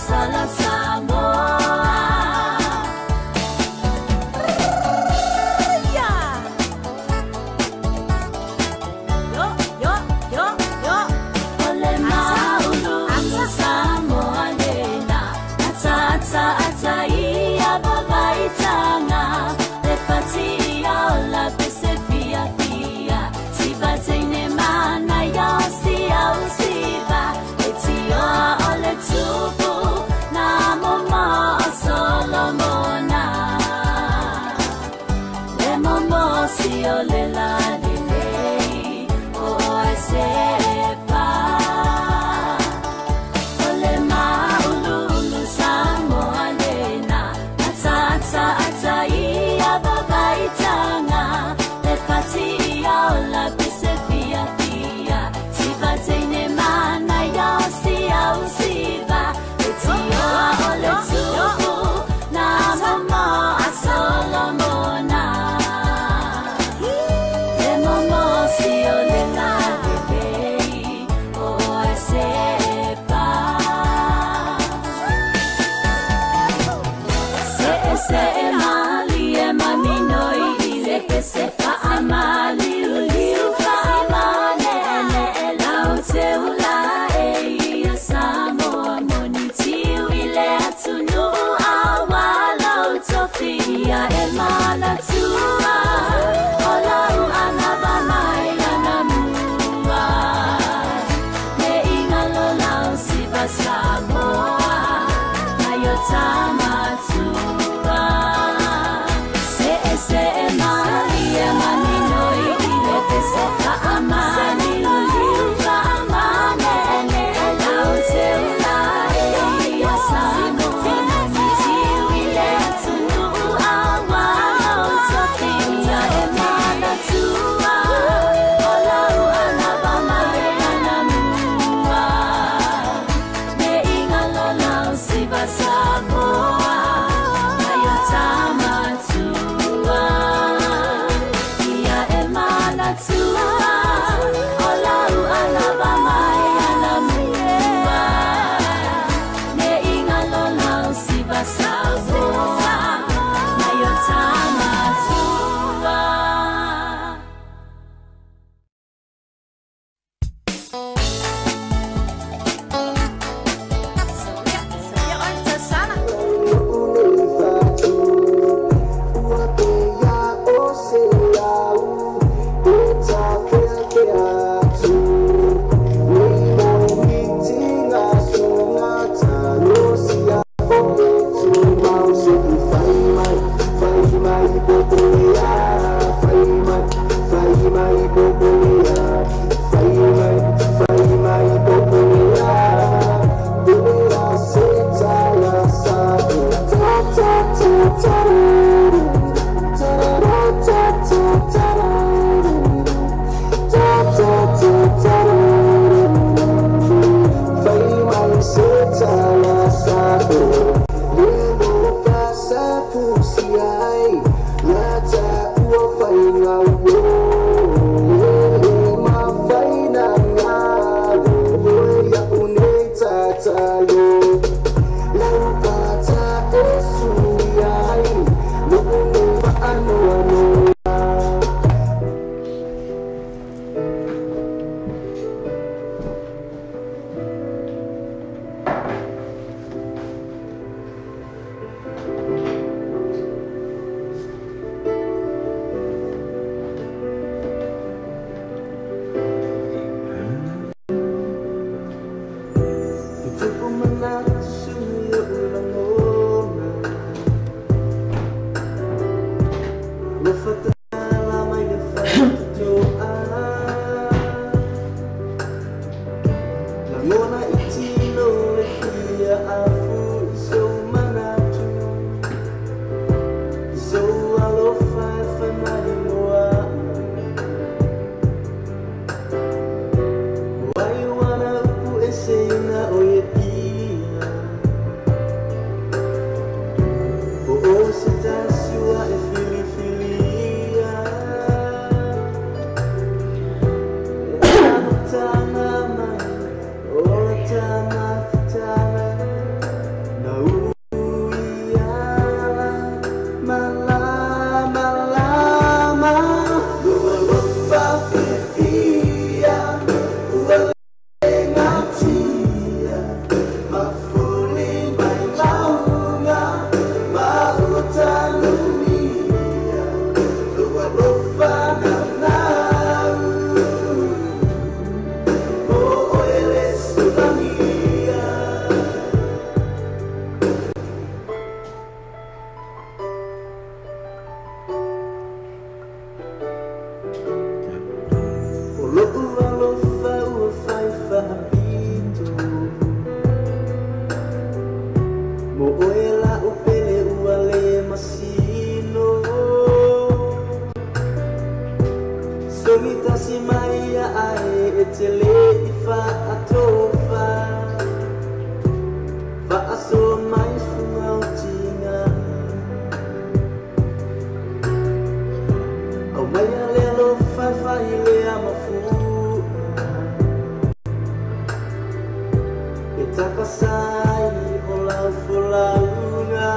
Tama. Mo oe la upele ua le masino. Sogita si mai ia ae e te le i whaatofa. Whaaso mai funga o tinga. Au mai a le alofa e whai lea mafua. E takasai o lau folaunga.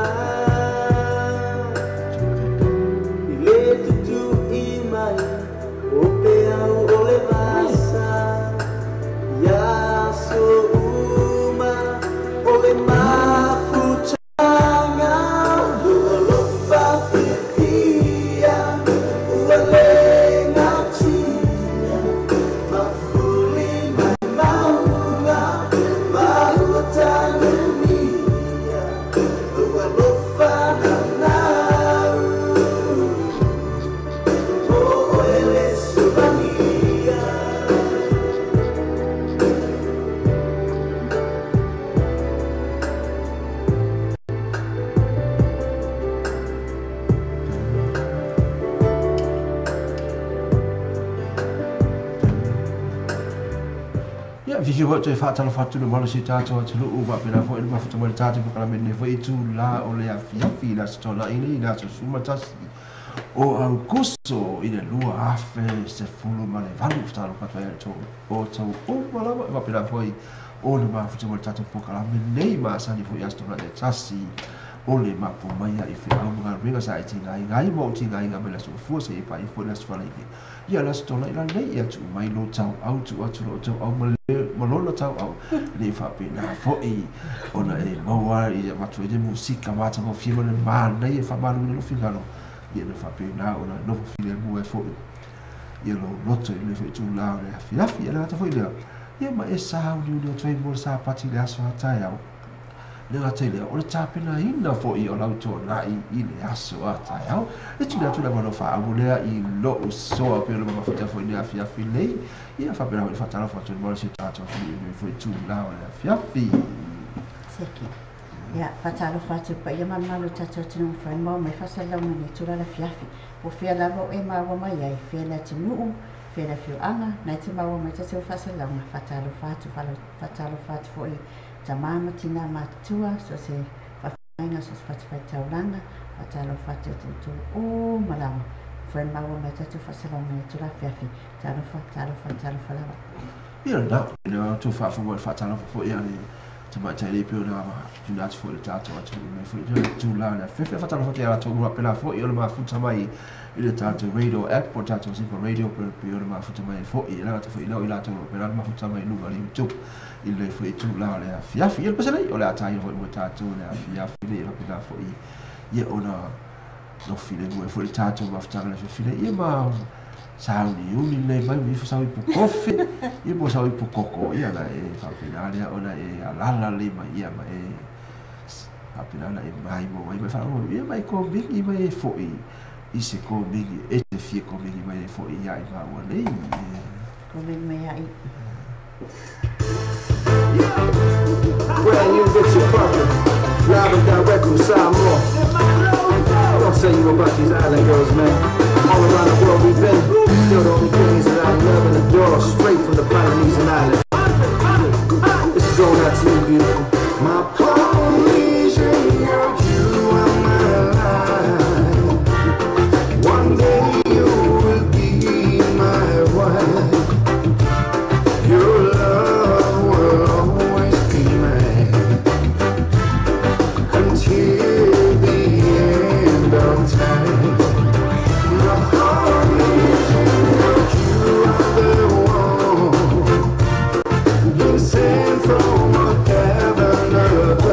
I le tutu i mai o pe au o le vasa. Ia so uma o le mafutanga. Alofa fiafia ua le gatia. Mafuli mai mauga ma ua tanumia. Alofa hanau o oe le suvania. Ia, fifi foi toe faatalofa atu le mamalu o si o tatou atunuu faapena foi le mafuta mai le tatou polokalame foi i tula o le afiafi i le aso Toonai nei i le aso 11 o Aukuso i le 2018. Fatalofa atu ai o outou uma lava e faapena foi o le mafuta mai le tatou polokalame nei masani foi i aso Toonai e tasi o le mapu mai ai feau ma galuega sa e tigaigai ma o tigaiga mai le aso Gafua seia paia foi le aso Faraile. Ia le aso Toonai lanei ia tuu mai lo tauau tuu atu loo tauau ma ma lona tauau nei faapena foi ona e maua ia avatu ai le musika matagofie ma le manaia e faamaluina lou finagalo. Ia na faapena ona nofo filemu ai foi ia lou loto i lenei foi itulā o le afiafi. Ia le gata foi lea, ia ma e sauniuni atu ai mo le sapati i le aso a taeao. Le gata i lea, o le tapenaina foi o lau toonai i le aso a taeao. E tuuina atu le avanoa faaaumo lea i lou soa pei ona mafuta foi i le afiafi nei. Ia faapena foi le faatalofa atu i le mamalu o si o tatou atunuu i lenei foi itulā o le afiafi. Seke. Ia, faatalofa atu i le paia ma le mamalu o le tatou atunuu mafai ona maua mai faasalalauga i lenei itula o le afiafi. Po o fea lava o e maua mai ai, fea le atunuu, fea le afioaga, na e te maua mai tatou faasalalauga, faatalofa atu, faatalofa atu foi i tama ma tina matutua, so o se faafeagaiga, so o se fatafaitaulaga, faatalofa atu ia te outou uma lava. Mafai ona maua mai tatou faasalalauga i lenei itula afiafi. Talofa, talofa, talofa lava. Ia lena, ina outou faafofoga i le faatalofa foi a le tamaitai nei pei ona tuuina atu foi i le tatou atunuu nei foi i le itula o le afiafi. E faatalofa atu ia latou uma faapena foi o le mafuta mai i le tatou radio app po o le tatou Simple Radio pei ona mafuta mai ai foi. E le gata foi i lea o i latou o lo o faapena ona mafuta mai i luga o le YouTube i lenei foi itula o le afiafi. Ia le pese nei, o le a taina foi mo tatou le afiafi nei e faapena foi ia ona nofo filemu ai foi le tatou mafutaga i le afiafi nei. Ia ma sauniuni lelei mai ma ifo sau ipu kofe, ia po o sau ipu koko, ia ona e faapena lea ona e alala lelei mai ia ma e faapena ona e maimoa mai ma e faalogologo ia ma e komeni mai ai foi i se komeni e te fia komeni mai ai foi ia i maua nei. Komeni mai ai. Brand new Richard Parker, live and direct from Samoa. Don't say you about these island girls, man. All around the world we've been, still the only things that I love and adore, straight from the Polynesian island. This is going out to you, beautiful. My Polynesian girl, you are my life. One day you will be my wife. Your love will always be mine until the end of time. My Polynesian girl, you are the one been sent from heaven above.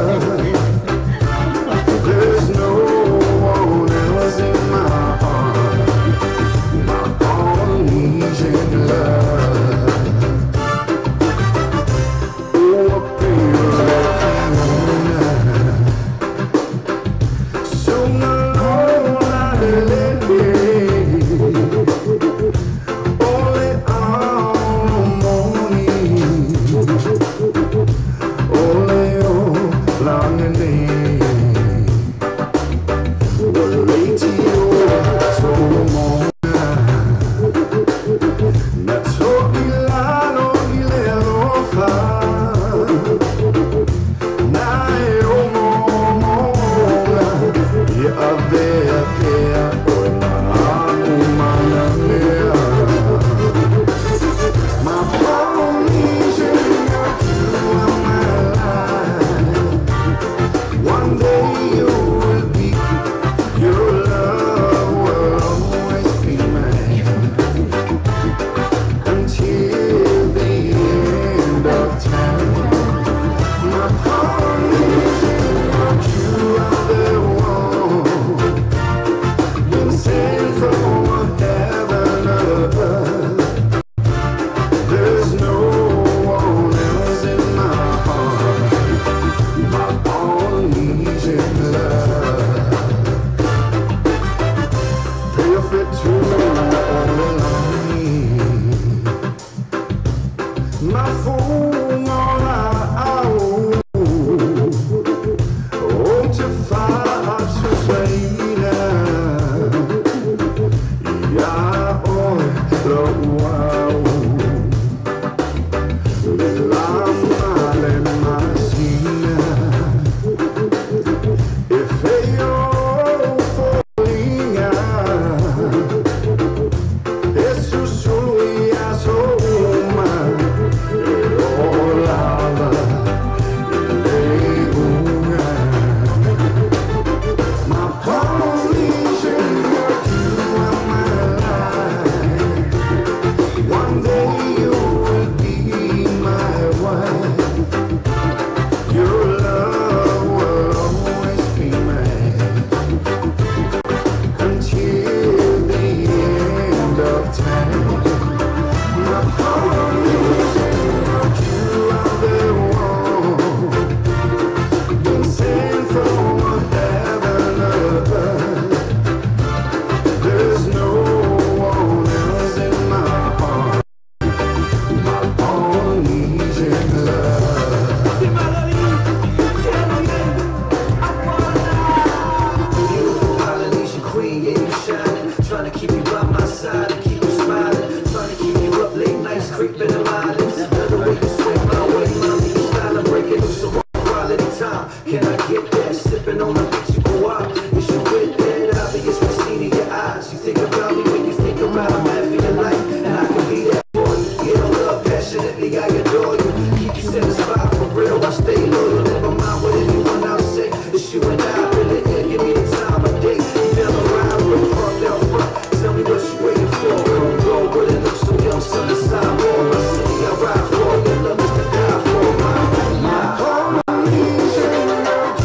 Can I get that? Sipping on a peachy guava. Is you with that? Obvious we seen in your eyes. You think about me when you think about a man for your life, and I can be that for you. Yeah, love passionately, I adore you. Keep you satisfied for real, I stay loyal. Never mind what anyone else say. It's you and I, really, yeah, give me the time of day. You down the ride, we're parked out front. Tell me what you waiting for. Come go, but it looks so young, son, the more. My city, I ride for. Your love is to die for. My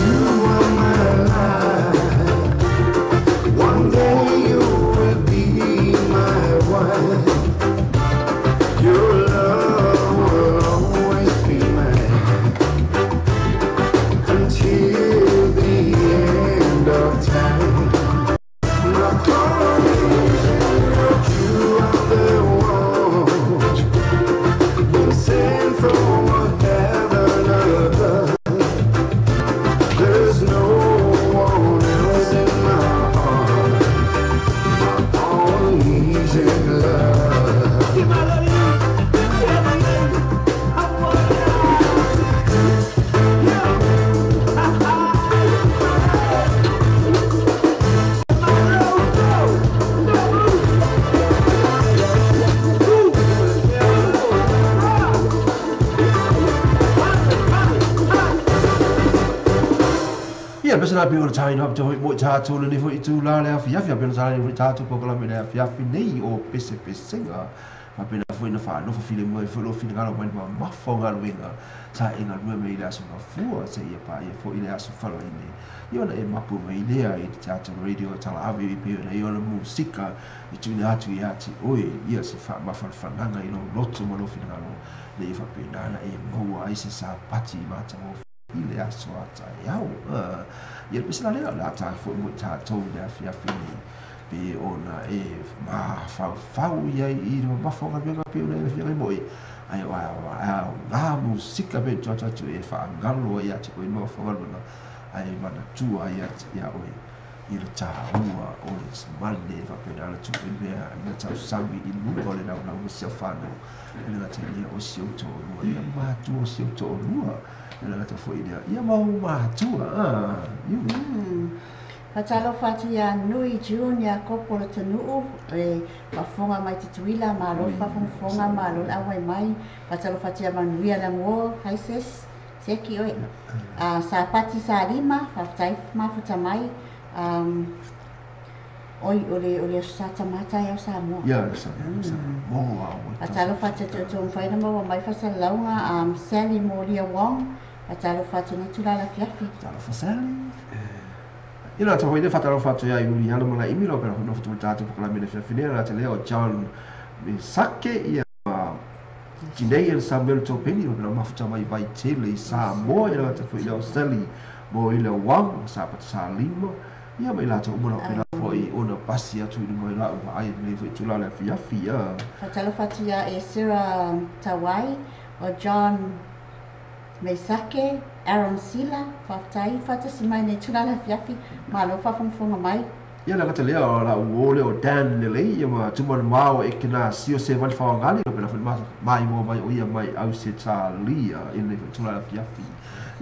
You are my life. One day you will be my wife. Your love will always be mine until the end of time. My Polynesian, you are the one been sent from heaven above. There's no one else in my heart. My Polynesian love. Ia pese la pe o tai no to mo tātou le foi tu la le afi afi pe na le tātou po kala me le afi afi nei o pese pesenga ma pe na foi na fa no fa file mo foi lo file ngalo mai ma mafo ngalo wenga sa e ngalo me ile aso fua se ia pa ia foi ile aso falo ine ia na e mapu me ile ai tātou radio tala ave i pe na ia na musika i tu na atu ia ti oi ia se fa ma fa fananga i lo loto mo lo file ngalo le fa pe na na e mo ai se sa pati ma ta mo ile aso ata iau. Ia le pese la lea la tā foi mo tātou le afi afi nei pe ona e mafaufau ia i le mamafa o galuega pe ona e fia moi ai o ngā musika pe tuatu atu e whaangalo ai ati koe mamafa o galuega ai manatua ai ati ia oe i le tāua o le mane whapena ala tupu i mea i ngā tausami i luga o le laulau ma sia whanau i le ngata ia o si au to'olua ia mātua o si au to'olua i le ngata foi lea ia mau mātua iu. Fatalofa atu ia Nui June ia kopo le tanu'u e faafofoga mai Tutuila malo le faafogafoga malo le auai mai. Fatalofa atu ia Manuia Laguo hi sis seki oe Sapati Salima faafetai mafuta mai oi o le o le aso sa tamata ai au Samoa. Ia le sa Samoa. Fatalofa atu ia outou mafai ona maua mai faasalalauga Sally Molia Wong fatalofa atu nei tula lafiafi. Talofa Sally. Ia la tau ine fatalofa atu ia Iuliana ma la imi lo pera hono fatu tātou pokalame le fiafi la te leo John Mesake ia Jinei el Samuel Topeni lo pera mafuta mai vai tele i Samoa ia la te foi leo Sally mo ile Wang sa pata sa lima ia mai la tau umana pera foi ona pasi atu i mai la ua ai le foi tula le fiafi ia. Fatalofa atu ia e Sarah Tawai o John Mesake, Aaron Sila, faafetai faatasi mai nei tula le afiafi, malo faafogafoga mai. Ia la kata lea o la uo leo Dan Lelei ia ma tumanu mao e kena sio se wali whawangali o pena foi mai mo mai o ia mai au se tālia i le foi tula le afiafi.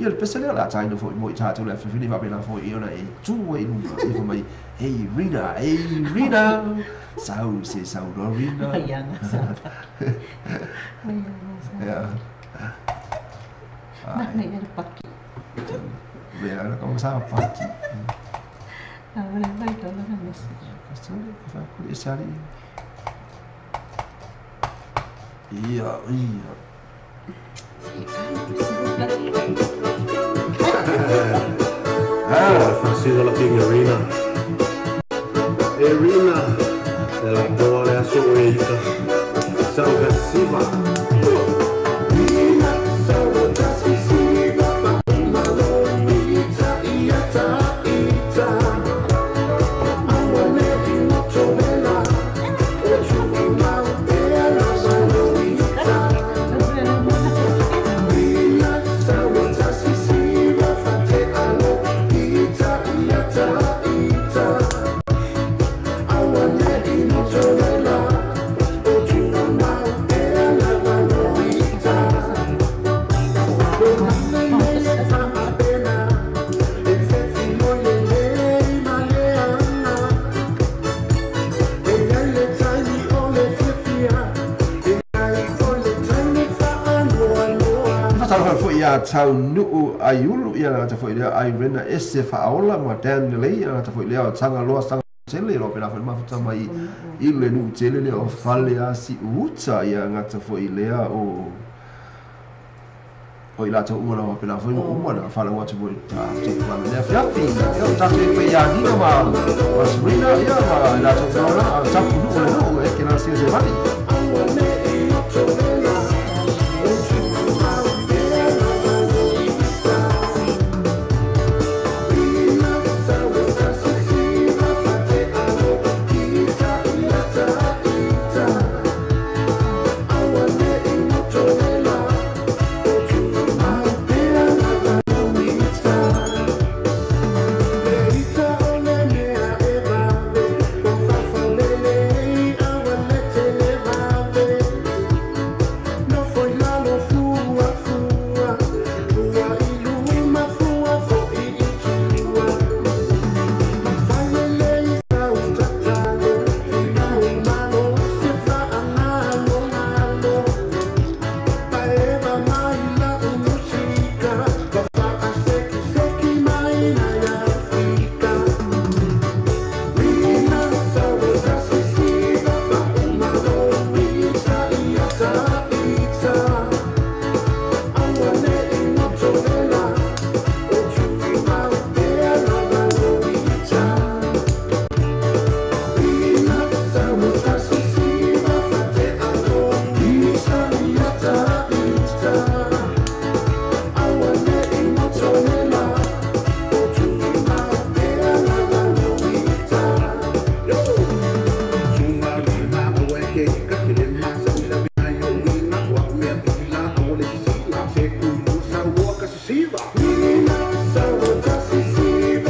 Ia le pese lea la taina foi mo i tātou le afiafi nei faapena foi i ona e tū ai lunga ia fa mai hey Rina, hey Rina sau se sau no Rina. Aianga sa. Aianga sa. Ia. Mana ia le paki. Mea na kau sa paki. Awe mai kau na message. Kasale ka ku e sari. Ia ia. Ah, Francisco la pinga Rina. E Rina, ela boa le aso eita. Salve siva. I want ia Taunu'u Aiulu, ia le gata foi lea Irena Ese Faaola ma Dan Lelei, ia le gata foi lea o Tagaloa Saga Tele, o lo o faapena foi le mafuta mai i le nuu tele lea o Faleasiuuta, ia le gata foi lea o o i latou uma lava faapena foi ua uma ona faalaua atu foi i le tatou polokalame i le afiafi. Ia, o tatou i ai ia Nina ma ma Serena, ia ma i latou uma lava, tapunuu o le nuu e ke lana sia se vali.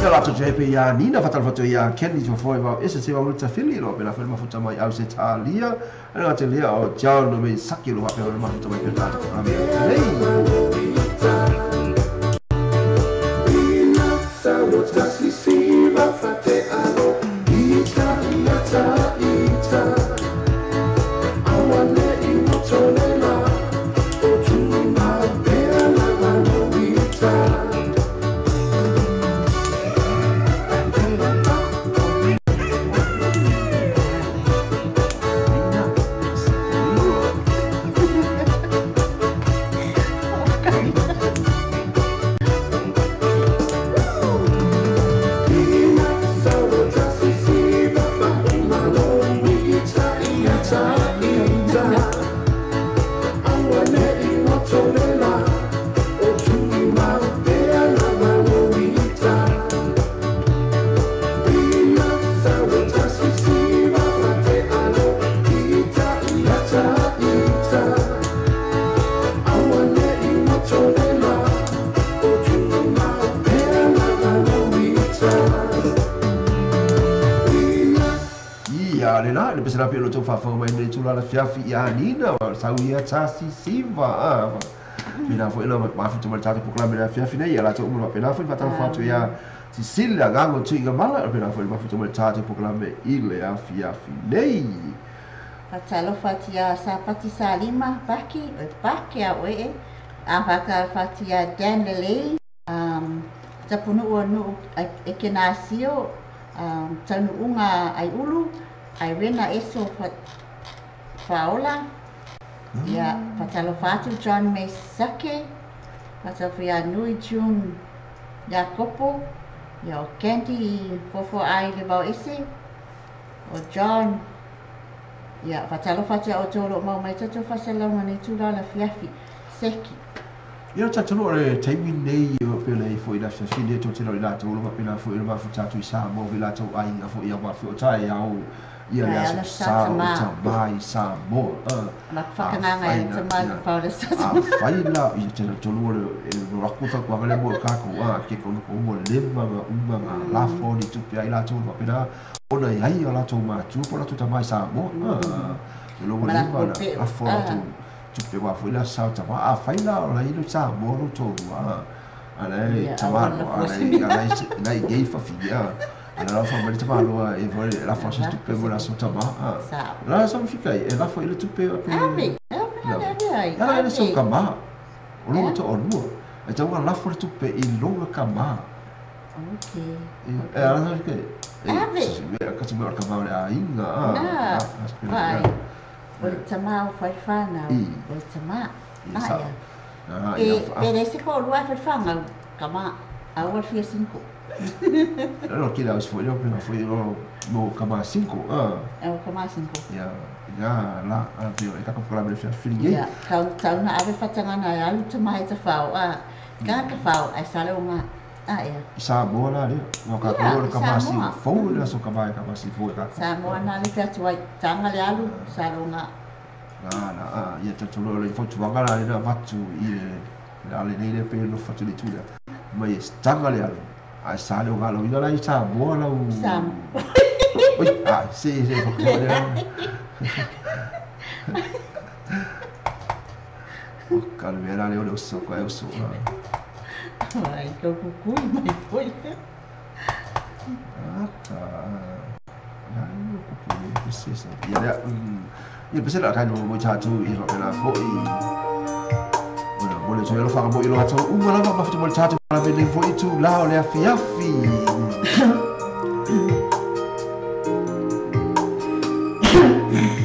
Ia latou te hepe ia Nina, faatalofa atu ia Kenny Tuafoe vao ese se vao tafili lo pela foi mafuta mai au se talia ana te lea o John no me saki lo hape o mafuta mai pela tatou polokalame nei. Ia le la, le pese la pe lo tau faafofoga mai nei tula la fiafi ia Nina, sau ia tasi siva. Pena foi la mafuta mai tatou polokalame le afiafi nei, ia latou uma faapena foi faatalofa atu ia Sisili agaga o tuiga mala, pena foi mafuta mai tatou polokalame i le afiafi nei. Faatalofa atu ia Sapati Salima Paki, o Paki a oe e. A faatalofa atu ia Dan Lelei, tapunuu o nuu e ke nasio, taunuuga Aiulu, Irena Eso Faola, ia faatalofa atu John Mesake, faatalofa ia Nui June Iakopo, ia o Candy Fofo ai le vao ese, o John, ia faatalofa atu ia outou o lo o mau mai tatou faasalauga nei tulaga la fiafi, Seki. Ia tatalo o le taimi nei o pele ai foi le afiafi nei tou te lau i latou o lo faapena foi o le mafuta atu i Samoa foi latou aiga foi aua foi o taeao ia le aso sa o tama i Samoa afai la ia afai la ia te tolu o le raku ta kuanga le mo kakou a ke kono ko ua leva nga uma nga lafo ni tupe ai latou faapena ona e ai o latou matua po o latou tama i Samoa o lo ua leva na lafo latou tupe aua foi la sa o tama afai la o la i Samoa lo tolu a la e tama loa a la e la i nei fafine a a la fa mai tama loa e foi lafo se tupe mo la so tama a la sa fika e lafo i le tupe o pe Ave, ave, ave, ave ai. Ala ele so kama o lo to o lua. E tau lafo le tupe i loga kama. Okay. E ala ke. Ave. Ka te mea o le kama o le aiga. Na. Vai. O le tamā o whaiwhanau. O le tamā. Aia. E pere se ko lua whaiwhanau. Kama. Aua fia 5. No, ki la foi no pena foi no no kama 5. O kama 5. Ya, ya la a pio e ka ko la fia fili. Ya, kau tau na ave fatanga na alu te mai te whao. Ka ka whao ai sale o ngā. Ia. Samoa la lea. Ua ka Ia, ko le kama Samoa. 5 fou le aso kama e kama 5 fou e ka. Samoa na le fia tuai tanga le alu sale o ngā. Na ia te tolo le fautuaga la le avatu i le ale nei le pe no fatu le tula. Mai e tanga le alu. Ai sale o ngā lau ina la i Samoa lau. Samoa. Oi, se se fautua le. O ka le mea la le o le oso ko e oso. Ai, kau kukui mai foi. Ta. Na i o kupu le se se. Ia le ia pese la kai no mo tātou i whakana foi. Bueno, mo le tō whaka mo i loa tau uma lava ma mo le tātou la me foi tu la o le afiafi. Mai.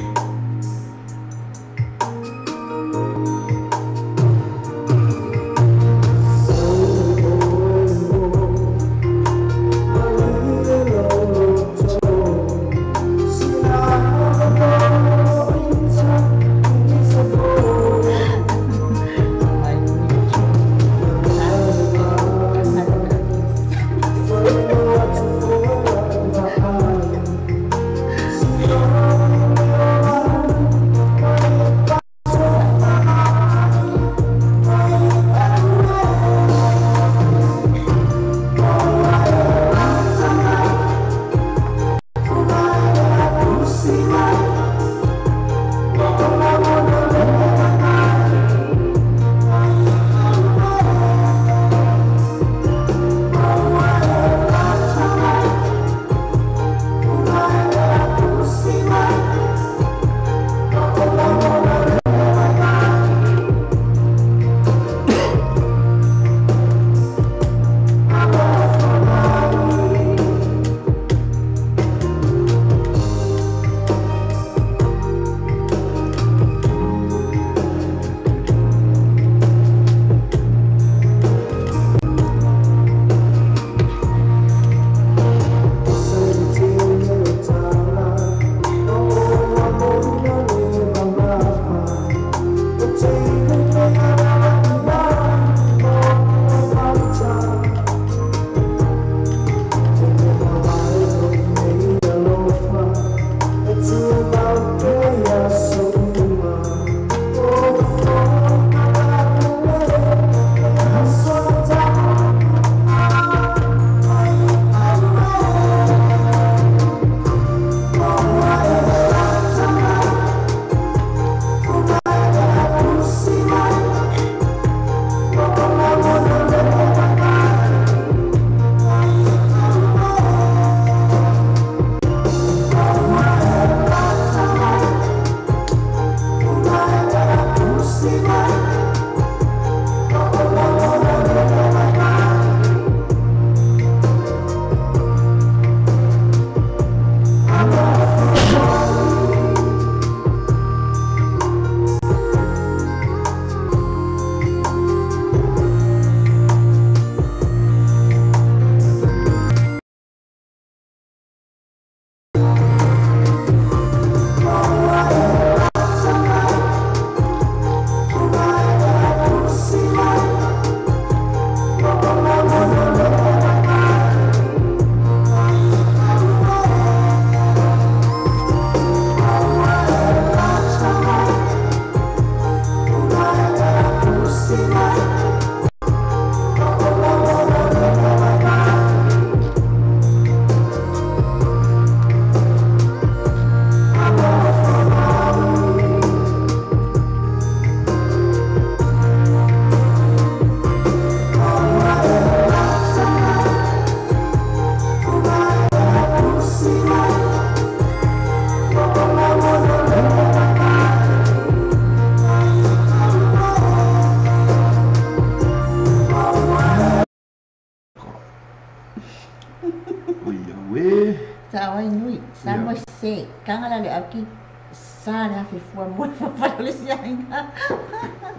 Oi aue. Sa oi nui, sa mo se, kanga la le au ki sa le afe fua mo fua le si ainga.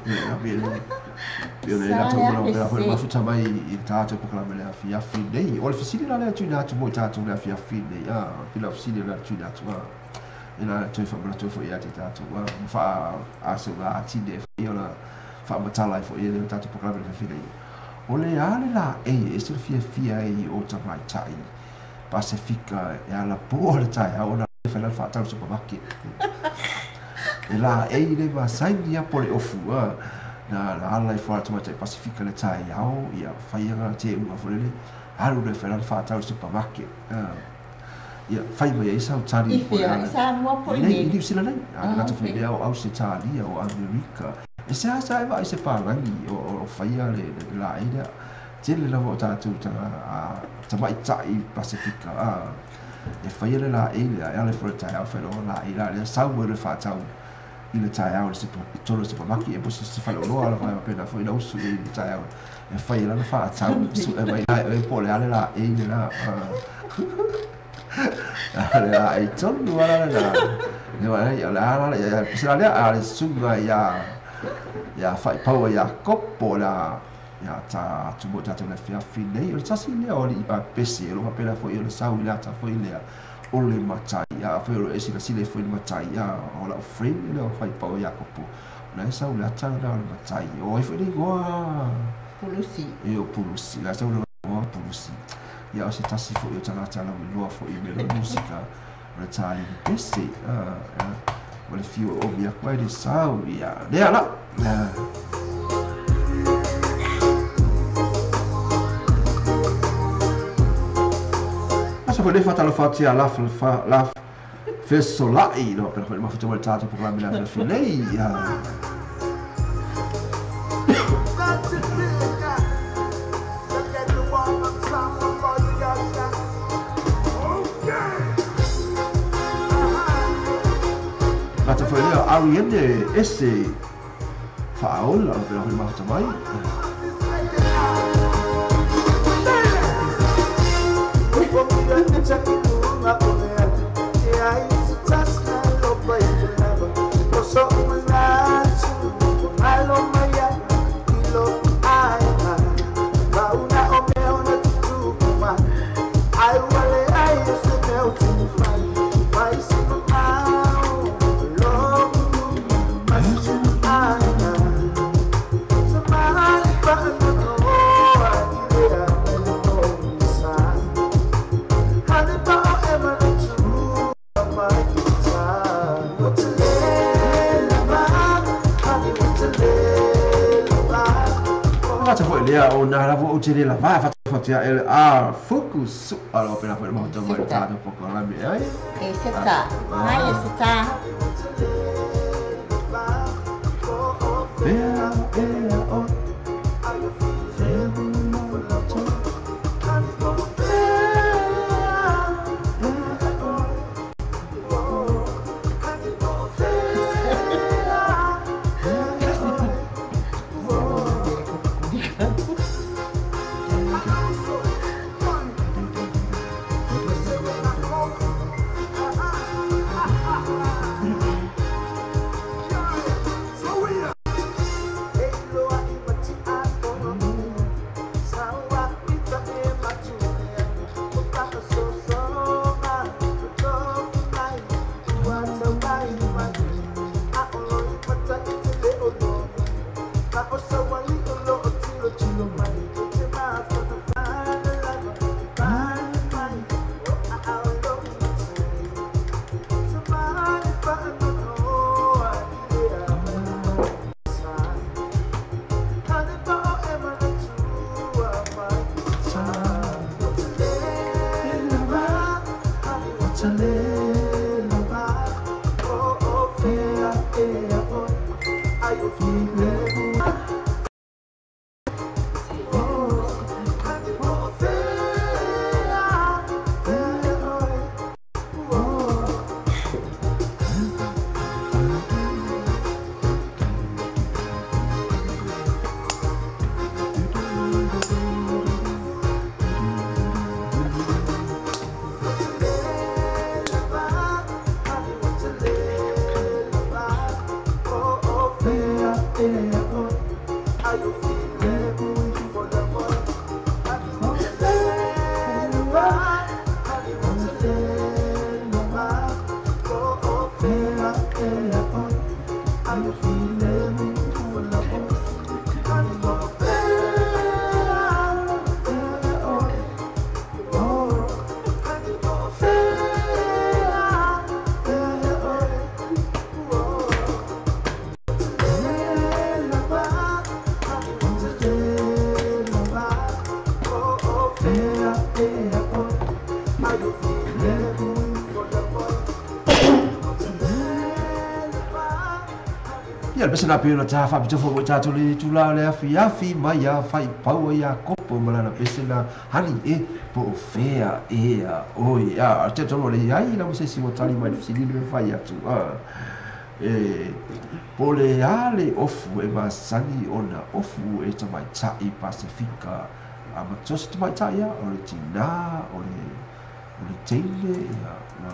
Ia pe le pe le la tau la pe la mafuta mai i tātou pokalame le afiafi nei. O le fesili la lea tuuina atu mo i tātou le afiafi nei. Ah, pe la fesili la tuuina atu ah. E la toe whamanatu foi ia te tātou. Ah, wha asauga atine foi ona whaamatala ai foi ia le tātou pokalame le afiafi nei. O le ale la e se fiafia ai o tamaitai Pasifika e ala po le taeao ona e whaila whaatau supermarket. E la e le masaini a po le ofu a. Na la ala i whaata tamaitai Pasifika le taeao ia whaianga te unga fo lele alu le whaila whaatau supermarket. Ia whai mai ai sau tari I po le fea, ala. i Samoa po i Nei, i nei. New Zealand nei. A Ah, le gata okay. foi lea o Ausetalia o Amerika. E se asa e vai se palangi o whaia le la e lea. Tele lava o tātou tanga a tamaitai Pasifika. A, e whaia le la e lea, e ale fo le taeao whaia o la e la lea sau mo le whaatau i le taeao le sepa, i tolo supermarket e posi se whale oloa la whaia pena foi na usu i le taeao. E whaia la le whaatau, su e mai la e po le ale la e le la. A le la e tonu ala le la. Le wa ia le ala ia se la lea a le sunga ia ia whai paua ia kopo la ia ta atu mo tātou le fiafi nei. O le tasi lea o le ipa pese, o lo pela foi o le sau i le ata foi lea o le matai. Ia foi o le esi la sile foi le matai. Ia o la o friend le o whai paua ia kopo. O la e sau le ata la o le matai. O ai foi le ingoa. Pulusi. E o Pulusi. La sau le ingoa Pulusi. Ia o se tasi foi o tagata lau iloa foi i mea o musika. O le tāli pese. O le fiu o mea koe le sau. Ia lea la. Asa foi le whatalo whatia la la fesolai no pero foi mafuta mo le tātou pokalame le afiafi nei. Gata foi lea Ariane ese whaola o pera foi mafuta mai. Gata foi lea o nā lava o te le lava whatatia e a fuku su alo pera foi mafuta mai tātou pokalame ai. E se ta. Mai e se ta. Ea ea o. Ia le pese la pe ona ta faapitoa foi mo i tatou le itula o le afiafi mai ia Faipau ia Kopo ma lana pese na hani e po o fea ea oe. A te tonu o le iai la mo se isi ua tali mai le fesili le fai atu. E po le a le ofu e masani ona ofu e tamaitai Pasefika a ma so se tamaitai ia o le tinā o le o le teine ia na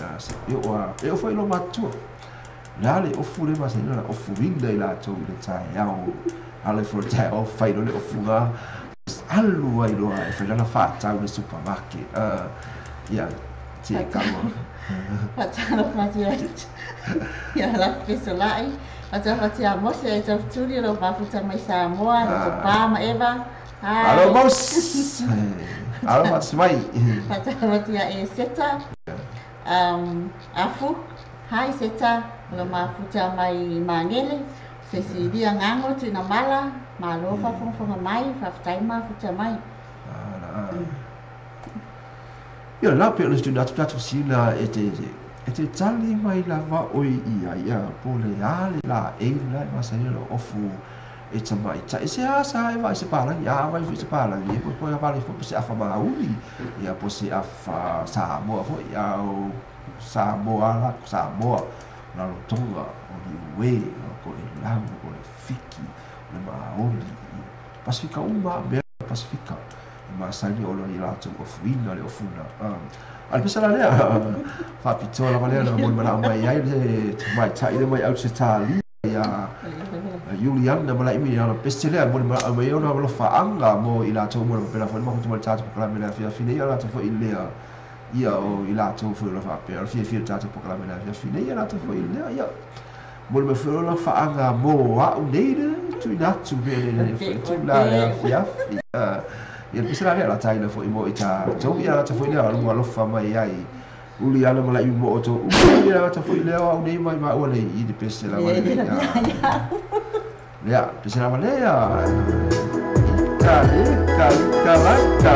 na se e o a e o foi lo matua. Le a le ofu le masani ona ofuina i latou i le taeao ala ifo le taeao fai loa le ofuga alu ai loa e fai lana faatau i le supermarket. Ia te kalo. Faatalofa atu ia la fesolai. Faatalofa atu ia Mose e tautuli o lo mafuta mai Samoa, le Topa ma Eva. Hi. Alo Mos. Alo faatasi mai. Faatalofa atu ia e Seta. Afu. Hi Seta, o lo mafuta mai Magele. Cecilia Ngango tuina mala, malo faafogafoga mai, faafetai mafuta mai. Ia la pe o le tuina atu tatou sina e te e te tali mai lava oi ia ia po le a le laei la e masani ona ofu e tamaitai se a sa e vaai se palagi a vai foi se palagi e po e vale foi po se afa mauli ia po se afa Samoa foi a o Samoa la Samoa Rarotonga o Niue o Koʻolau o le Fiki o le Maoli Pasifika uma mea Pasifika e masani ona i latou ofuina le ofuna a le pese la lea faapitoa lava lea na molimanaʻo mai ai le tamaitai lea mai Ausetalia ia Iuliana Malaʻimi i lana pese lea molimanaʻo mai ai ona alofaaga mo i latou uma faapena foi le mafuta mai le tatou polokalame i le afiafi nei a latou foi lea ia o i latou foi o lo o faapea ona fiafia i le tatou polokalame i le afiafi nei, ia latou foi lea, ia, momoli mai foi lona faaga mo a'u nei le tuuina atu mea nei le tula i le afiafi. Ia le pese la lea, lataina foi mo i tatou, ia latou foi lea o alofa mai ai. Uli ana ma laʻiwi mo outou uma, ia latou foi lea o a'u nei mai maua nei i le pese lava lea. Lea, pese lava lea. Ika, ika, ika, laka.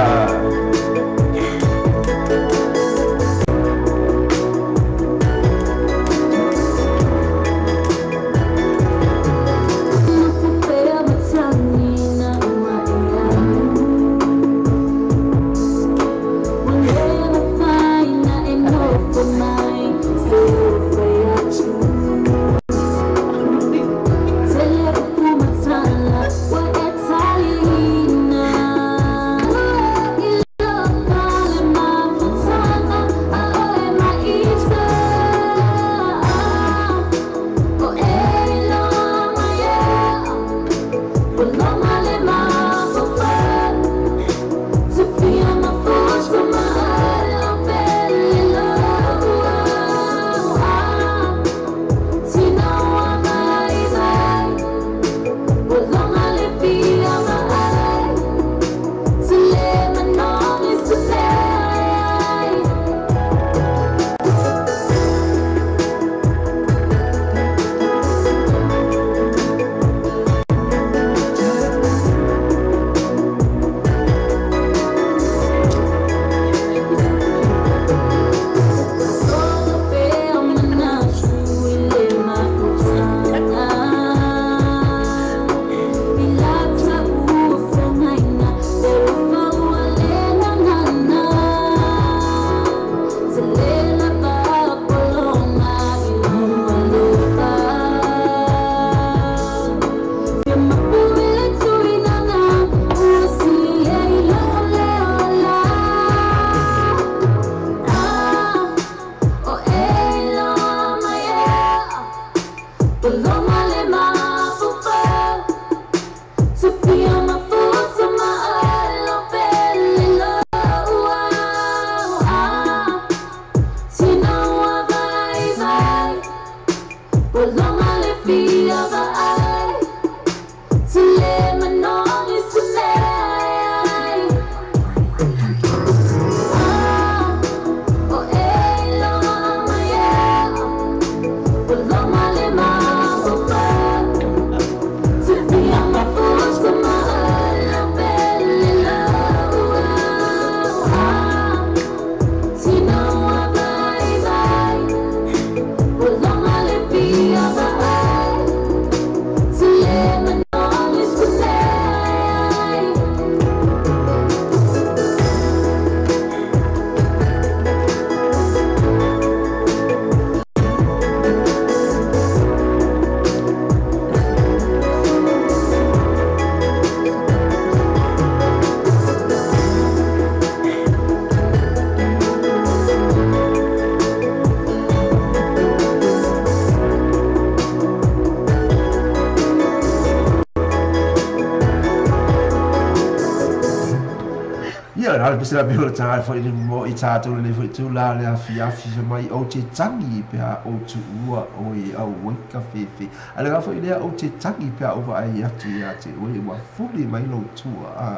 pese la pe o ta foi ni mo i tātou le foi tu la le afi afi mai o te tangi pe a o tu ua o i au weka fefe. A le ngā foi lea o te tangi pe a o vaai atu ia te oe ua fuli mai lo tua a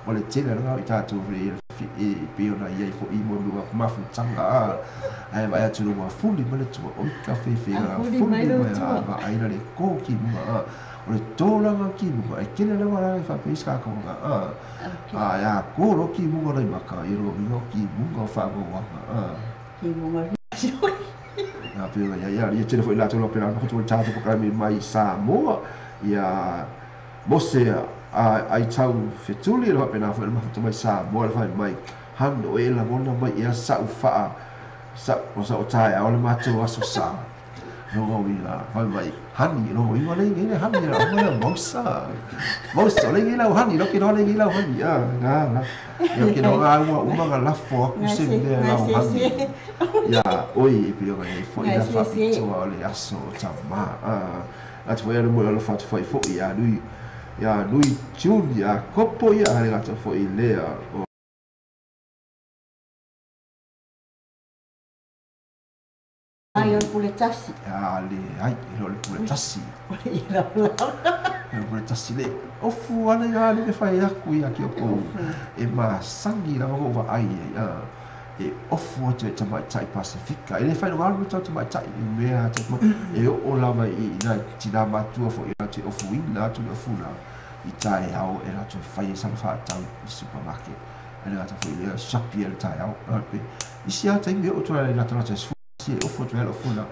o le tele nga i tātou e pe ona ia i fo i mo lua mafutanga a ai vai atu lo ua fuli mai le tua o ka fefe A nga fuli mai lo mai tua. a va ai la le kōki mua a o le tōlanga ki mua e kele lewa la e whapeis ka konga a Okay. a ia kōro ki munga nei maka i ro minga ki munga o whaangawanga a Ki munga. Nā pēra ia ia ia tele foi lātou la pēra no tātou pakalami mai Samoa ia Mose a ai tau fetuli le whapena foi le mafuta mai Samoa le whai mai han o e langona mai ia sa uwhaa sa o sa o tae a ole mātou aso sa no ngā wila whai mai hani no inga le ngi le hani la o le mosa mosa le ngi la hani no ki no le ngi la hani a ngā la ia ki no ngā ua uma ngā lafo aku Ngai se se, mea ngai lau se hani se. ia oi e pio ngai foi Ngai la se se. whapitoa o le aso o tamā a atu foi anu mo le alofa atu foi foi ia nui ia nui tune ia kopo ia ale gata foi lea o Ai o le pule tasi. a le ai e le pule tasi O le i lau lau. le pule tasi le ofu ale ia le whai aku ia ki o kou e masangi lava ko wa ai ai a e ofu atu e tamaitai Pasifika e le whai no alu tau tamaitai i mea te mo e o lava i nai tina matua fo i rātou ofu ina atu le ofu la i tae au e rātou whai e sana whaatau i supermarket e le rātou fo i le shopi e le tae au a pe isi a taimi o tua le rātou rātou si e ofu atu e le ofu la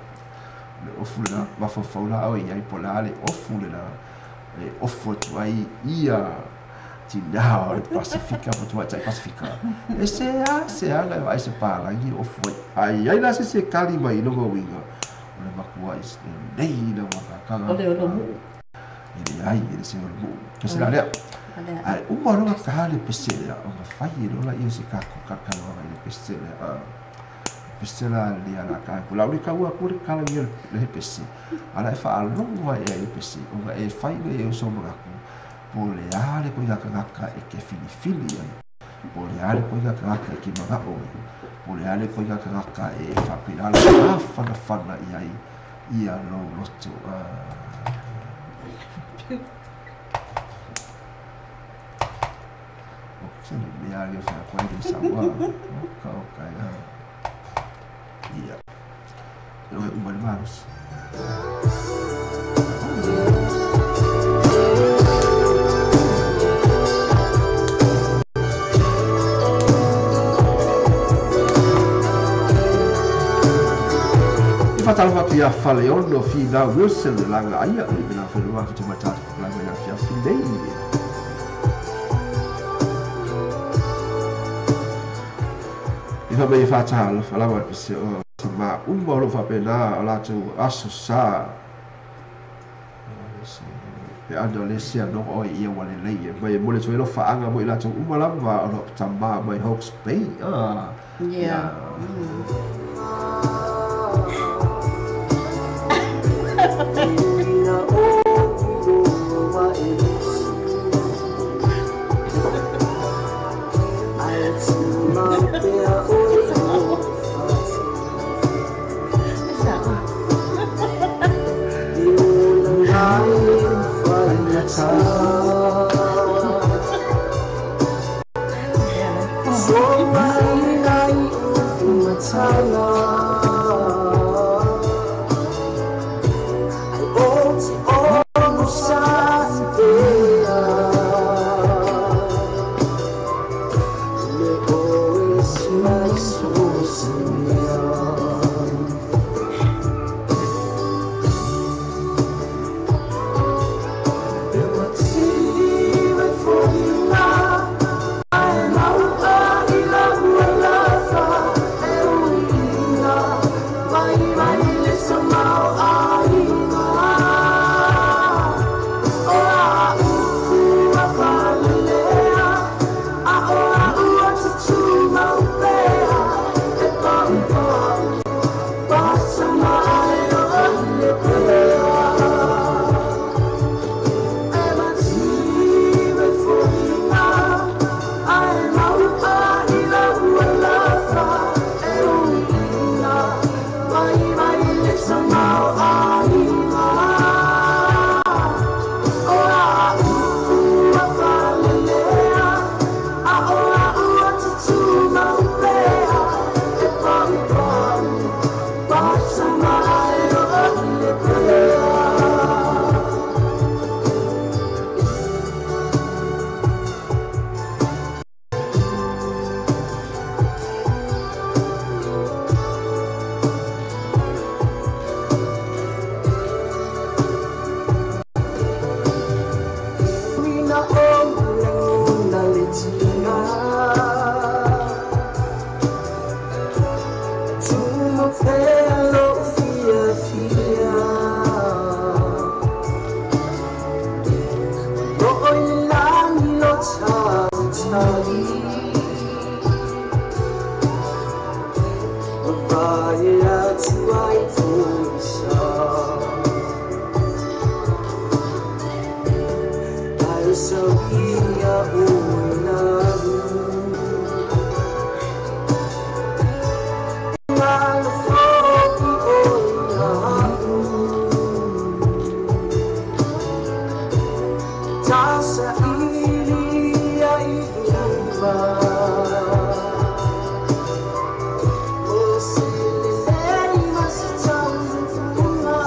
le ofu la mafafau la au i ai po la le ofu le la e ofu atu ai ia tina o le Pasifika po tamaitai Pasifika e se a se a le vai se pālangi ofu ai ai ai la se se kali mai longa winga o le makua i se nei na wakakanga O le ono muu. e le ai e le se o le muu pese la lea O le ai uma longa ka le pese lea o nga fai e lola ia se kako kakaloga i le pese lea a pese la le ala ka ko la uri ka ua kuri kala ia le pese ala e whaalongo ai e le pese o nga e fai le e o so magaku po le ale ko ia kangaka e ke filifili ai po le ale ko ia kangaka e ke magao ai po le ale ko ia kangaka e whapirala a whana whana i ai ia lo loto a o se le mea le wha koe le sawa o ka o kai a ia lo e uma le maros I whatalofa atu ia Faleono Whina Wilson le langa aia i pena whenua ki te matātou pakalama ia whiawhi nei. I whamei i whātaha lava pese o ta mā uma o lo whapena o lātou aso sa. Pe ana le sea no oi ia wale lei e mai e mole tue lo whaanga mo i lātou uma lava o lo ta mā mai Hawke's Bay. Ah, Yeah. Ina o wa e Ai tuma pea o e o Sa. I ola ngai whaingata So mai nai o matala Ai o te ono sa i pea Le o e sima i so se mea E wa tive foi na Ai mau a i la ua lafa E ui ina Pae atu ai pōisa. Ai sauia o lau. Ngalo foki o iau. Tasa ili ai luma. O se lelei ma se taunga.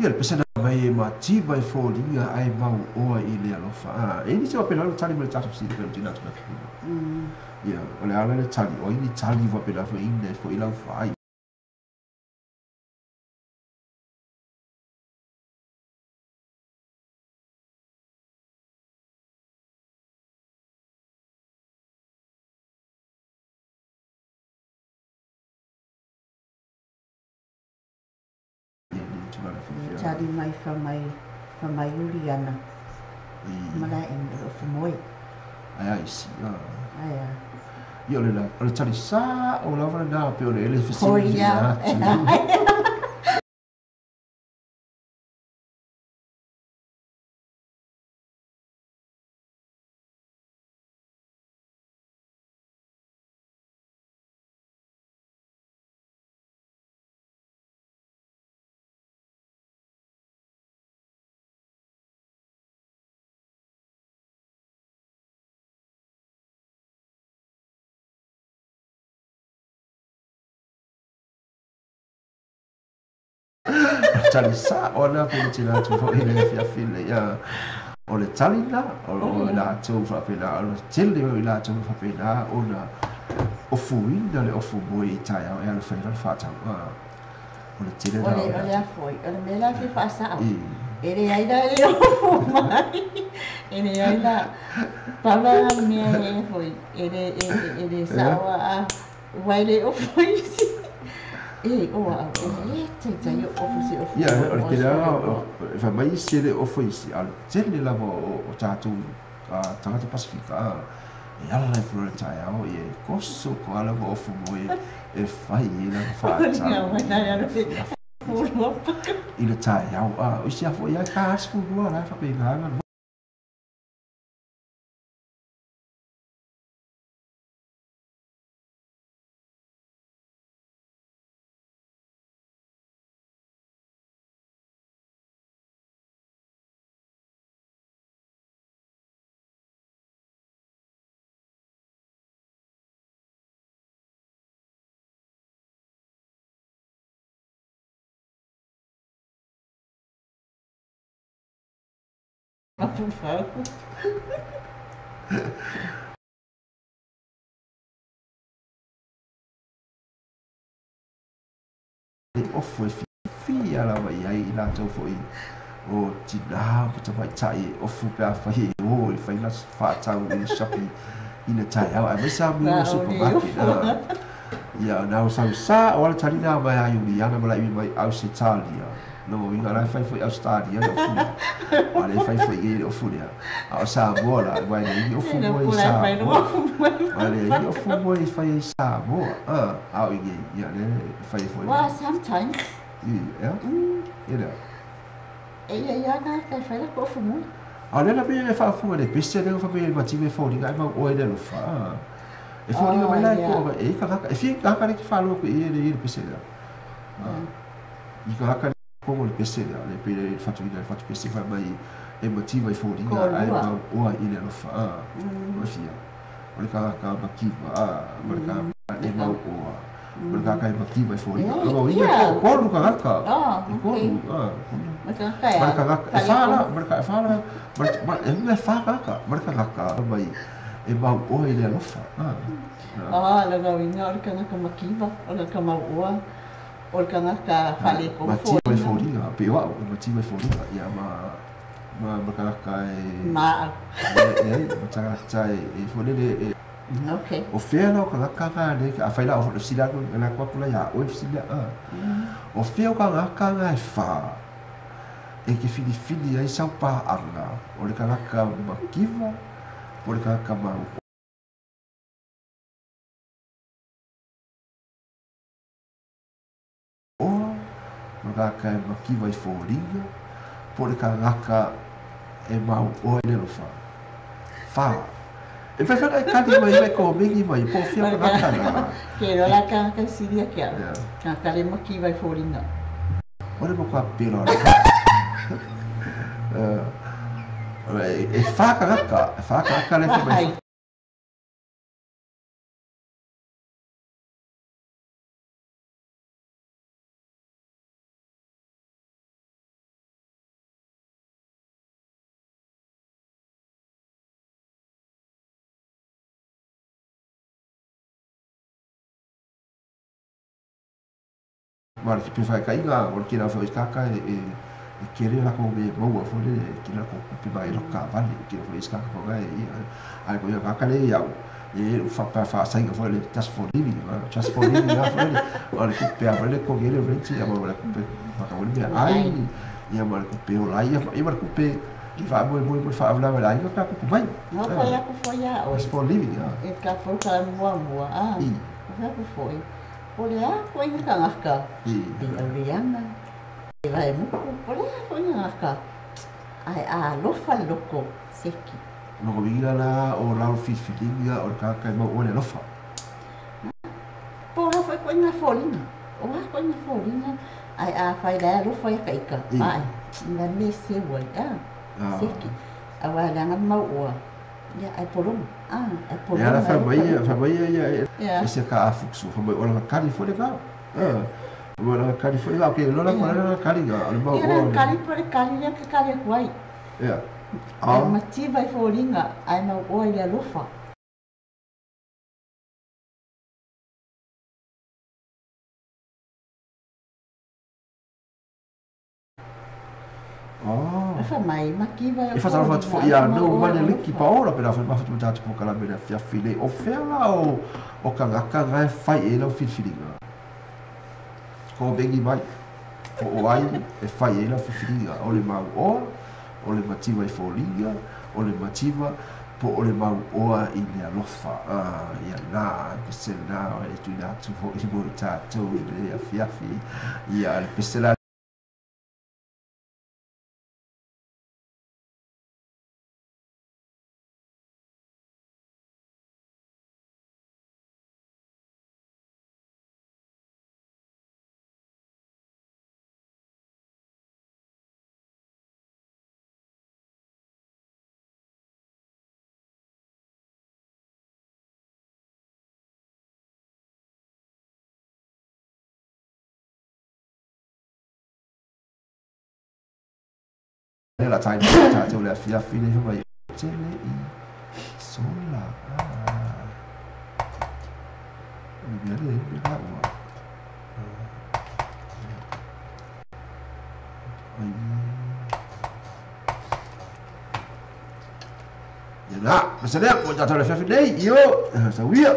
Ia le pesena mai e mativa e foliga ai mau oa i le alofa. E ni se wapena le tali me le tatou fesili pe o tina atu na filiga. Ia, o le ala le tali, o ai ni tali wapena fo ina fo i lau whaai. Tali mai fa mai fa mai Juliana. Malae e o fumoi. Ai ai si. Ai a. Ia o le la, o le tali sa o lava na pe o le ele fesili. Hoia. Tali sa o na pe te la tu fo ile fia file ia o le tali na o la tu fa pe na o le tele o la tu fa pe na o na o fuina le o fu moi i tai au e ala whaira whātau o le tele na o le afoi o le mea fi whaasao e le ai la e o fu mai e le ai la paula le mea e foi e le sao a wai le o foi si e o a e tai tai o fu si o fu ia o le tele a fa mai si le o foi si a le tele lava o tātou tangata Pasifika e ala lai furo le tai ao e koso ko ala o fu moi e fai e la whātau i le tai ao a o isi afo ia ka asfu lua la fa pe nganga Le ofu e whiwhi ala mai ai i lātou foi o tina ma tamaitai e ofu pe a whai e o e whai la whātau i le shopping i le tai au. Ai mai sa mi o supermarket. Ia, nā o sau sa o ala tali nā mai a Juliana ma lai mai Australia. No, inga lai whai foi Australia le ofu lea. A le whai foi i le ofu lea. A o Samoa la, wai le i ofu moe i Samoa. Wai le i ofu moe i whai i Samoa. A o i ia le whai foi. Well, sometimes. Ia, ia lea. E ia ia nā kai whai la ko ofu moe. A o lea la mea e faafofoga i le pese lea ua fai mai e mativa e foliga ae mau oa i le alofa. E foliga mai la e toa e i tagata. E fia tagata lea e te faalogo atu i ai e i ai le pese lea. I tagata lea totonu o le pese lea, le pei le fatuina le fatu pese fai mai e mativa i foliga ae mau oa i le alofa. O fia? O le tagata mativa, ma le tagata e mau oa. O le tagata e mativa i foliga. O lona uiga e toatolu tagata. E tolu. Ma le tagata, e fa la, ma le e fa la, ma le, e fa tagata, ma le tagata mai e mau oa i le alofa. Ah, lona uiga o le tagata mativa, o le tagata mau oa, o le tagata faaletonu foliga. Mativa i foliga, pei o au, e mativa i foliga, ia ma ma ma tagata e maau. E ma tagata e foi lele e. Okay. O fea la o tagata na nei, afai la o fesili atu, e lako atu la iā oe fesili a. O fea o tagata na e fa e te filifili ai sau paaga, o le tagata mativa po o le tagata mau oa, po o le tagata e mativa i foliga, po o le tagata e mau oa i le alofa. Fa. E fai fai e kali mai mai komegi mai, po o fea o tagata na. Ke iloa la tagata e sili ake au, tagata le mativa i foliga. O le matua pela o le E fa tagata, e fa tagata le fai mai. Ma le fefaekaiga o le kela foi kaka e e kele la ko me maua foi le kele la ko kupe mai lo kavale kele foi kaka ko ga e ai ko ia kaka le iau e fa pa fa sai foi le just for living, just for living la foi le o le kupe a foi le ko gele foi ti a mo le kupe ma ka le ai ia ma le kupe o la ia ia ma le kupe i fa mo mo mo fa la la ia ka kupe mai. No foi aku foi ia just for living. E ka foi ka mua mua a. O aku foi. O le a koe i tagata. I auliana. E vai muku. O le a koe i tagata. Ai a alofa le loko seki. Loko uiga la o lau filifiliga o le tagata e mau oa le alofa. Po o a foi koe i foliga. O a koe i foliga. Ai a fai la alofa ia ka ika. Ai. Na me se ua. Seki. Aua leaga mau oa. Ia, ai pologa. Ah, ai pologa. Ia la fai mai fai mai ia e se ka afukusu fai mai o la kali foi le ka. O la kali foi la ke lola ko la kali ga o le mau o. Ia kali po le kali le ke kali ku ai. Ia. Ai mativa i foliga ai mau oa i le alofa. Oh. Fa mai mativa E faatalofa atu foi ia nou mai le liki paola pe la fai mafuta ma tatou polokalame le afiafi nei. O fea la o o tagata na e fai i ai lau filifiliga? Komegi mai. Po o ai e fai i ai lau filifiliga? O le mau oa, o le mativa i foliga, o le mativa po o le mau oa i le alofa. Ah, ia na, pese na e tuuina atu foi mo i tatou i le afiafi. Ia le pese la la tai tatou le afiafi nei fai mai tele i sola. Ah. O le mea le mea la ua. Ai. Ia la, ma se lea, mo tatou le afiafi nei, io, sauia.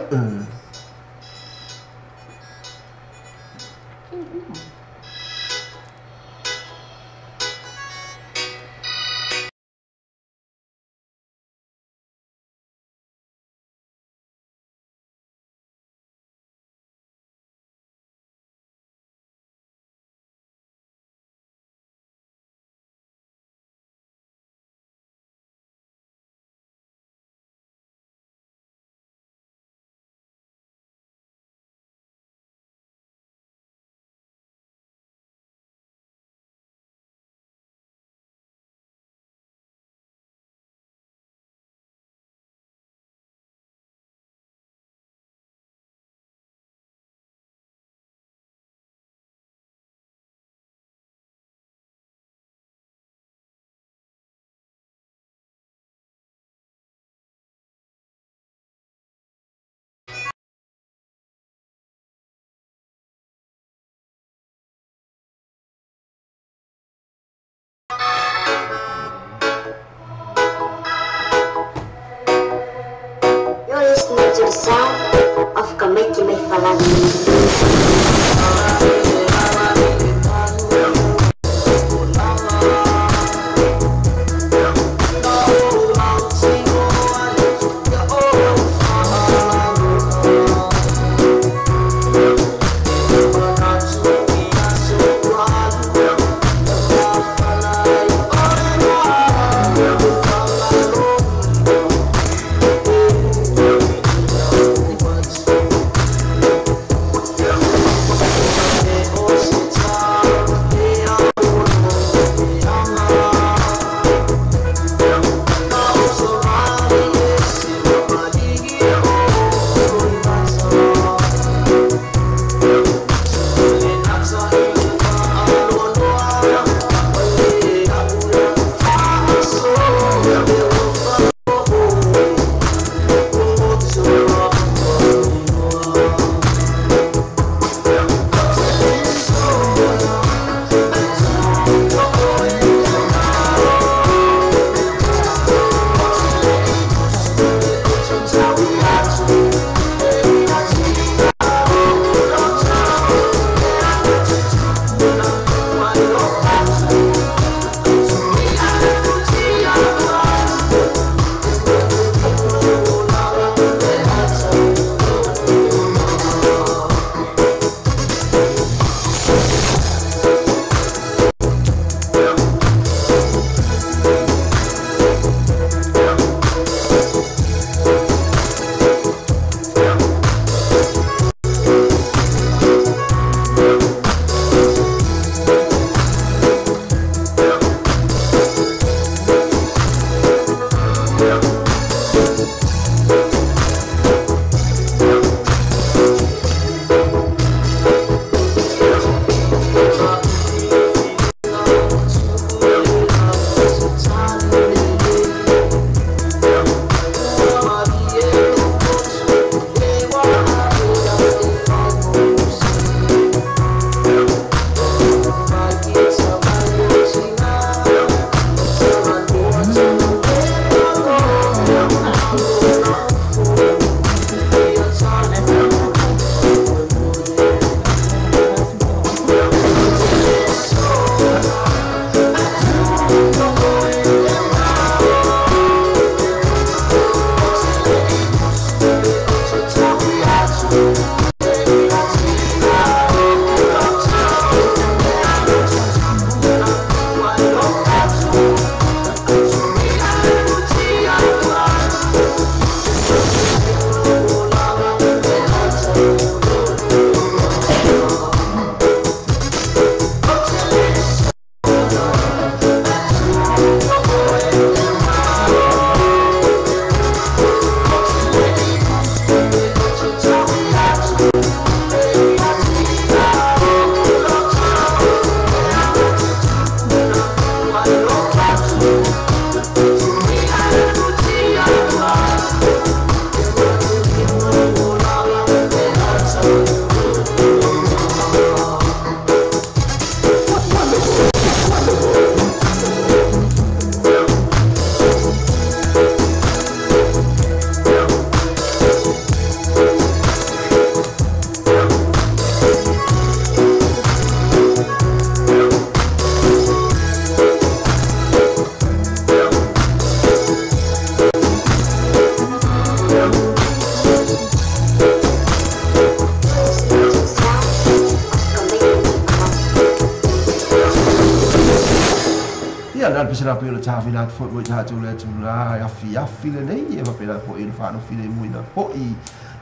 Ia le pese la pe le tafi la fo mo ta tu le tu la ya fi ya fi le nei e va pe la fo i fa no fi le mu ina fo i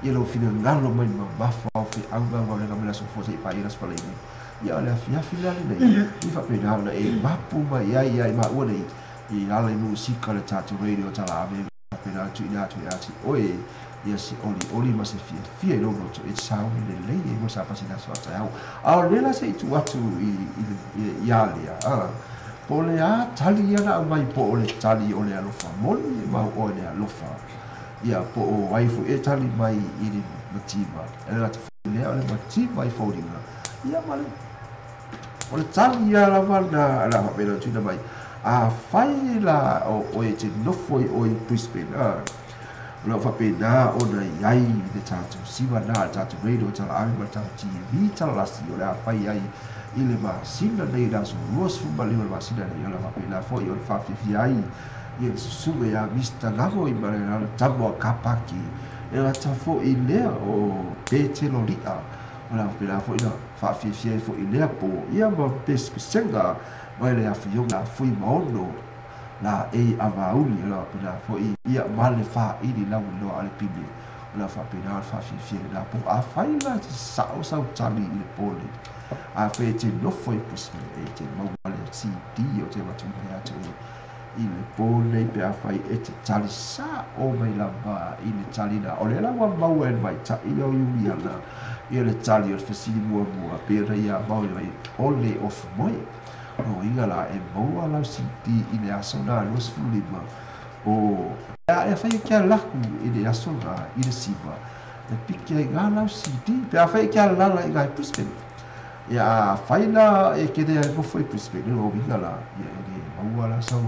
i lo fi le ngalo mai ma ma fa fi au ga ga le ga me la so fo se pa i la spa le ni ia le fi ya fi le nei i fa pe na e mapu mai ia ia ma ua nei i la le musika le tatou radio ta la me pe na tu ina tu ia ti oi ia si oli oli ma se fia fia i lo to e sau le le e mo sa pa se na so ta au a le la se tu atu i i ia le a po le a tali ia la mai po o le tali o le alofa moni ma o le alofa ia po o ai fu e tali mai i le mativa e la te le o le mativa i faulinga ia ma le o le tali ia la va na la fa pe la tu na mai a fai la o e te nofo i o i Brisbane a O le a faapena ona i ai le tatou siva lena a le tatou radio talaave ma le tatou TV talalasi o le a fai ai i le masina nei i le aso 25 o le masina nei. O le a faapena foi ona faafiafia ai ia le susuga ia Mister Gavoi ma le tama o Kapaki e gata foi lea o Petelo Li'a. O le a faapena foi ona faafiafia ai foi i lea po ia ma pesepesega mai le afioga Fuimaono laei avauli o le a faapena foi ia ma le faili lauiloa a le pine. O le a faapena ona faafiafia i lena po. Afai la e te sao sau tali i le po nei, afai e te nofo i Brisbane, e te maua le CD o te avatuina ia te oe i le po nei pe afai e te tali sao mai lava i le tali la. O lea la ua maua e le tamaitai o Iuliana ia le tali o le fesili muamua pei ona ia maua mai o le ofu moe. Lona uiga la e maua lau CD i le aso lena 25 o a e afai e ke alaku i le aso lena i le siva e piki ai ngā lau CD pe afai e ke alala i ngā i Brisbane. Ia afai la e ke lea e nofo i Brisbane, lona uiga la ia e le maua la sau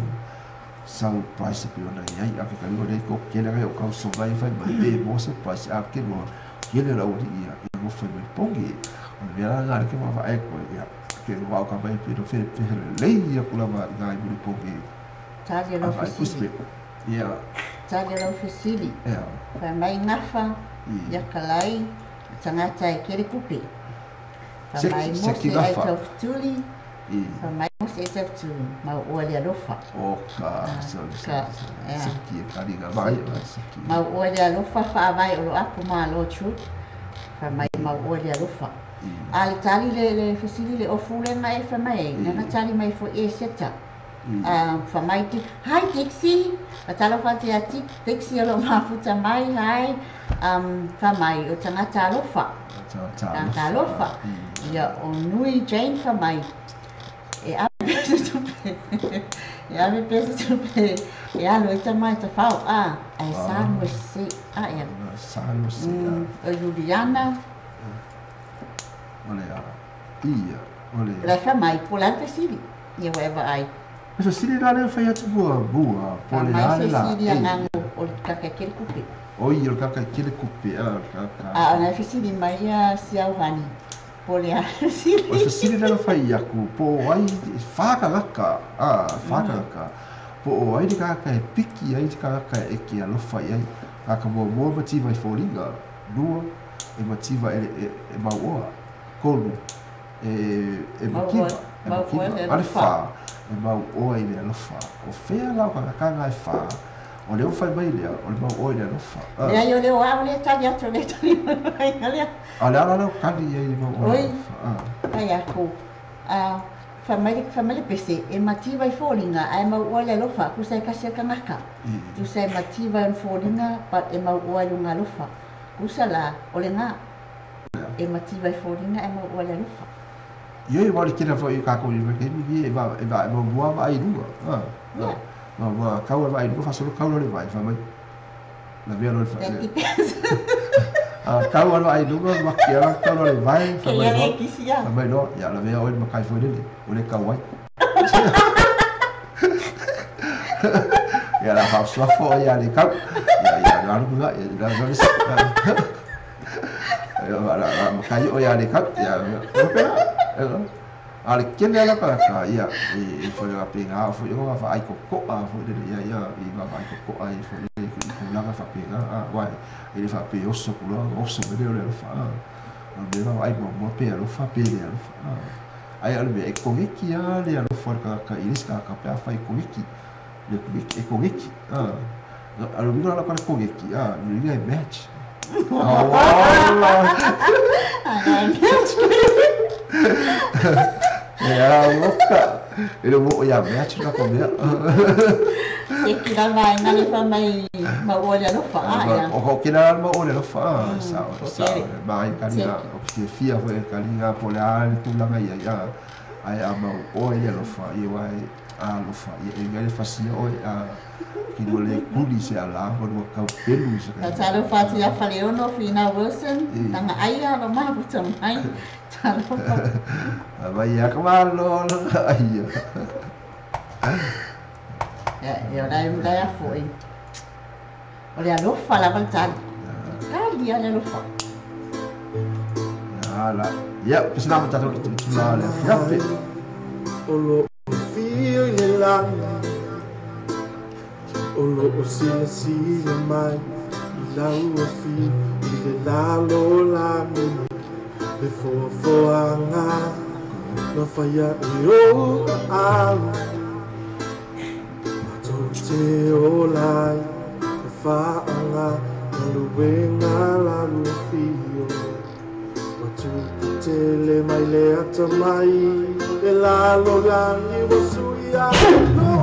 sau price e pei ona i ai a ke kaliua nei ko kele ngai o kau songa i fai mai pe mo se price a ke loa kele lau ali ia e nofo i mai pongi. O le mea la ngā le ke whawha e koe ia ke loa o ka mai pe no where pe hele lei aku lava i ngā i muri pongi. Tali lau A whai fesili. Brisbane. Ia. Tali lau fesili. Ia. Whai mai ngafa, ia kalai, tagata e kere kupe. Whai mai Seki, seki mose ai ngafa. tau fetuli. I. Whai mai mose ai tau fetuli. Mau oa le alofa. O ka, so, so, Ka, so, ia. seki e kari ngā mai, mai, seki. Mau oa le alofa, whaavai o lo apo mā lo truth. Whai mai mau oa le alofa. A le tali le, le fesili le ofu le mai whai mai e. Nana tali mai fo e seta. Whai mai te, hi Dixie. A talo wha te a Dixie o lo mafuta mai, hi. Whai mai o tangata alofa. Tangata alofa. Alofa. Ia o nui Jane whai mai. E ave pesa tupe. E ave pesa tupe. E alo e tamai ta whao. A, e sa no se. A, ia. Sa no se. O Juliana. O le a. Ia. O le. La whai mai, po la fesili. Ia wa ai. E fesili la lea whai atu mua, mua, po le Whai mai a le la. fesili a ngango o le kaka kere kupe. O i o le kaka kere kupe, a, kaka. A, ona fesili mai a siau hani. Po le a fesili. O le fesili lea whai aku, po o ai, whakangaka, a, whakangaka. Po o ai te kaka e piki ai te kaka e ke alofa i ai. Kaka mua mua mativa i fōringa, lua, e mativa e mauoa, kolu, e makiva, e makiva, ale wha, e mauoa i le alofa. O whea lau kakakanga e wha, o leo whai mai lea, o le mauoa i le alofa. Lea i o leo a, o lea tali atu, o lea tali mai lea. A le ala lau kani i ai mauoa i le alofa. Oi, ai aku, whai mai le pese, e mativa i fōringa, a e mauoa i le alofa, kusa e kasi a kangaka. Tusa e mativa i fōringa, but e mauoa i lunga alofa. Kusa la, o le ngā, e mativa i fōringa, e mauoa i le alofa. Ia e wale kena fo i kako i weke mi e va e va mua va i lunga. Ma ma kau va i lunga fa solo kau le vai fa mai. La via lo fa. A kau va i lunga ma kia kau le vai fa mai. Fa mai no, ia la via o ma kai fo le o le kau ai. Ia la fa slo fo ia le kau. Ia ia la lu la la la. Ia la la ma kai o ia le kau. Ia la. A le kele ala ka ka ia e fo le penga fo i fa ai ko ko a fo le ia ia i va ai ko ko ai fo le i ko la fa penga a wa e le fa pe oso ko la oso me le le fa a me va ai mo mo pe lo fa pe le lo fa ai ale me e ko ki a le lo fa ka ka i ka ka pe fa i ko ki le ko ki e ko ki a a lo mi la ka ko ki a ni le match Ia louca. Ele mo ia match na comia. Se ki la mai na le fa mai ma o le alofa a ia. O ki la ma o le alofa sa sa mai kali o ki fia fo kali nga po le a le tulaga ia ia ai a mau o le alofa ia wai alofa ia e ngai fasia o a ki no le kuli se ala mo no kau pelu se ka. Talo fati a Faleono Fina Wilson tanga aia lo ma puta mai. Talo fa. Vai a kamalo ai. Ya ya la la foi. O le alofa lava le tali. Tali a le alofa. Ala. Ia, pesina mo tatou i tula le afiafi. O lo fio i le lagi, o lo o silasila mai i lau afi i le lalolagi le foafoaga na faia e ou aau matou te ola ai e faaga galuega lau afio ua tupu tele mai le atamai le lalolagi ua suia lou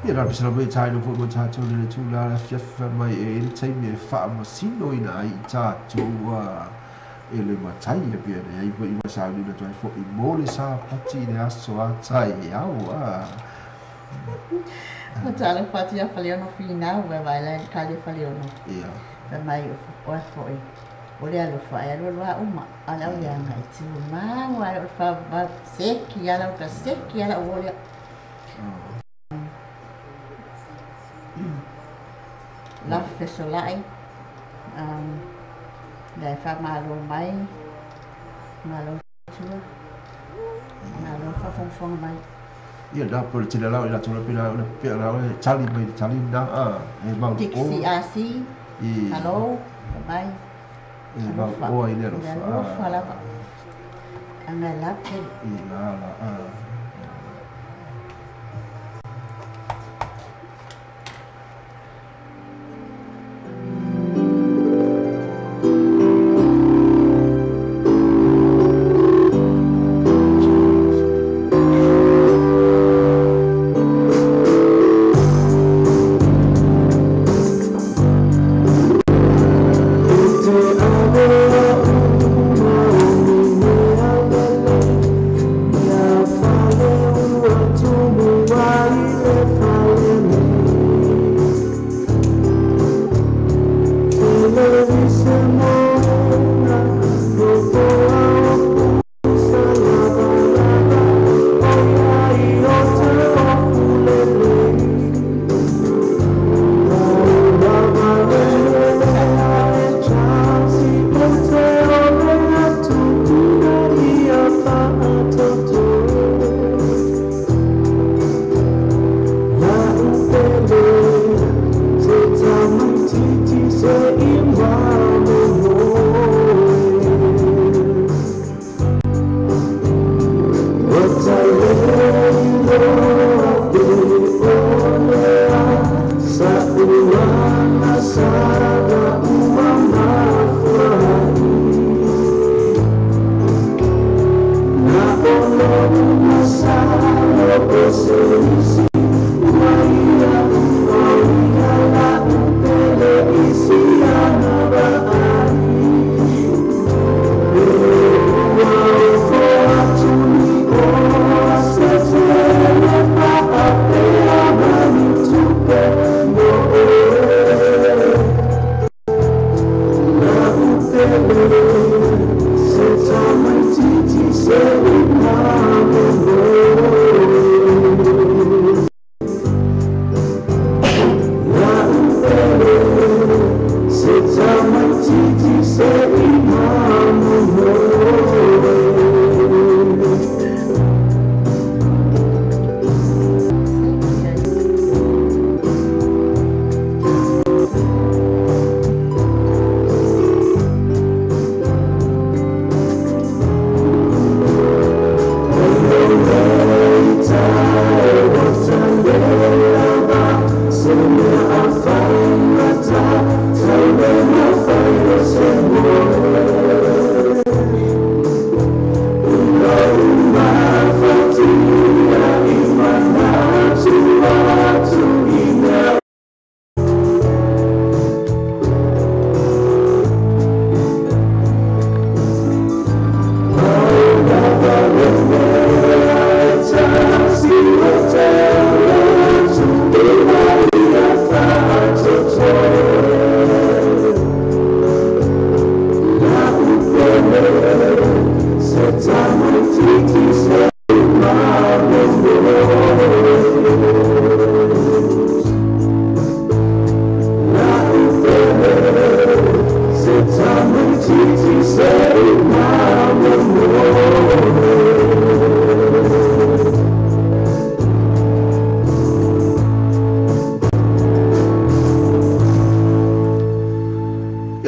Ia na pesina mo tai no foi mo tatou le tula le afiafi mai e le taimi e faamasino ina ai i tatou e le matai e pea le ai foi ma sauni na tuai foi mo le sapati i le aso a tai au a. O tala pati a faleono finau e vai la kali faleono. Ia. Fa mai o foi. O le alofa e alu a uma ala o le anga i tu mau ala o fa va seki ala o ka seki ala o le. La fesolai le fa malo mai malo tua malo fa fong mai. Ia na po le tele lau i la tula pila o le pea lau e tali mai le tali na a e mau o. Dixie asi. Hello mai. E mau o i le alofa. Alofa lava. Anga la pe. I la la a.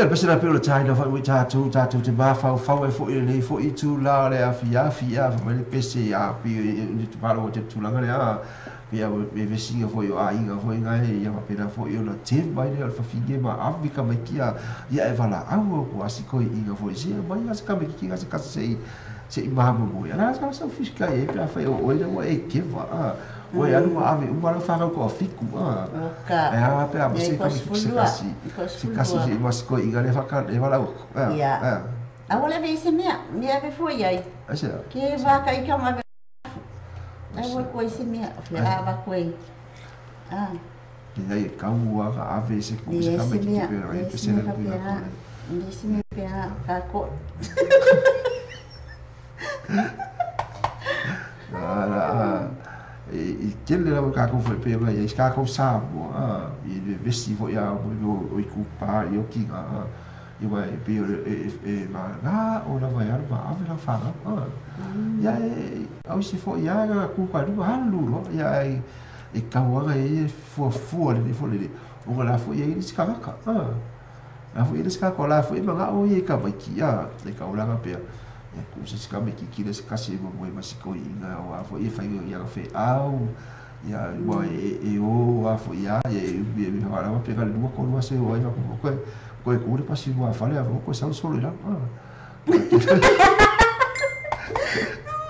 Pese la pe o le taina foi ui tātou, tātou te māwhauwhau e foi lenei foi i tū la le afiafi a wha mai le pese a pi e te palo o te tūlanga le a pe a e vesinga foi o aiga foi ngai ia whapena foi o na te mai le o le whawhinge ma awi ka mai kia ia e wala au o ko asi koi inga foi se mai nga se ka mai ki nga se kasi se i se i maha mo ia la sa sa fiska e pe a whai o oe ua e kewa a oe anu ma ave uma la whakau ko a fiku a Oka. e a pe a Ia se i ka mai ki se ko sefulua. kasi I ko se kasi sefulua. se i mas koi inga le whaka e wala o a Ia. a A ua le ave i se mea, mea ave foi ai. ai se Ke vaka i ka ma ave. A ua koe i se mea, o fea a va koe. Ah, Ke ai kau a ka ave se ku se le ka se mai ki mea, pe e le pe se se mea le ku faapea. ko Le se mea faapea ka ko. A i tele lava kākou foi pe mai ai kākou Samoa a i le vesi foi a mo o i kupa i o kinga a i mai pe o e e ma na o lava ia ma ave la whanga a ia e au si foi ia ga ku ka lu halu lo ia e e kauaga e fua fua le fo le o la foi ia i se kaka a la foi i se kaka la foi ma o i ka mai ki a e kaulaga pea ia ku se ka me ki le se kasi mo mo ma se ko inga o a foi e fai ia fe au ia ua e e o a foi ia e e e wala pe ka lua ko lua se o ai ko ko ko ko le pasi mo a fale a ko sa solo la a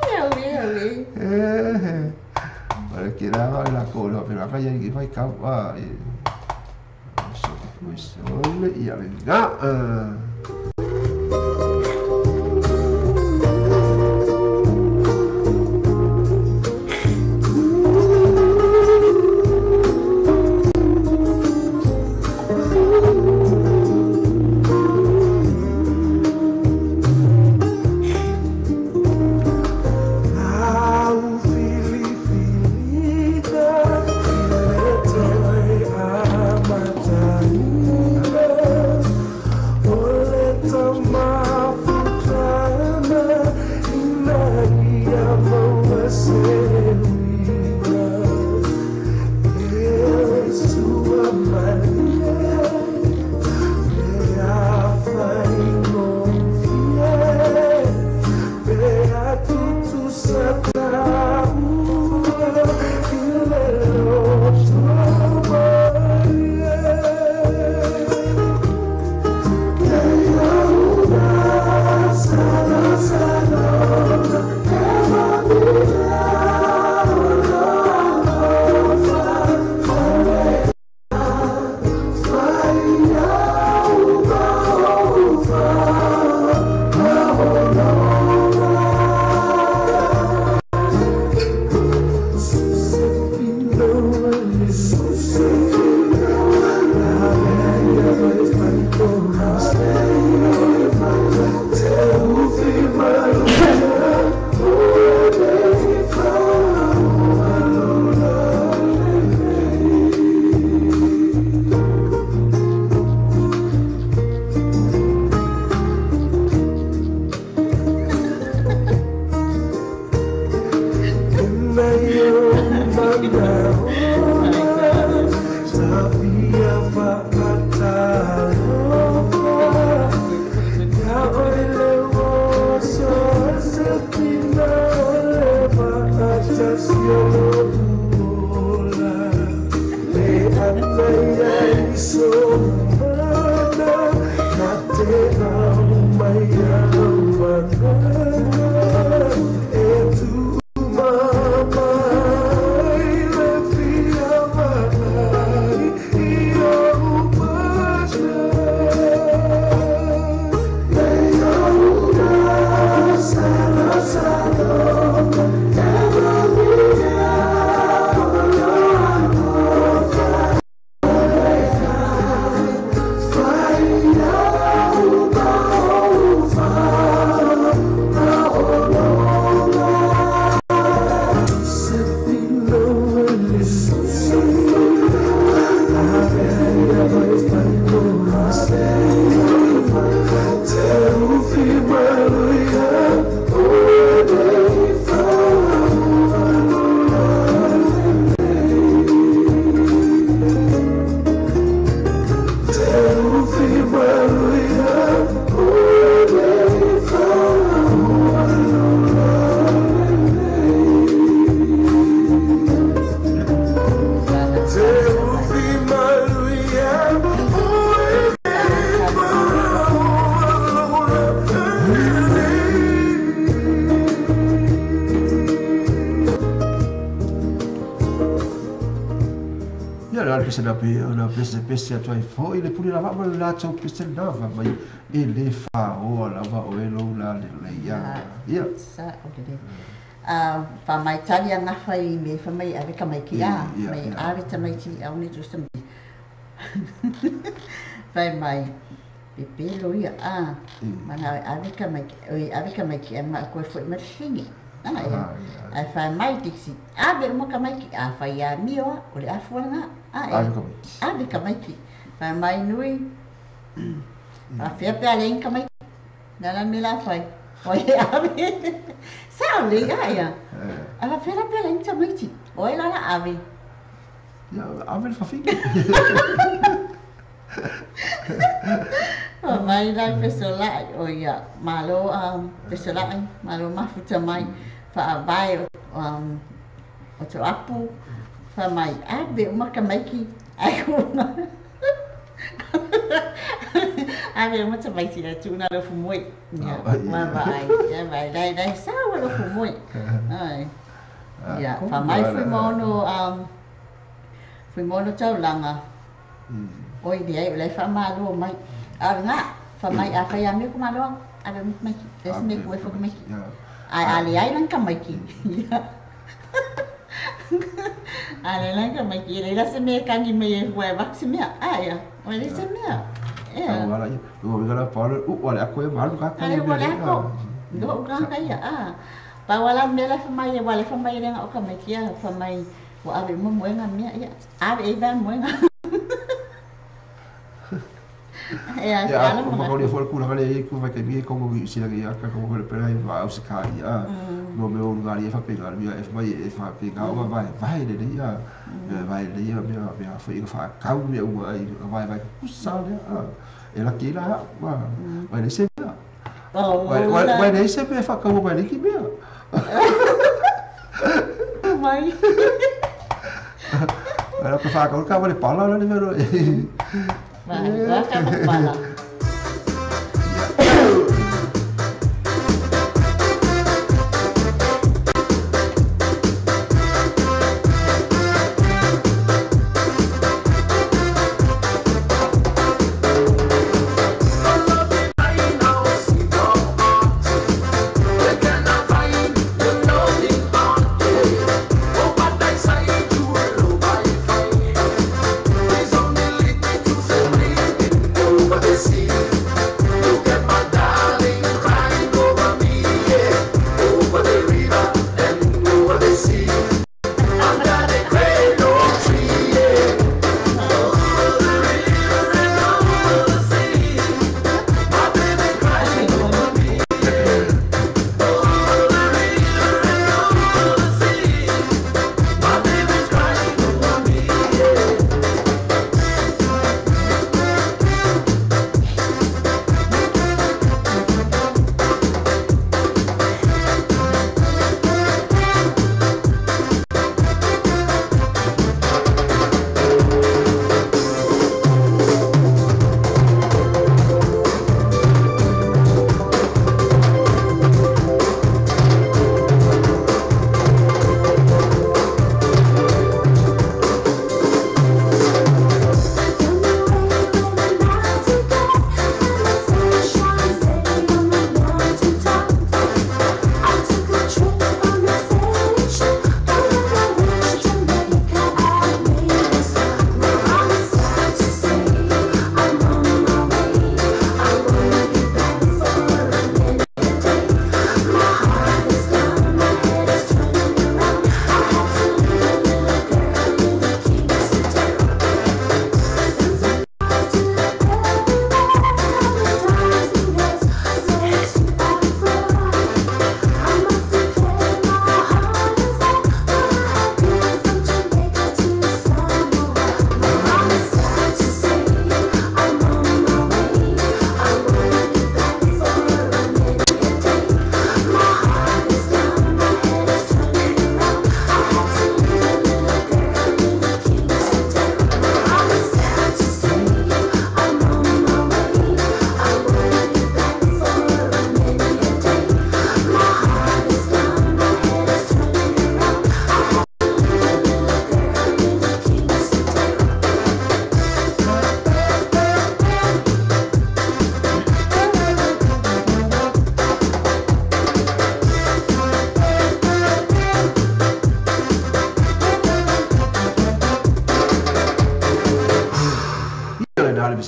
Ia ue, ue. eh Para que la la ko la pero acá ya que vai ka a e so pues ole ia le ga Au filifiliga i le toe amataina o le pese na pe ona pese pese atu ai foi le pule lava ma le latou pese lena fai mai e lē faoa lava oe lou lalelei a ia. Sa'o lelei. Faamaitali agafa i mea fai mai e ave tamaiti a, mai ave tamaiti aune tusa mai. Fai mai, pepelo ia a, manao e ave tamaiti, oi ave tamaiti ae ma koe fo'i mai le fafine. A ia. Ae fai mai Dixie, ave uma tamaiti, afai e amio a, o le afu lena. A ia. Ave tamaiti. Ave tamaiti. Fai mai nui, faafefea pe a leai ni tamaiti. O le a la le mea o le a fai? O ai e ave? Sa'o lelei a ia. Ae faafefea la pe a leai ni tamaiti? O ai la o le a ave? Ia, ave le fafine. Fai mai la e fesola'i, o ia, malo fesola'i, malo mafuta mai, fa'avae o to'apu, fai mai, ave uma tamaiti, ae ave uma tamaiti ae tu'una lou fumoe. Ia, vaavaai, ia vaai, la e sao lou fumoe. Ai. Ia, fai mai Fuimaono, Fuimaono taulaga, oi leai o la e faamalo mai. A o lena, fai mai afai e amio ko malo, ave uma tamaiti, leai se mea e ku'u ai fua tamaiti. Ae a leai la ni tamaiti, ia. A leai la ni tamaiti, e leai la se mea e kagi mai ai fua e avatu se mea. A ia, ua leai se mea. Ea. Tau ala ia, lona uiga la pau le u'u a le ako ia ma alu tagata Ae ia u'u a mea le nei ako, lo'u tagata ia, a. Pau lava la le mea la e fai mai, aua o lea e fai mai e le na o tamaiti a, fai mai ua ave uma moega mea, ia, ave i ai vae moega. Ea, Ia, a la o makauli manatu. foi le tulaga lea e i ai ku vaitaimi e kogo i Niu Sila ia ka kogo le pele ai vaau se kai a no mea o luga e faapena le mea e fai mai e faapena uma vaevae lelei a vae lelei a mea mea foi ina faatau mea uma ai vaevae tutusa lea a e laki ai la a'u a ua e leai se mea ua e leai se mea e faataua mai ai le isi mea. Mai. Ai la faatau le taavale pala la le mea loa. Vai, taavale pala.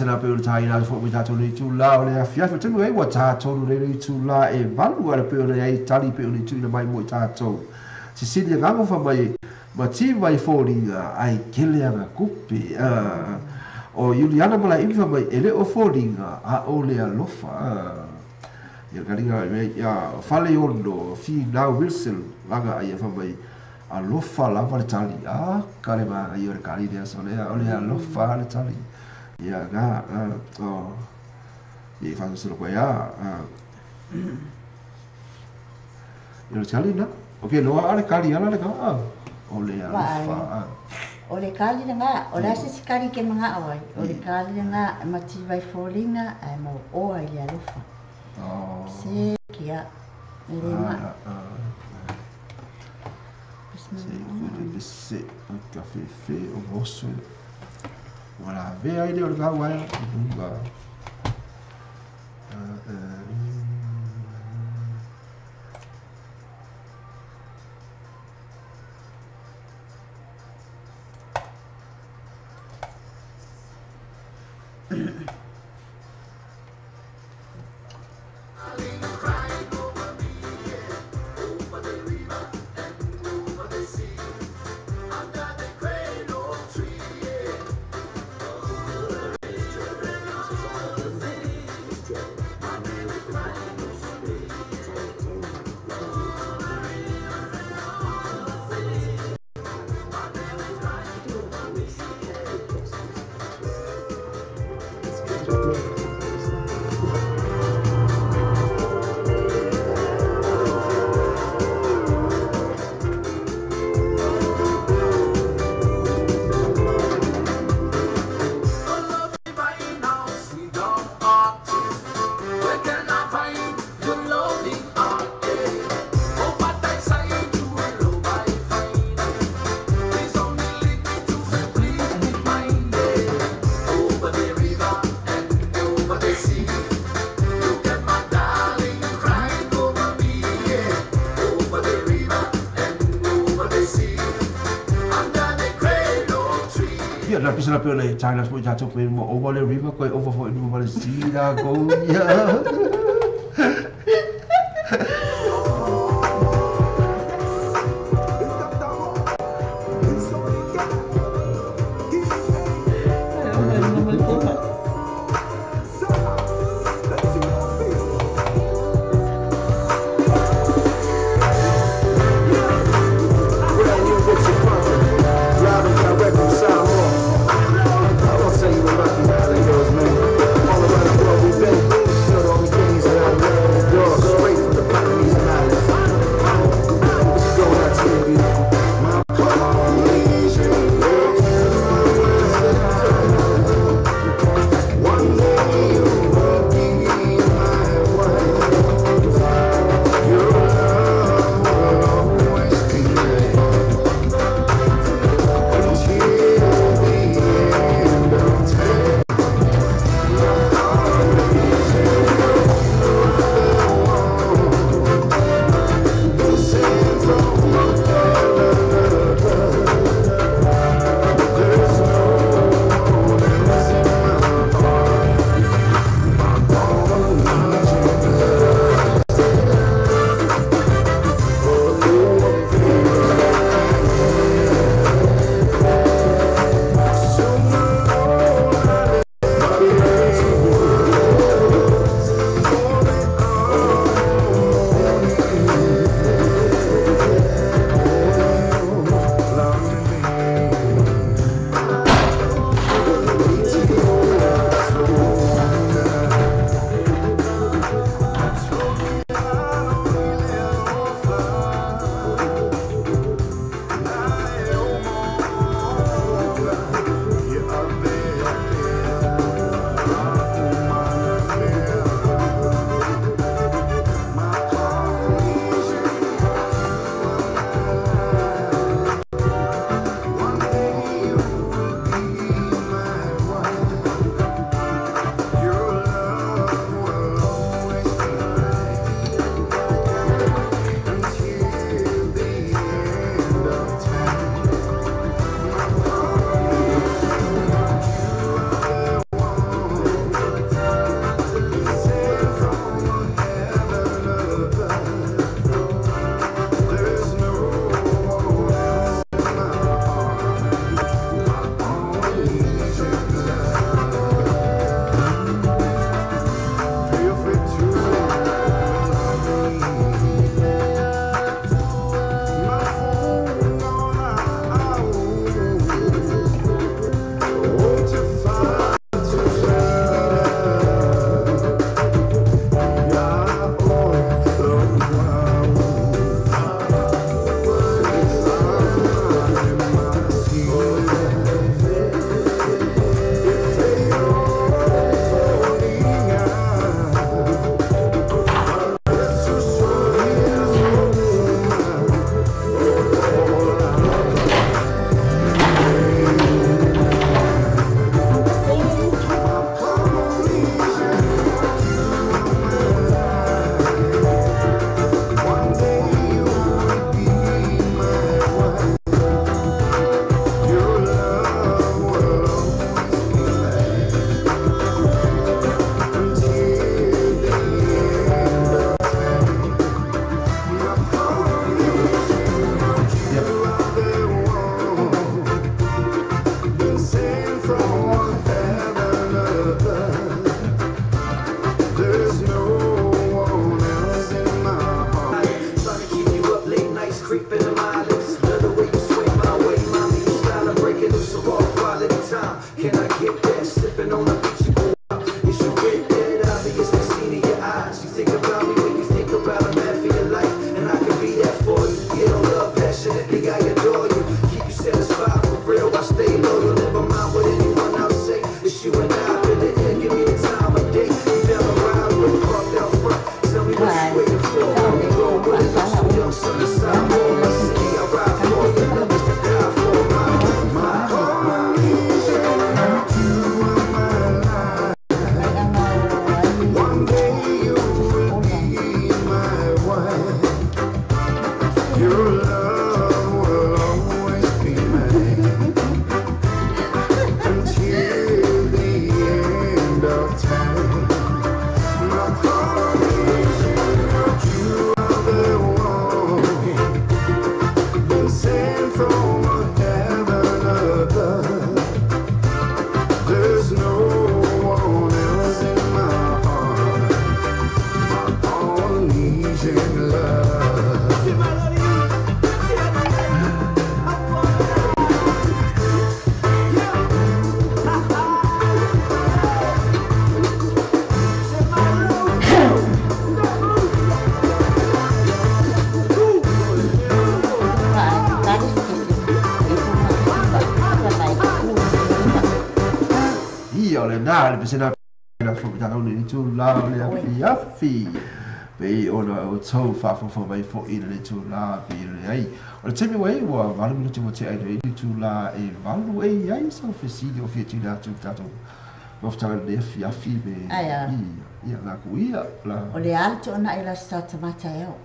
faasena pe o le taina atu foi mo i tatou nei itulā o le afiafi. O le taimi ai ua tatonu nei le itulā e 8 ala pei ona i ai tali pei ona i tuuina mai mo i tatou. Sisili agaga fa mai ma ti mai foliga ai kele aga kupe. O Iuliana Malaeimi fa mai e le o foliga a o le alofa. Ia kaliga ia fale ono Finau Wilson laga ai fa mai alofa lava le tali. A kale ma ai o le kali lea so lea o le alofa le tali. Ia ga o ia fa so ko ia ia le tali na. Okay, loa ale kali ala le ka o le alofa. O le kali nga o le se kali ke manga o ai. O le kali nga mati vai folinga ai mo o ai le alofa. Oh. Se kia le ma. Se se café fait au rosso. Voilà, ve ai le o le ka wa unga. La pisa la pe le China foi ja tope mo over le river koi over foi no le sila go ya. All around the world we've been. Still the only thing Ia o lena le pesena la fo ta le itulā o le afiafi pei ona outou faafofoga mai foʻi i le itulā pei le ai o le taimi ua i ai ua 8 minute ua tea i le itulā e 8. E i ai sau fesili o fia tuuina atu i le tatou mafutaga i lenei afiafi pe ia la ku ia la? O le a le toonai la sa tamata e au.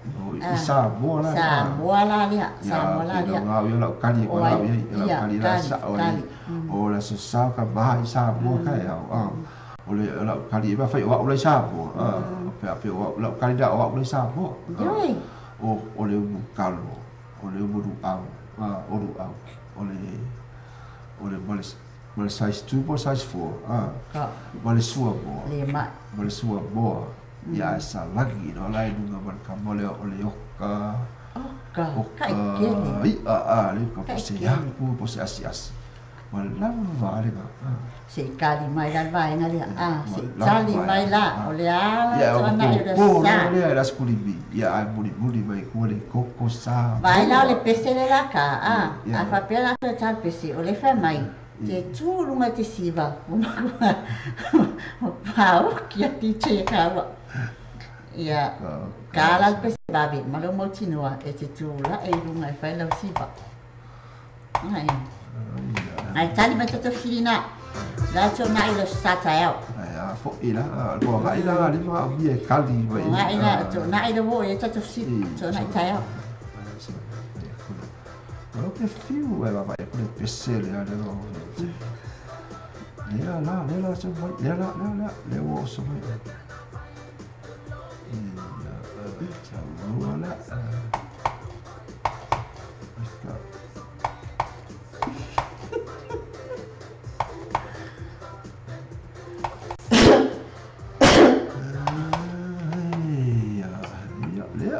I Samoa la. Samoa la lea, Samoa la lea. Ia ia lau kali ko lau ia lau kali la sa o le o le so sa ka ma i Samoa ka e au o le lau kali e ma fai o au lai Samoa pe pe o lau kali da o au lai Samoa o le umu kalo o le umu au o lu au o le ma le size 2 po size 4 ma le sua moa le ma ma le sua moa ia sa lagi no la lunga ma le kamo le o le oka oka kai kele i a le ka po se aku po se asi asi ma lava le ka Se kali mai la vaenga lea se tali mai la o le a ia o toonai o le po sa le la skulimi ia ai muli muli mai ku le koko sa. Vai la o le pese le la ka a faapea la toe tali pese o le fai mai te tu lunga te siva o o pau kia ti te kaua ia ka la le pese vave ma le mautinoa e te tu la e lunga e fai lau siva ai ai tali mai tatou filina la toonai le sa taeao. Ai a fo ila bo ga ila le ma mi e kali mai. Ngai la toonai le wo e tatou fesili toonai taeao. O ke fiu e va e ku le pese le ale o le la le la so mai le la le la le wo so mai ia sa wo la ka. Ia ia le.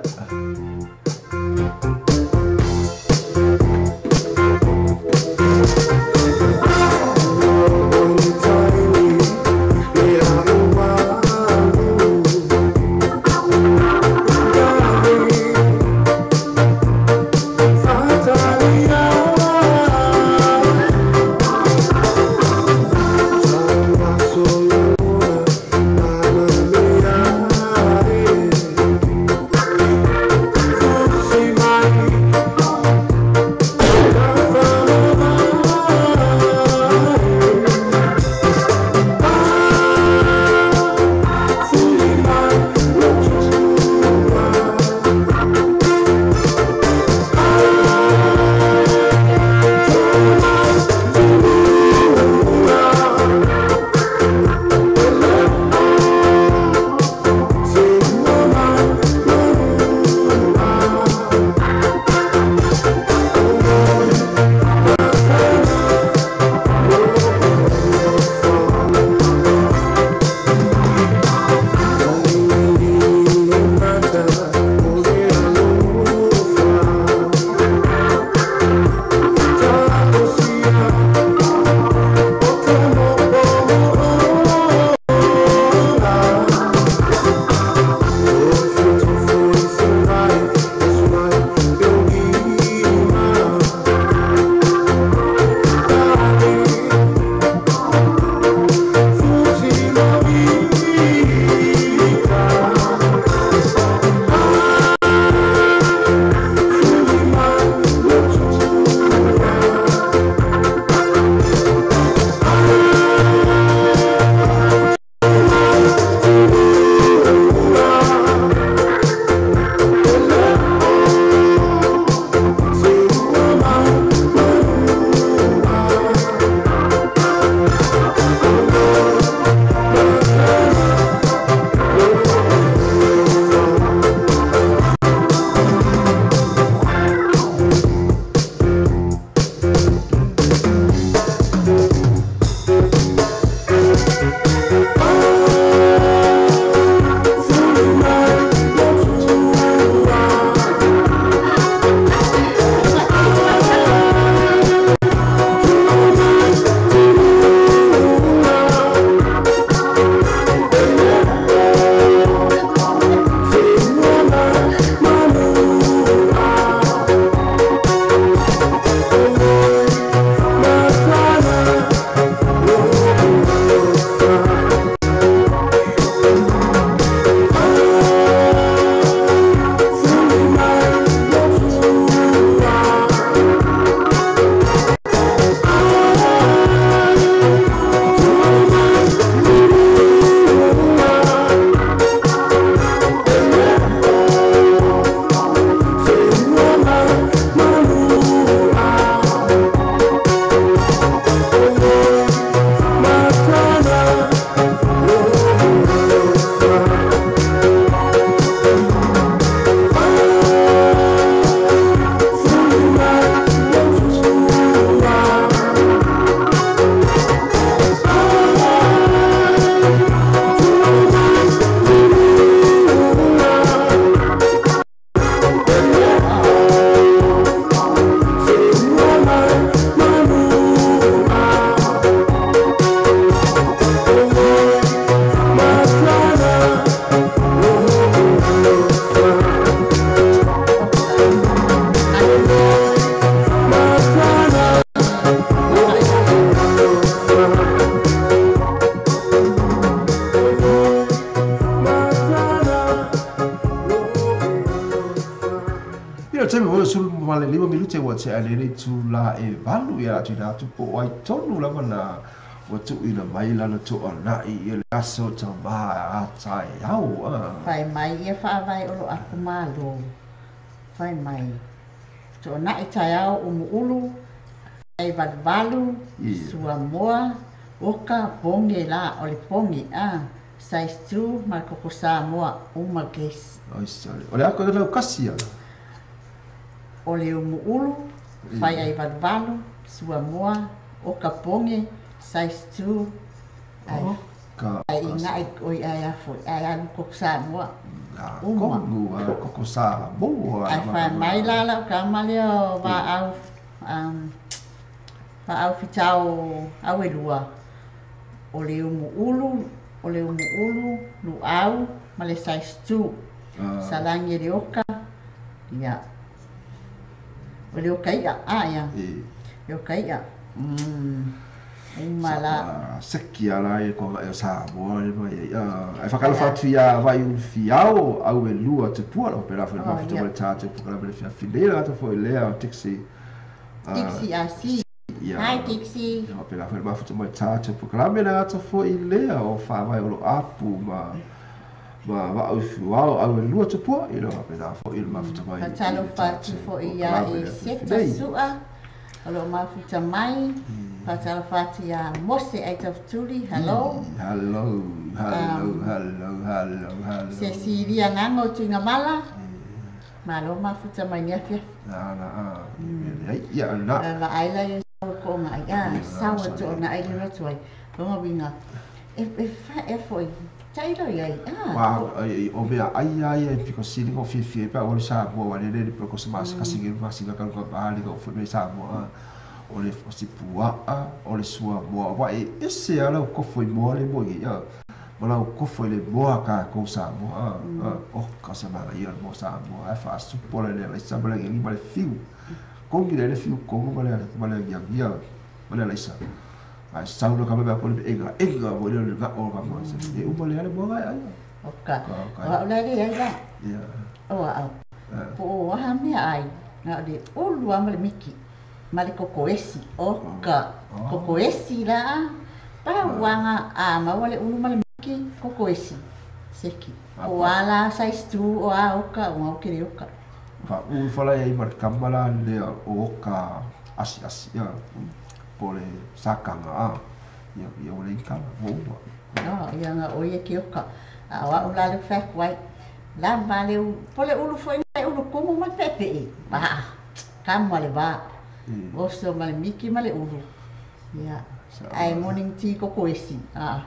Ia le taimi foi o 15 minute ua tea nei le itula e 8 ia tuuina atu po o ai tonu lava na ua tuuina mai lana toanai i le aso tamā a taeao a. Fai mai ia faavae o lo aku Malo. Fai mai toanai taeao umuulu, ai valuvalu, suamoa, oka, poge la, o le poge a, size 2 ma le koko Samoa, uma gesi. Oi sorry. O le a koe lau kasi a? O le umuulu, fai ai valuvalu, suamoa, oka poge, size 2, ai. Ka Ai ingai oi ai a foi, ai alu koko Samoa. Uma. Kongu a koko Samoa. Ai fai mai la lau kama lea o vaau, vaau fitao au e lua. O le umuulu, o le umuulu, luau, ma le size 2. Salagi e le oka, ia. O le oka ia, a ia. Le oka ia. Uma la. Seki ala e ko e Samoa le mai ai. Ai whakalofa atu ia vai un fiao au e lua te pua lo pera foi ma futa le tātou po kala le fia file la ta foi lea o Dixie. Dixie asi. Hi Dixie. Ia pera foi ma futa mai tātou po kala me la ta foi lea o wha vai o lo apu ma ma wa au fiao au e lua te pua i lo pera foi ma futa mai. Whatalofa atu foi ia e seta sua. O lo mafuta mai. Whatalofa atu ia Mose ai tafutuli. Hello. Hello, hello, hello, hello, hello. Se siria ngango tuinga mala. Malo mafuta mai ni afia. Na na a. Ia na. La ai la ia ko ngai a sawa to na ai le rotu ai. Longa winga. E fa e foi. Tai lo ia a. Wa o mea ai ai e piko sili ko fi fi pa o le Samoa wa le le piko se mas kasi ngi mas ka ka ba le ko fu me Samoa. O le o si pua a o le sua moa wa e ese ala ko foi moa le mo ia. Ma la ko foi le moa ka ko Samoa. O ka se ma ia mo Samoa e fa su po le le sa ba le ngi ma le fiu. Ko ngi le fiu ko ma le ma le ia ia ma le sa. Ai sau lo ka ba ko le enga enga mo le ga o ka mo se e uma le ale mo ga ai. O ka. O la le ai la. Ia. O a. Po o ha me ai. Na le ulu a ma le miki. Ma le kokoesi. O ka. Kokoesi la. Pa wanga a ma wale ulu ma le miki kokoesi. Seki. O ala size 2 o a o ka o au kere o ka. Fa u fala ai mar kamala le o ka asi asi ia. Po le sakanga a. Ia ia o le ikala mo uma. No, ia nga o ia ki oka. A wa ula le fa kwai. La va le po le ulu foi na ulu kumu ma pepe e. Ba. Kama le va. Oso ma le miki ma le ulu. Ia. Ai morning tea kokoesi. A.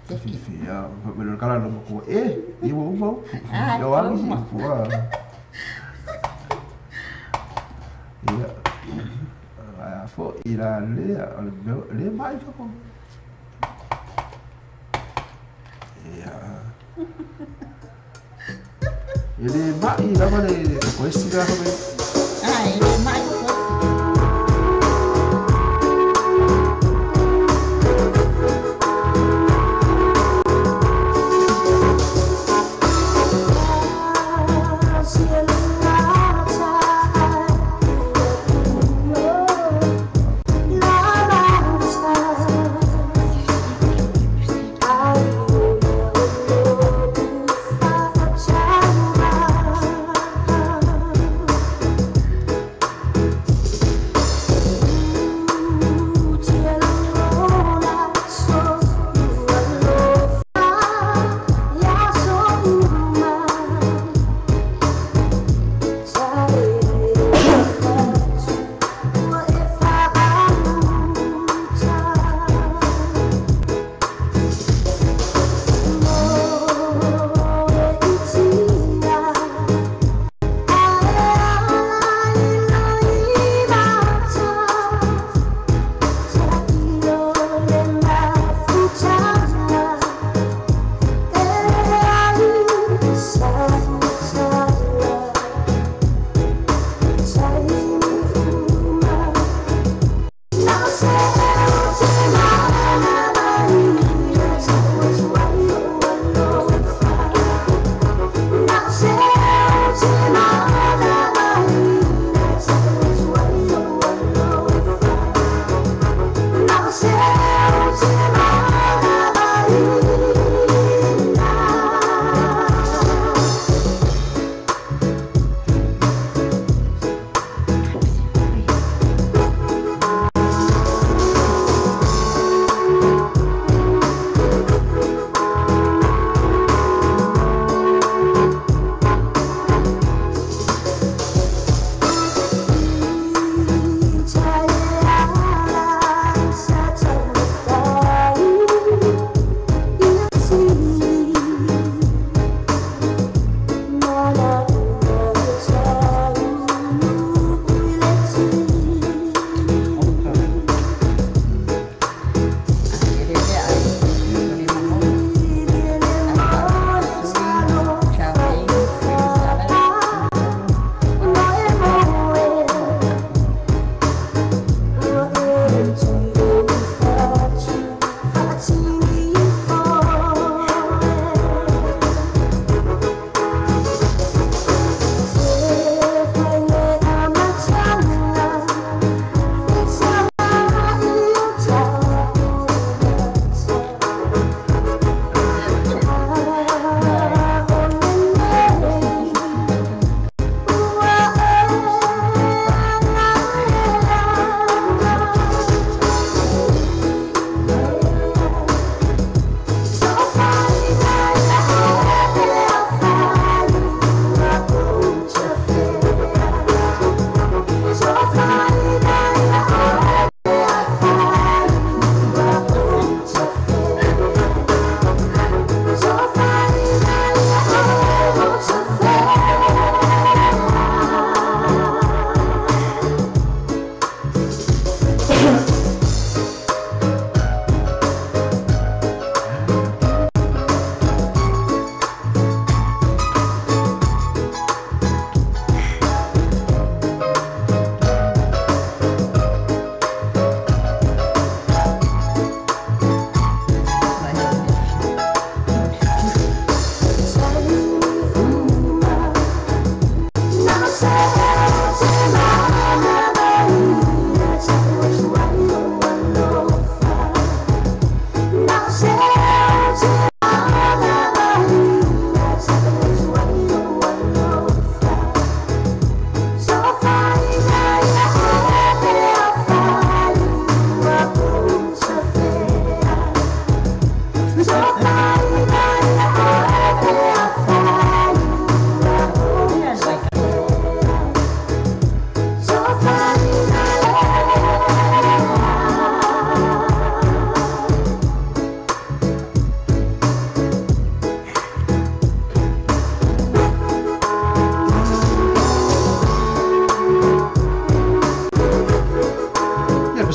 Seki. Ia, me lo kala no ko e, ia o uma. Ia wa ni fu a. Ia. A fo ira le le mai ko. Ia. E le mai la ma le kokoesi la ko. Ah, e le mai ko.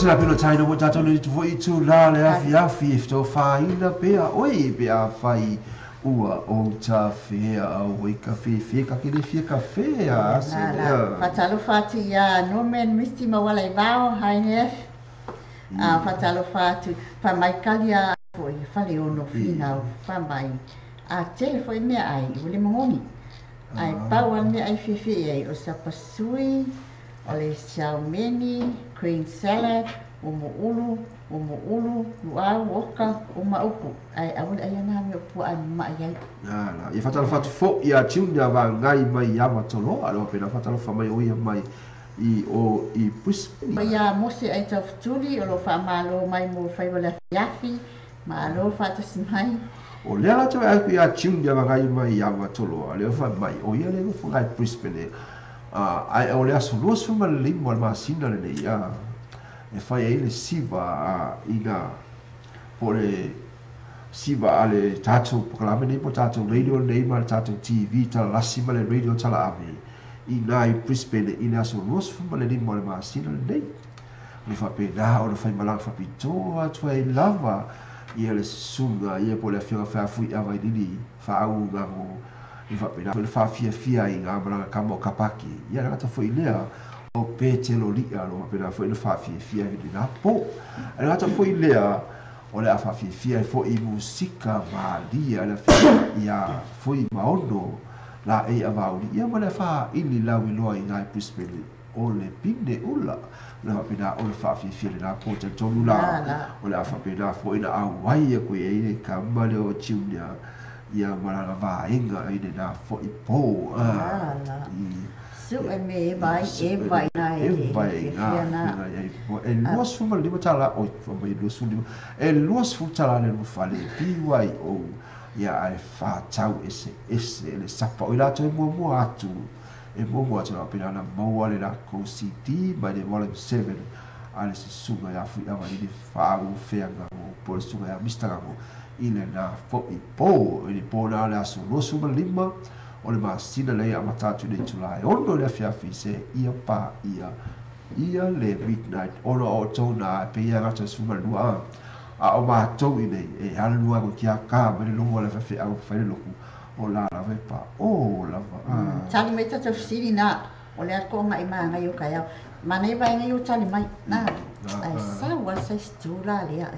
La pelo taino mo tatou le foi tu la le afi afi e to faina pea oi pe a fai ua o ta fea au i ka fe fe ka ke le fia ka fe a se Fatalofa atu ia Norman Misty Mawala i Vao, hi Nef. Fatalofa atu whamaikali a foi whale ono whina whamai. A tele foi mea ai, ua le mangoni. Ai pau al mea ai whiwhi ai o sapasui, o le siaumeni, green salad, o mo ulu, luau, oka, o maupu. Ai, awale ai ana me pua ai mai ai. Na, i fatalofa atu fo ia Junior va ngai mai ia matolo, alo pena fatalofa mai o ia mai i o i Brisbane. Ia mose ai tau futuli, o lo wha mai mo whaiwala fiafi, ma alo whatasi mai. O lea la tau ai ia Junior va ngai mai ia matolo, alo wha mai o ia le fo ngai Brisbane. Ai o le aso 25 o le masina lenei e fai ai le siva i ngā po le siva a le tatou pokalame nei po tatou radio nei ma le tatou TV tala lasi ma le radio tala ave i ngā i Brisbane i le aso 25 o le masina lenei. Le faapena ona fai malaga faapitoa atu ai lava ia le susuga ia po le afioga feafui ava i lili faaugago i faapena le whaafiafia i ngā maranga kama o kapaki. Ia ngata foi lea o Petelo lia lo faapena foi le whaafiafia i le po. A ngata foi lea o le a whaafiafia i foi musika maalia le fia ia foi maono la e avauli. Ia ma le wha ili lau i loa i ngai Brisbane o le pine ula. Le faapena o le whaafiafia le nā po te tonu la. O le a faapena foi na au ai e koe e le kama le o Junior ia maranga vaenga ai le nā foi pō. Su e me e vai e vai na e vai na e 25 tala oi mai 25 e 20 tala le fale BYO ia ai whātau ese ese le sapa o i lātou e muamua atu e muamua atu la pena na maua le lākou CD mai le volume 7 a le susuga ia fui awa i le whaau wheanga o po le susuga ia Mr. Gango i le nā foi pō i le pō nā le aso 25 o le masina lei a matatu nei tulai ono le afiafi se ia pā ia ia le midnight ono o tau nā pe ia ngata suma lua a o mātou i nei e halua ko kia kā mai le lohu le whawhi au whai le loku o la la vai pā o lava. Tali mai tātou whisiri nā o le ako ngai maa ngai o kai au manei vai ngai o tali mai nā ai sau a size 2 la lea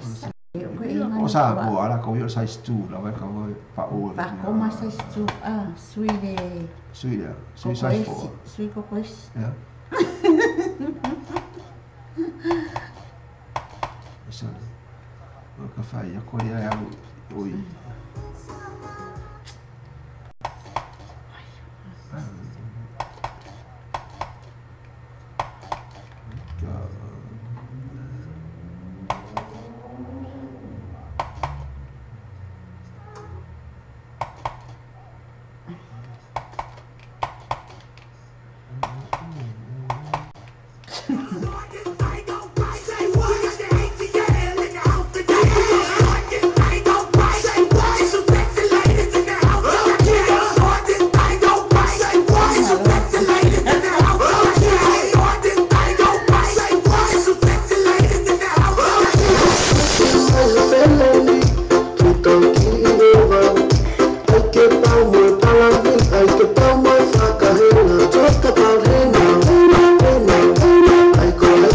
O sa mo ala ko yo size 2 la vai ka mo pa o. Pa ko ma size 2 ah sui le sui le sui size 4. Sui ko ko es. Ja. Eso. O ka fai ko ia au oi. I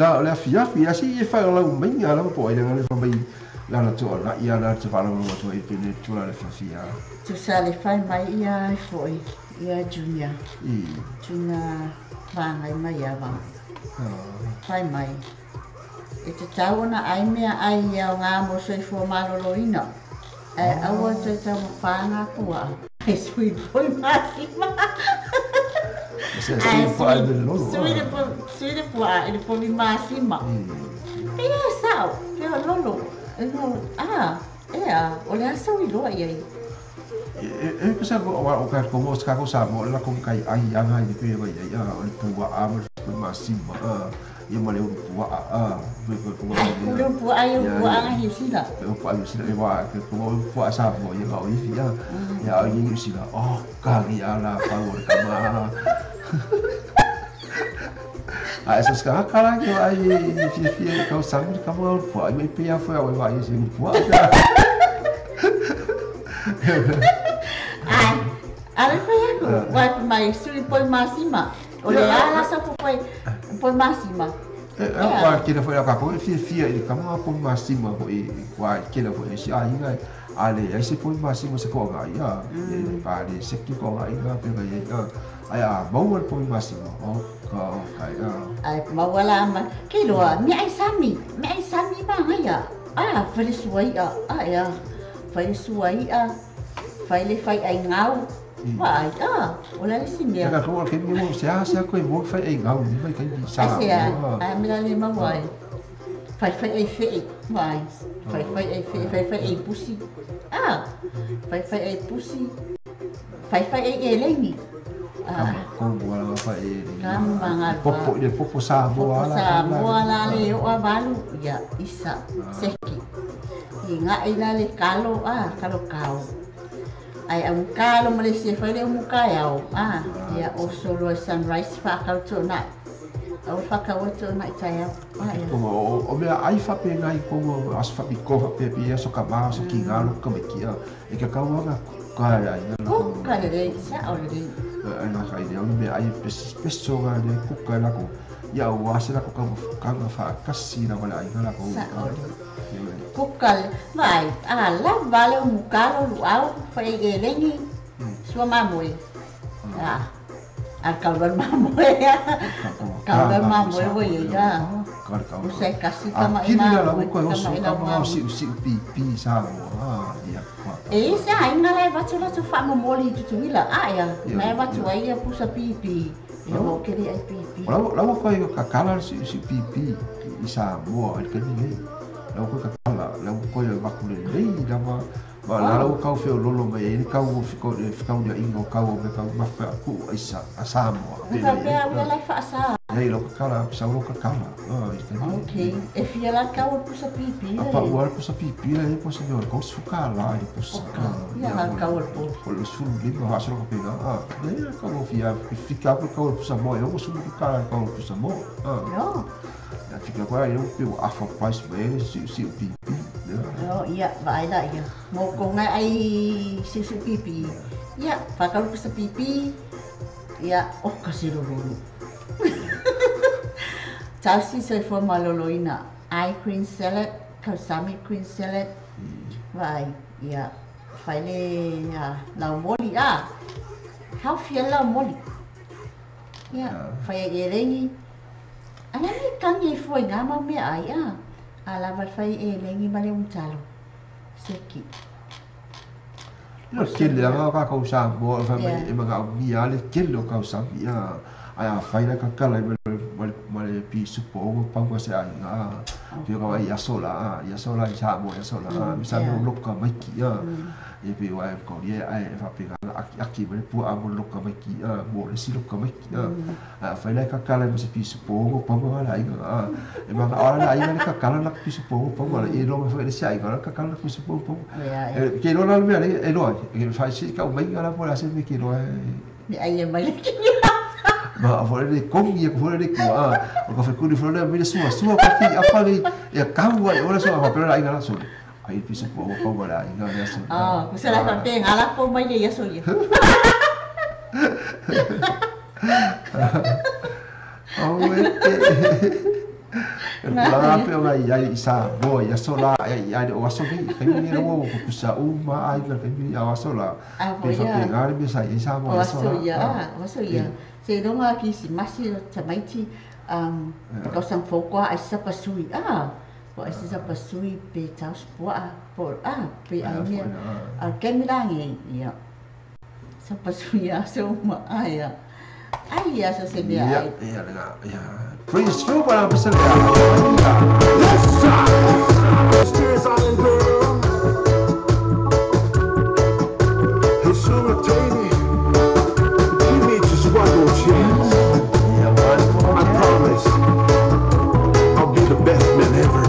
La o le afiafi asi e whakalau mai a lava po ai le mai la to la ia la te whalau atu ai pene tu la le afiafi a tu sa le whai mai ia foi ia Junior i Junior whangai mai ia wā whai mai e te tau ona ai mea ai ia o ngā mo soifua maloloina e aua te tau whanga pua e sui poi masima. Sui le pua e le poi masima. Pea sao, pea lolo. Ah, ea, o le asa ui loa ia i. E pesa o ka komo o ka sa mo la kom kai ai anga i pe ia ia o le pua a mo le masima a ia mo le pua a me ko ko o le pua ai o pua anga hi sila. O pua ai sila e wa ke ko pua sa mo ia o i ia ia o i sila o ka ri ala pa o ka ma. A essa ska kala ke ai fi fi ka sa mo ka mo pua ai pe ia foi o vai se pua. Ai, ale foi aku, vai mai sui poi masima. O le ala sa poi poi masima. E wa ke le foi ka ko fi fi i ka mo poi masima ko i wa ke le foi si ai ngai ale ai se poi masima se ko ga ia e pa le se ki ko ga ia pe ga ia ai a mau le poi masima o ka o kai a ai mau ala ma ke loa mi ai sami ma ia a fele suai a a ia fai suai a fai le fai ai ngau vai a o la si mea ka ko ke mi mo se a se ko mo fai ai ngau ni mai kai sa se a a me la le ma vai fai fai ai fe vai fai fai ai fe fai fai ai pusi a fai fai ai pusi fai fai ai eleni a ko mo la fai e ka popo le popo sa mo ala sa mo ala le o avalu ia isa seki i nga ila le kalo a kalo kau ai am kalo mo le se fai le mo kai au a ia o solo sunrise fa kau to na au fa kau to na tai au o mea ai fa pe ngai ko as fa ko fa pe pe so ka ma so ki ngalo ka me ki a e ka kau anga ka ai ko ka le sa o le Ai la kai le me ai peso ga le kuka la ko ia ua se la ko ka ka fa kasi la wala ai la ko. Kuka vai a la vale o mukalo luau fai elengi sua mamoe. Ah. A kaulal mamoe. Kaulal mamoe wo ia. Usai kasi kama ina. La ko o kama si si pi pi sa mo. Ah ia. E sa ai la va tu la tu fa mo moli tu tu ila. Ah ia. Na va tu ai pusa pi pi. E mo keri ai pi pi. La la ko ka kala si si pi pi i sa mo al ke ni. La ko ka kala la ko yo va ku le la va ma la la kau fe lolo me e kau fiko fiko ni ingo kau me kau ma fa ku ai sa sa mo. Pe pe la fa sa. Ei lo kala sa lo kala. Ah i Okay. E fia la kau pusa pi pi. Apa ua pusa pi pi la e pusa me ko su kala e pusa. Ia la kau po. O lo su li ma ha so ko pe ah. E kau fia fika ko kau pusa mo e o su kala kau pusa mo. Ah. No. Ya fika ko ai pe o afa price me si si pi pi. No, ia vai la ia. Mo ko ngai ai si si pi pi. Ia fa kau pusa pi pi. Ia o ka si ro ro. Tausi soifua maloloina. Ai green salad, kausami green salad. Vai, ia faile lau moli a. How fia lau moli. Ia fai e lengi. Ana ni kangi foi ngā mau mea ai a. A lava fai e lengi ma le umtalo. Seki. No kele anga ka kau sa mo fa mai e manga mi ale kele o kau sa mi a. Ai a fai la kakala i ma le pi supo o pangua se ai ngā. Pio ka ai asola a, asola i sa mo asola a, mi sa mo loka mai ki a. E pe wa ko ni ai fa pe aki aki ma le pua a mo loka mai ki a, mo le si loka mai ki a. A fai la kakala i ma se pi supo o pangua la ai ngā. E manga ala la ai le kakala la pi supo o pangua la e lo me fa le si ai ngā kakala la pi supo o pangua. E ke lo la me ale e lo e fa si ka mai ngā la po la se me ke lo e. Me ai e mai le ki. Ma fo le kongi e fo le ko a o ka fekuri fo le me sua sua ka ki apa le e kau ai ora sua pa la inga la so ai piso po po la inga la so ah ko se la ka te ngala po mai le ya so ye o e la pe o ai sa bo ya so la ai ai o aso ni kai ni ro ko sa u ma ai ka ni a aso la pe fa pe ga le sa i sa mo aso la o aso ya se ronga ki si masi tamaiti kau sang fokwa ai sapa sui a po ai sapa sui pe taus po a po a pe ai me a kemirangi ia sapa sui a so ma ai a ai ia so se me ai ia ia Prince Phil para pesel Yes sir. Mysterious Island girl. Hey Summer Tany, give me just one more chance. I promise I'll be the best man ever.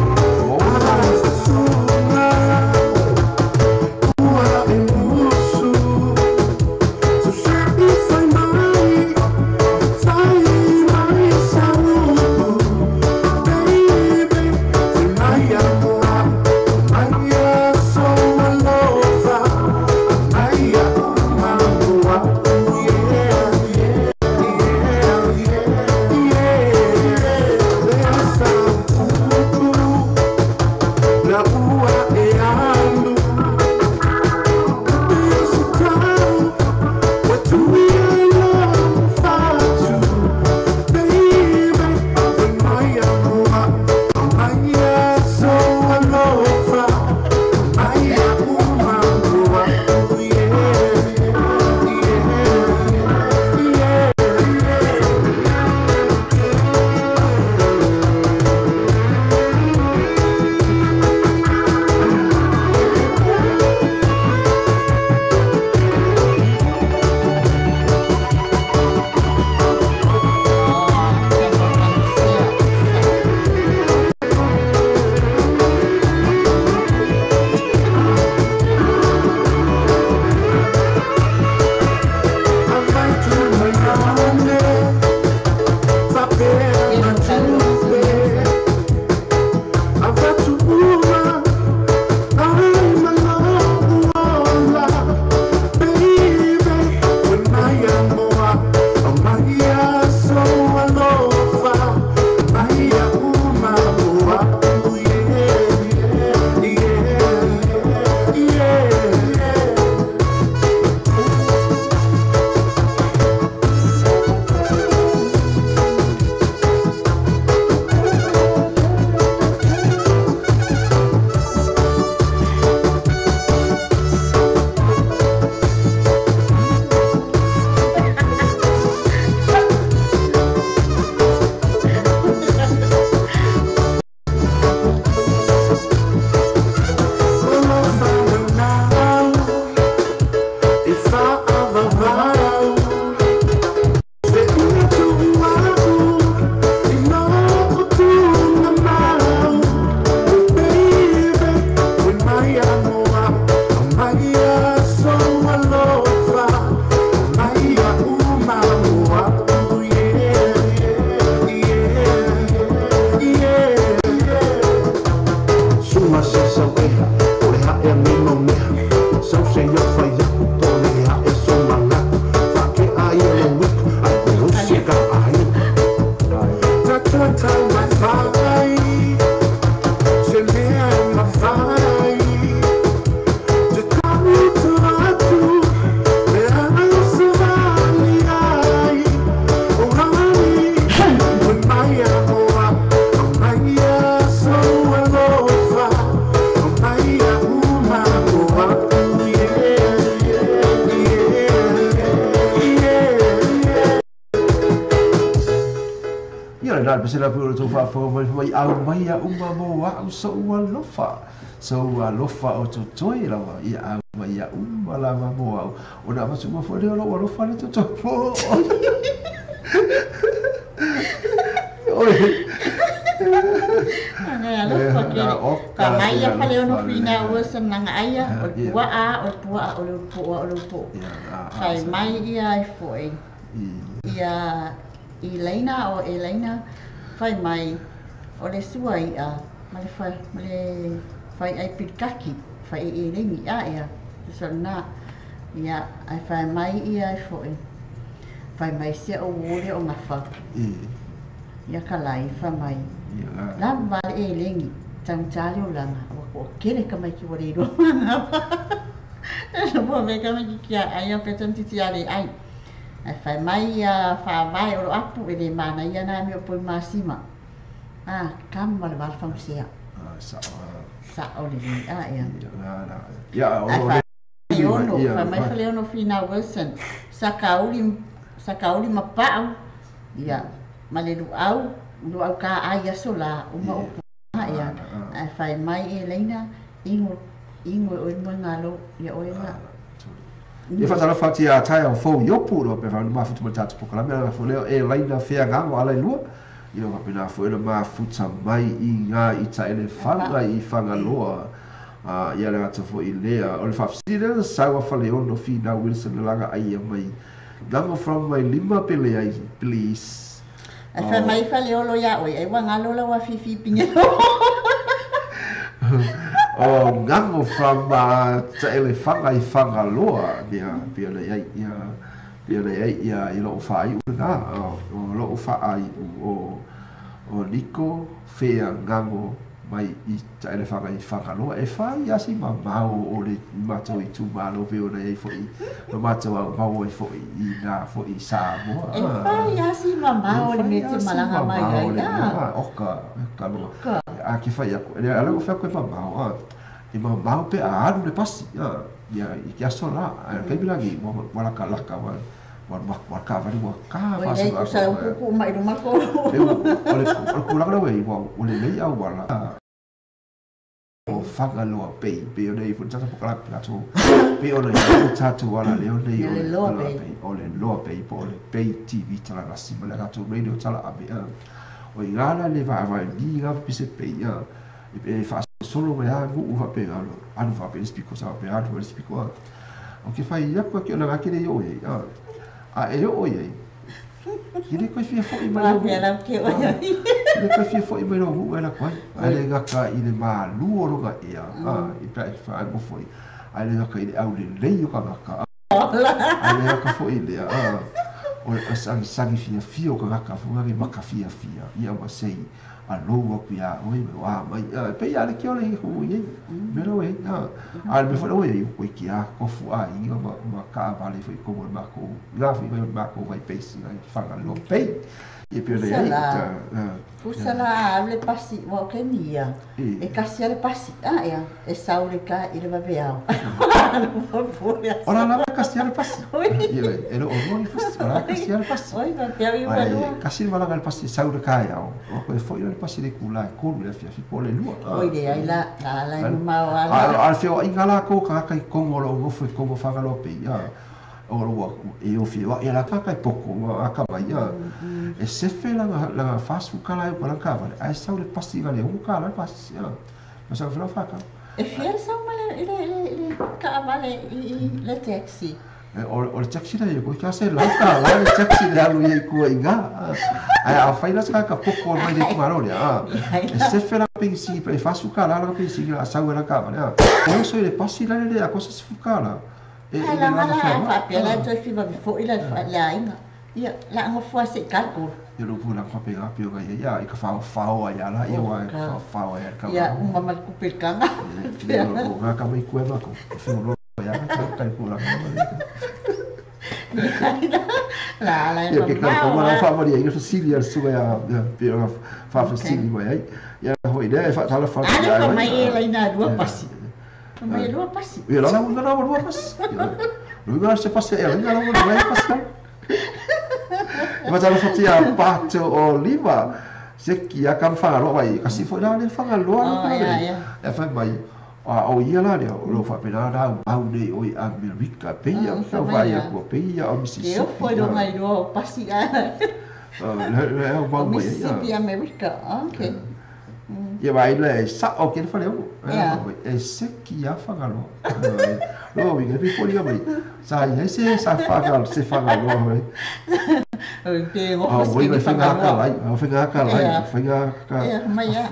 Ia le nā pese la pui o le tau faafofoga mai fai mai au mai ia uma mo a'u so'u alofa. Sou alofa o totoe lava ia au mai ia uma lava mo a'u. Ona avatu uma foi lea o lou alofa le totoe po. Oi. Alofa kele. Fa mai ia Faleolo Finau Wilson langa aia o le puaa o le puaa o le ulupo'o o le ulupo'o. Fai mai ia ai fo'i ia i laina o e laina fai mai o le sua i'a ma le fai ma le fai ai pilikaki fai e lengi a ia tusa lena ia ae fai mai ia ai fo'i fai mai se o uo lea o gafa ia kalai fai mai lava le elegi taugata le olaga ua to'atele tamaiti ua le iloa magafa ua me tamaititi aai pe tamaititi a le ai ae fai mai ia faavae o lo apu e le manaia na mea o poi masima a kama le vala fagusea sa'o lelei a ia Ia ae Faleolo fai mai Faleolo Finau Wilson sakauli sakauli ma pa'u ia ma le lu'au lu'au kā'ai aso lā uma upu ia ae fai mai e laina igo igo e oe moegalo ia oe la. Ia faatalofa atu ia taeao fou i opu lo pe fa mafuta ma tatou polokalame ala fo leo e laina feagaga ala i lua. Ia faapena foi le mafuta mai i ngā i taelefaga i Fagaloa. Ia le gata foi lea o le faafesili lea sau a Faleolo Finau Wilson le laga ai mai gago from mai lima pe leai please. Ae fai mai Faleolo iā oe ai ua galo lau afifi pigelo. O gago from taelefaga i Fagaloa ia pei ona i ai ia pei ona i ai ia i lou faaiu lena o lou faaiu o Niko Feagago mai i taelefaga i Fagaloa e fai asi mamao o le matou itumalo pei ona i ai foi ma matou aumau ai foi i nā foi Samoa. E fai asi mamao le mea e te malaga mai ai a. Oka ka loa. A ke fai aku e ala ko fai aku e mamao a. E mamao pe a alu le pasi a. Ia i ke aso la a kaimi lagi ua laka laka ua ua ua kaavale ua ka Oi lei faasolo tusa atu. upu mai luma ko. E o le tulaga lea ua i ai ua lelei auala o Fagaloa pei pei ona i ai foi le tatou polokalame tatou pei ona i ai le tatou ala leo nei Ia o le le loa ala pei. pei o le loa pei po o le pei TV talalasi ma le tatou radio tala ave a. O i ngā la le vaavae ni ngā pise pei a. E faasolo mai a nuu faapena alu faapea le isi piko sa faapea alu le isi piko a. O ke fai aku ke ona ngake le i o i ai a. A e oo i ai i le koe fia fo'i mai Ua lou pea nuu. lau ke oe ai. I le koe fia fo'i mai lou nuu e lako ai. Ae le gata i le malu o lona ea a i pe a e faaagofo ai. Ae le gata i le aulelei o tagata. Ae le gata foi lea a. O le sagisagi fiafia o tagata foi lea maka fiafia. Ia ua sei alou atu iā oe ma o a mai. E pei lava le tiola i hui ai. Mea la ua i ai. A o le mea foi la ua i ai, ua iti lava tofu aiga ma taavale foi i totonu o le matou, i la foi mai o le matou vaipeisi i Fagaloa Bay. Ia pei ona i Pusa ai la. Pusa la a alu le pasi ua o taimi ia e kasi a le pasi a ia e sau le ka i le vaveao. O la lava e kasi a le pasi. Ia e le o lua ni pasi, o la e kasi a le pasi. Oi faapea i ua Ae lua. kasi le malaga i le pasi e sau i le taeao, ua toe foi la le pasi i le itula e 3 i le afiafi po o le 2. Oi leai la la la e mamao a la. A o le feoaiga lakou o tagata i totonu o lo o nofo i totonu o Fagaloa Bay, a o ua e o feoai a tagata e poto ma atamai a. E sefe lana lana $40 e uka lana taavale ae sau le pasi na le $6 le pasi a. Ma sau felau whākau. E fia le sau mai le le le le taavale i le taxi. O le taxi la ia koe kia se lau tālā le taxi le alu ia i kua i ngā. Ae a whai la saka ka poko mai le kumaro lea. E sefe la pensi, e $40 la pensi la sau e la taavale. O oso i le pasi la le a kosa $10. E Ae le laga lana la whea mai. faapea la e toe fiva fo'i la le aiga. Ia la gofua se'i kalkulu. Ia lo pula whapea pio ngai ia i ka whao whao ai ala ia wa Oka. whao whao ai ka Ia uma ma le kupe i le kaga. Ia o ngā ka mai kue mako. Whio loa ia ka kai pula. La la e Ia ke ka mamao ko mana a. whaamaria i fesili a le suga ia pio nga whawhasili mai ai. Ia hoi lea e whaatala whaatu Ale ia fa ai. mai e laina lua pasi. Fa mai e lua pasi. Ia la la la lua pasi. Ia. Lu nga se pasi e la la la pasi. Matalo fatia pato o lima. Se kia ka whangaloa mai. Kasi foi la le whangaloa. Oh, ia, ia. E whai mai. A o ia la lea, o lo whapena rā au nei o i Amerika. Peia, Mm, ka whai wai ia. akua, peia o Ke Mississippi. o foi do ngai roa o pasi a. Le au O mau mai. Mississippi, America. Ah, okay. Ia vai le sa o ke whare o. Ia. E se ki a whangaloa. Lo wi ke poli mai. Sa ia se sa whangal se whangaloa mai. O te Ah, ngo wai mai whainga haka lai, ah, whainga haka lai, Ia. whainga haka. Ia, mai ia.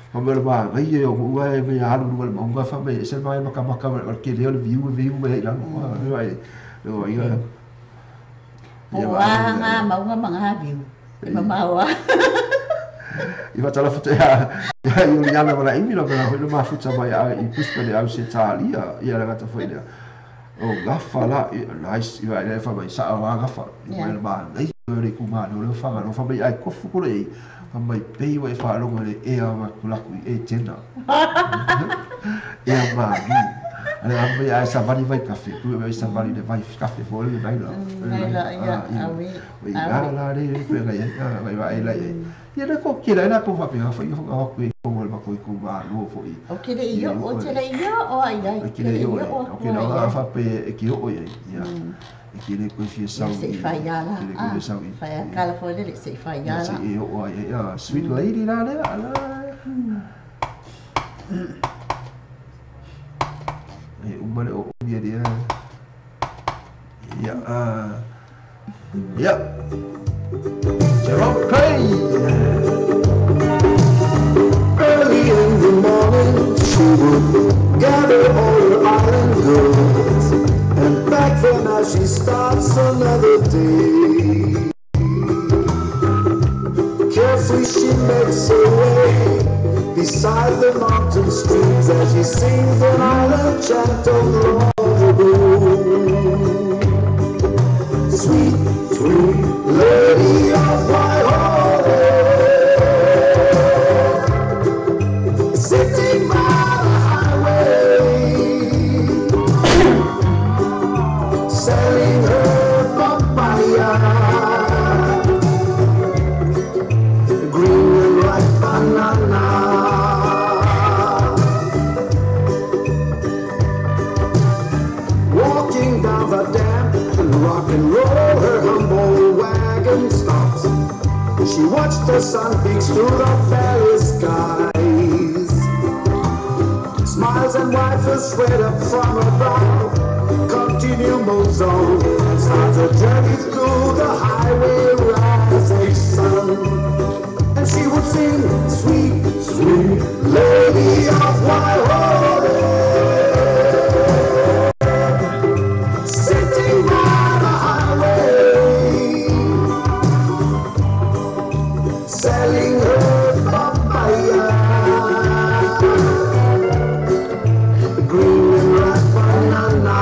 Fa me ma ngai e o ua e me alu lu le maunga fa me se mai maka maka o ke leo le viu viu me i lalo. Ai, lo ia. Po a ngā maunga ma ngā viu. E mamau a. I wa tala futa ia ia i o yana mala imi lo mela hoi lo mafuta mai a i Brisbane au se talia ia la gata foi lea. O gafa la nice i wa le fa mai sa o gafa. I Ia. mai ma nei o le ku ma no le fa no fa mai ai kofu kore i. Fa mai pei wa e fa longo le e a ma kulaku i e tena. E a ma ni. Ale a mai ai sa vani vai kafe. Ku mai sa vani le vai kafe fo le nai la. Nai la, ia, a ui. Ui A la ui. la le pe ngai a vai vai la e. Ia le ko ki la ko fa pe fa i fa ko i ko mo ko i ko ma no fo i. O ke le i o, o te le i o, o ai ai. E ki le o o ki la fa pe e ki o ia. Ia. E ki le ko fi sa Ia se i whai ia la. Ki le ko sa i. Whai a kala fo le se i whai ia Ia se la. e o ai ia sweet lady la le ala. E uma le o ia dia. Ia a. Ia. Jerome Clay. Early in the morning, she would gather all her island goods and pack them as she starts another day. Carefully she makes her way beside the mountain streams as she sings an island chant of long ago. Sweet, sweet lady of Waihole, sitting by the highway, selling her papaya, green and ripe banana. Walking down the damp and rock and roll, her humble wagon stops. She watched the sun peeks through the valley skies. Smiles and wipes the sweat up from her brow. Continue moves on and starts a journey through the highway rising sun. And she would sing, sweet, sweet lady of Waihole, sitting by the highway, selling her papaya, green and ripe banana.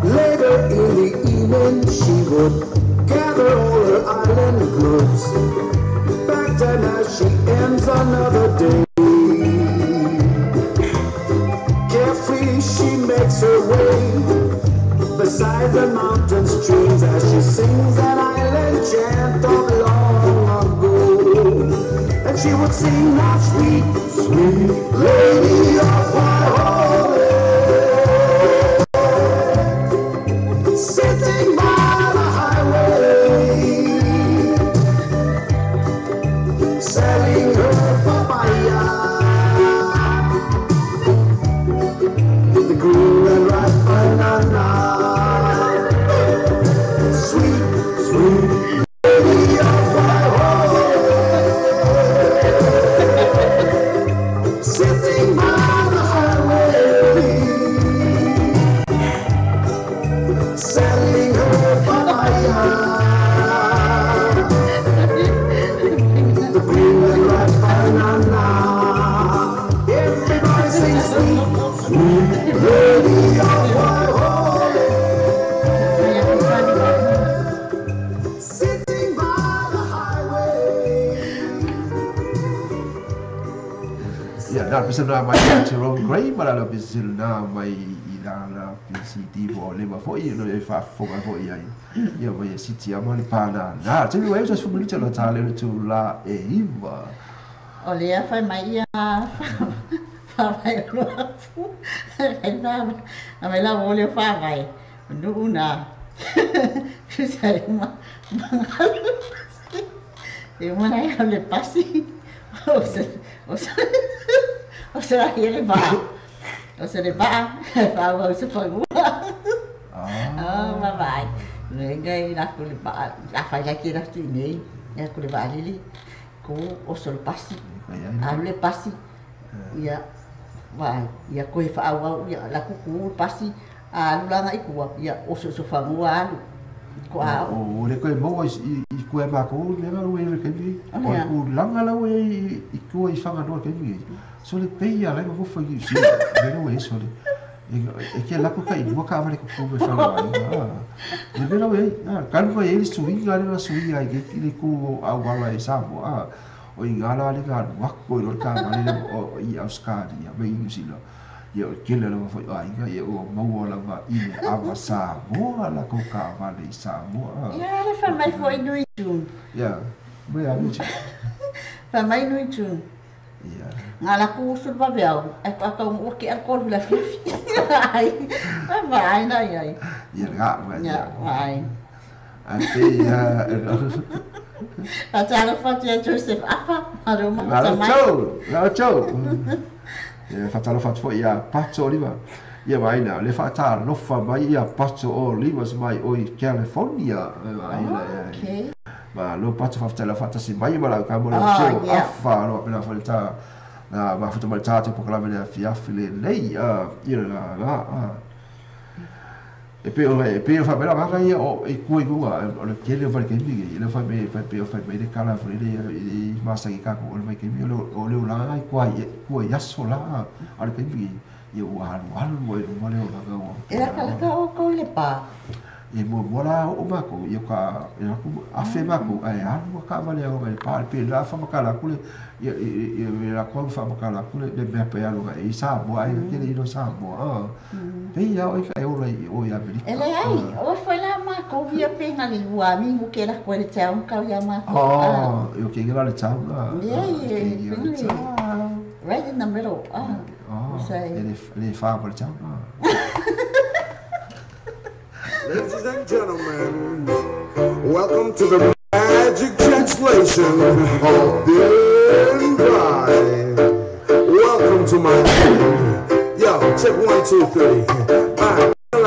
Later in the evening, she would gather all her island goods, back them as she ends another day. Carefully she makes her way beside the mountain streams as she sings that island chant of long ago. And she would sing that sweet, sweet lady of Waihole, sitting by the highway, selling her papaya, the green and ripe banana. Sweet, sweet lady of Waihole, sitting by the highway, selling her papaya, the green and ripe banana. Everybody sings sweet, sweet lady of Waihole, sitting by the highway. Ia na pesa na mai ia Jerome Gray ma la pesa na mai i la la B C D po o leva foi no e faafofoga foi ai ia ma ia siti ama le panana taimi ua e 10 minute o ta le le tula e 9. O lea fai mai ia faavae o loafu. A mai la o le faavae. Nuu na. Tusa e uma magalu pasi. E uma na ia le pasi. O se o se o se la ia le vaa. O se le vaa. Fa o se fagua. Ah, bye bye. Ngai la ku le vaa. La fai la ki la tu nei. Ia ku le vaa lili. Ko o so le pasi. Alu le pasi. Ia vai ia koe whaau ia la kuku pasi alu langa i kua ia oso so fangua alu ko a o le koe mo i kua ma ko le ma le ke ni o ku langa la we i kua i fanga no ke ni so le peia la mo fa i si le no e so le e ke la ko ka i mo ka vale ko me fanga le le we a kan ko e suiga le suiga i le ku au wala e sa mo a o i ngā le ngā wako i ka male o i Australia me i New Zealand ia o kele lava foi aiga ia o maua lava i le ava Samoa la ko ka vale i Samoa. Ia le fa mai foi nui tu. Ia me a nui. Fa mai nui tu. Ia. Ngā la ku sul va veu e pa ka o ke alcohol la fifi. Ai. Vai na ia. Ia ga vai. Ia vai. A te ia. Fatalofa atu ia Joseph Apa, malo Malo tau, malo tau. Ia fatalofa atu foi ia Pato Oliva. Ia vaina, le faatalofa mai ia Pato Oliva se mai o i California. Okay. Ma lo Pato faafetai faatasi mai ma lau ka mo le seo afa lo pela foi ta na mafuta mai tātou pokalame le afiafi le nei ia la la e pe o whamera waka ia o e kua i kunga o le kele o whare keimi le whai me whai pe o whai me le kala whare le i masaki kako o le whai keimi o le ulanga i kua i aso la a le keimi ia ua halu halu e luma le ulanga o E laka laka o kou le pā e mua mua la o mako ia ka e aku afe mako ai alu ka vale o le pā pe la fa makala kule ia ia la ko fa makala kule le mea pe alu e sa mo ai ke le sa mo a pe ia o ka o le o ia Amerika e le ai o foi la mako via pe nga le ua mi mo ke la ko le town ka ia mako oh eu ke la le town yeah yeah right in the middle ah oh le fa po le town. Ladies and gentlemen, welcome to the magic translation of Thin Dry. Welcome to my yo, check 1, 2, 3. Bye. Come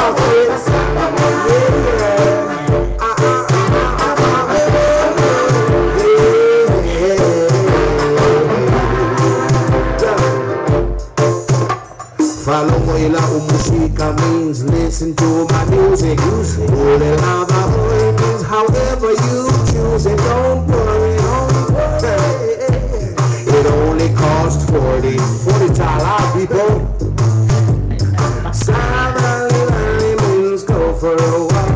on, kids. Musika means listen to my music. Ule lava boy means however you choose it. Don't worry, don't worry. It only costs 40 dollars, people. Savalai means go for a walk.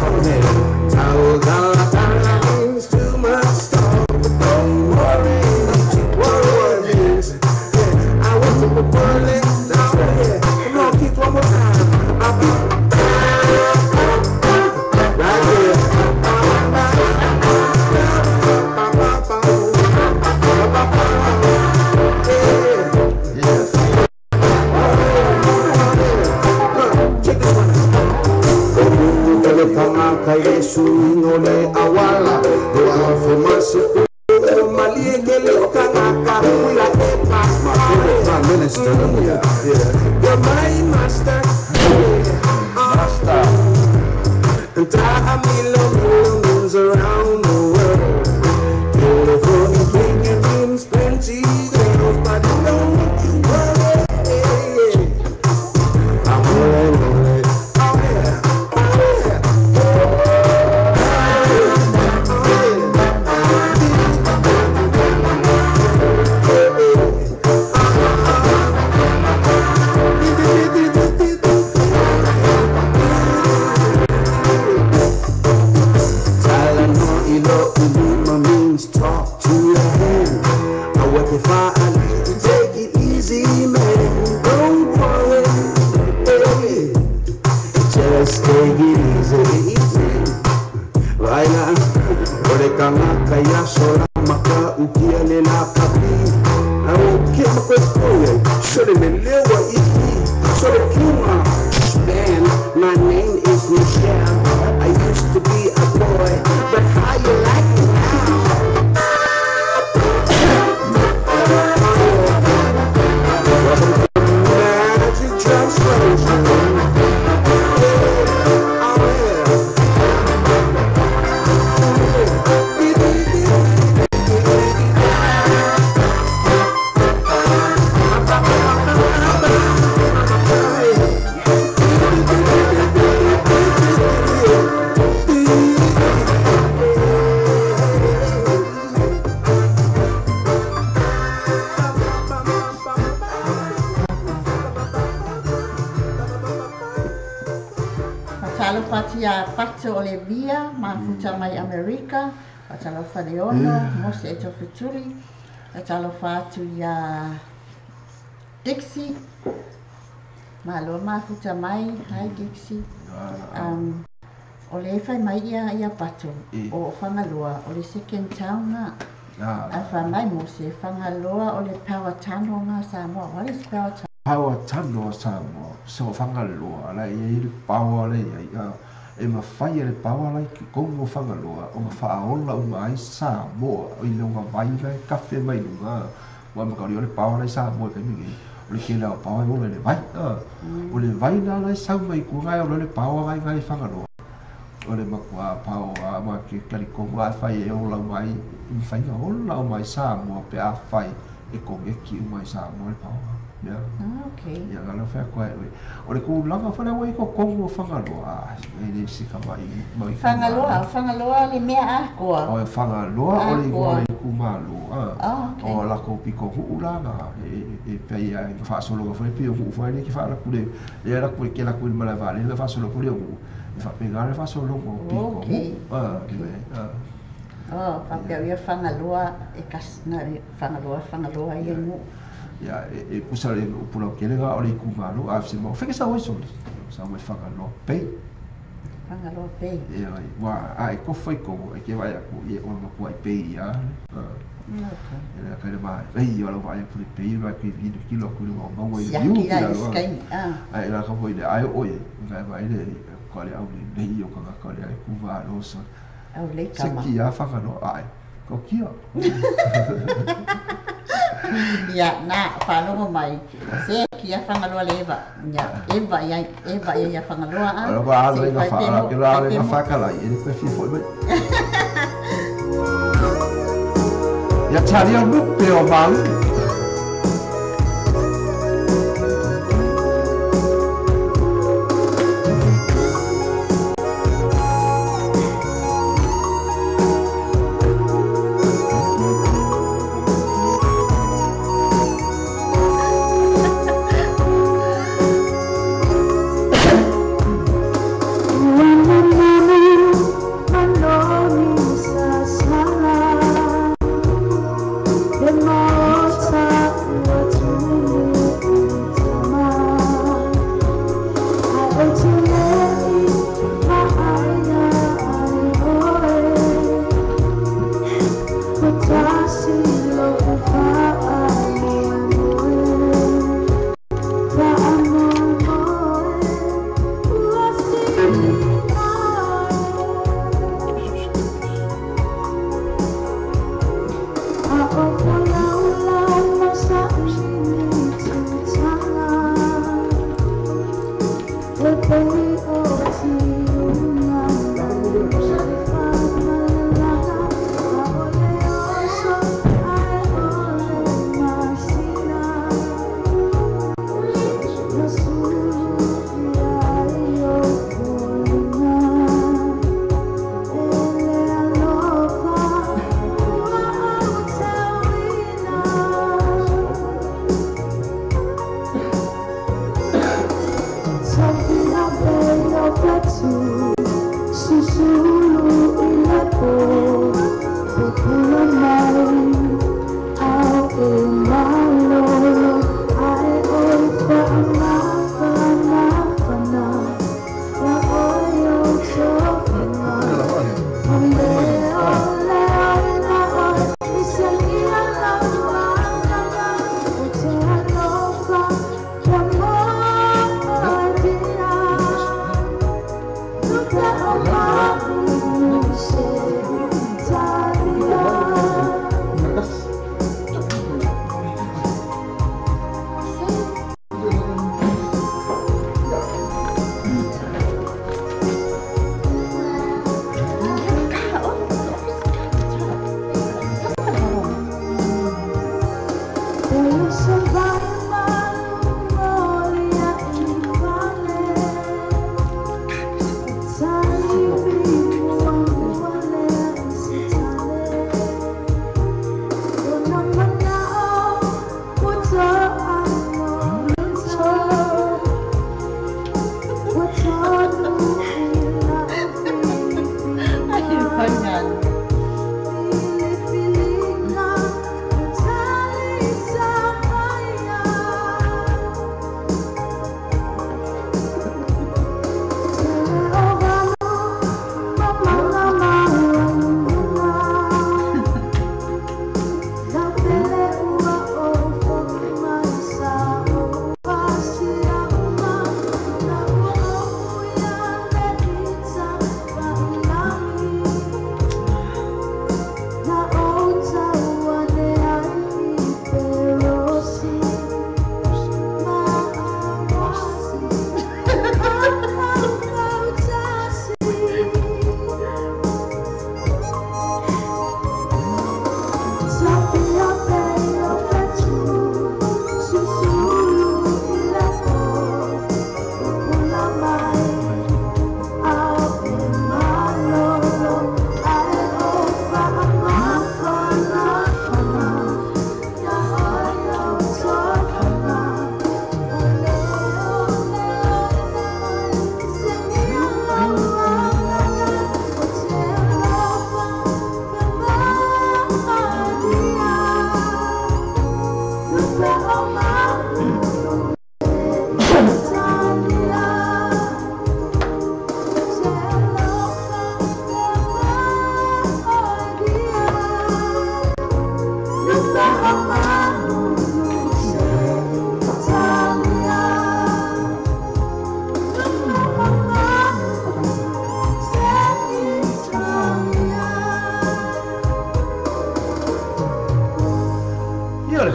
Tau means too much talk. Don't worry, worry means I want to be burning. One more time. Right here. Yeah. Check this one out. My favorite prime minister. Yeah. You're my master. Master. And means around the world. Beautiful and clean means plenty girls, but don't you worry. I'm all. Oh yeah. Oh yeah. Faatalofa atu ia Pato o le Via, mafuta mai Amerika. Faatalofa Leono, Mose e Tofutuli. Faatalofa atu ia Dixie. Malo mafuta mai. Hi Dixie. O le fai mai ia Pato o Fagaloa o le second town na. A fai mai Mose Fagaloa o le power tano nga Samoa. What is power tano? Power tano Samoa. So Fagaloa la i le power le ia e mafai e le power lai ki kongo Fagaloa o whaaola uma ai Samoa i longa vai lai kafe mai lunga wa makari o le power lai Samoa kai mingi o le kela o power o le vai o le vai la lai sau mai ku ngai o le power ngai ngai Fagaloa o le makua power ma ke kari kongo a fai e ola mai i fai ola mai Samoa pe a fai e konge ki mai Samoa le power. Yeah. Okay. Ia ngalo fa kwa e. O le ku langa fa le ko kongo Fagaloa. E le sika mai mai. Fagaloa, Fagaloa le mea a koa. O Fagaloa o le ko le ku malo. Okay. O la ko piko hu la na e pe ia fa solo fa pe hu fa le ki fa la ku le le la ku ke la ku mala va le la fa solo ku le hu. Fa pe ga le fa solo ko piko hu. Oh, fa pe ia Fagaloa e kas na Fagaloa Fagaloa ia mu. Ia e pusa le upula o kelega o le ikumalo a se mo feke sa oi soli sa mo Fagaloa pe Fagaloa pe ia wa a e ko foi ko e ke vai aku ia o mo ku ai pe ia okay ia ka le mai ei o lo vai ku le pe vai ku vi ki lo ku lo mo i ai la ka foi le ai o e vai vai le ko le au le i o ka ka le ai ku va lo so au le kama se ki a Fagaloa ai ko kia. Ia na whalogo mai se kia Fagaloa le eva ia eva ia eva ia Fagaloa a alo ba alo ina fa ke la le fa kala e le fi foi mai ia tali o pe o mal.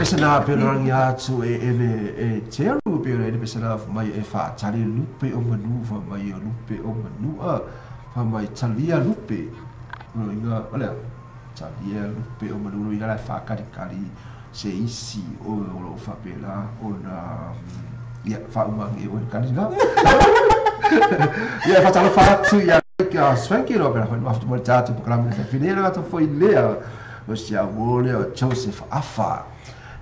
pesena pe rangi atu e e le e teru pe le pesena mai e whaatari lupe o manu fa mai o lupe o manu a fa mai talia lupe no inga olea talia lupe o manu no inga la whakarikari se isi o lo whapela o na ia whaumangi o kari nga ia whatalo whatu ia ka swanky ro pera hoi maftu mo tatu programa le finera atu foi lea o si a wole o Joseph Afa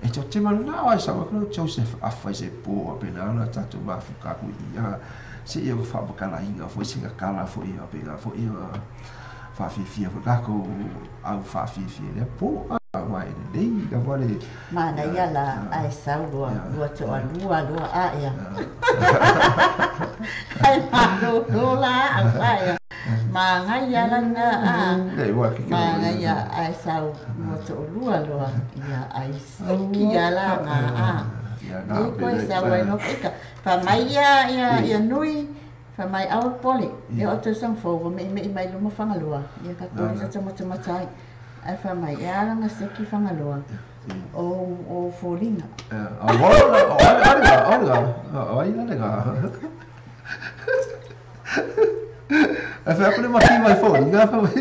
e to te mana ai sa ko Joseph Afa se po pena na tatu mafu ka ku ia se ia fa bakala inga foi singa kala foi ia pena foi ia fa fi fi foi ka ko au fa fi fi le po a mai le ka vale mana ia la ai sau lua lua to lua lua a ia ai ma lo lo la a ia Mangaia lana a mangaia ai sau lua to lua lua ia ai siki ia la nga a e koe sau ai no eka fa mai ia ia ia nui fa mai au pole e o te sang fo me me mai luma Fagaloa ia ka ko sa tama tama tai ai fa mai ia langa siki Fagaloa o folinga o o o o o o maki mai folinga fa mai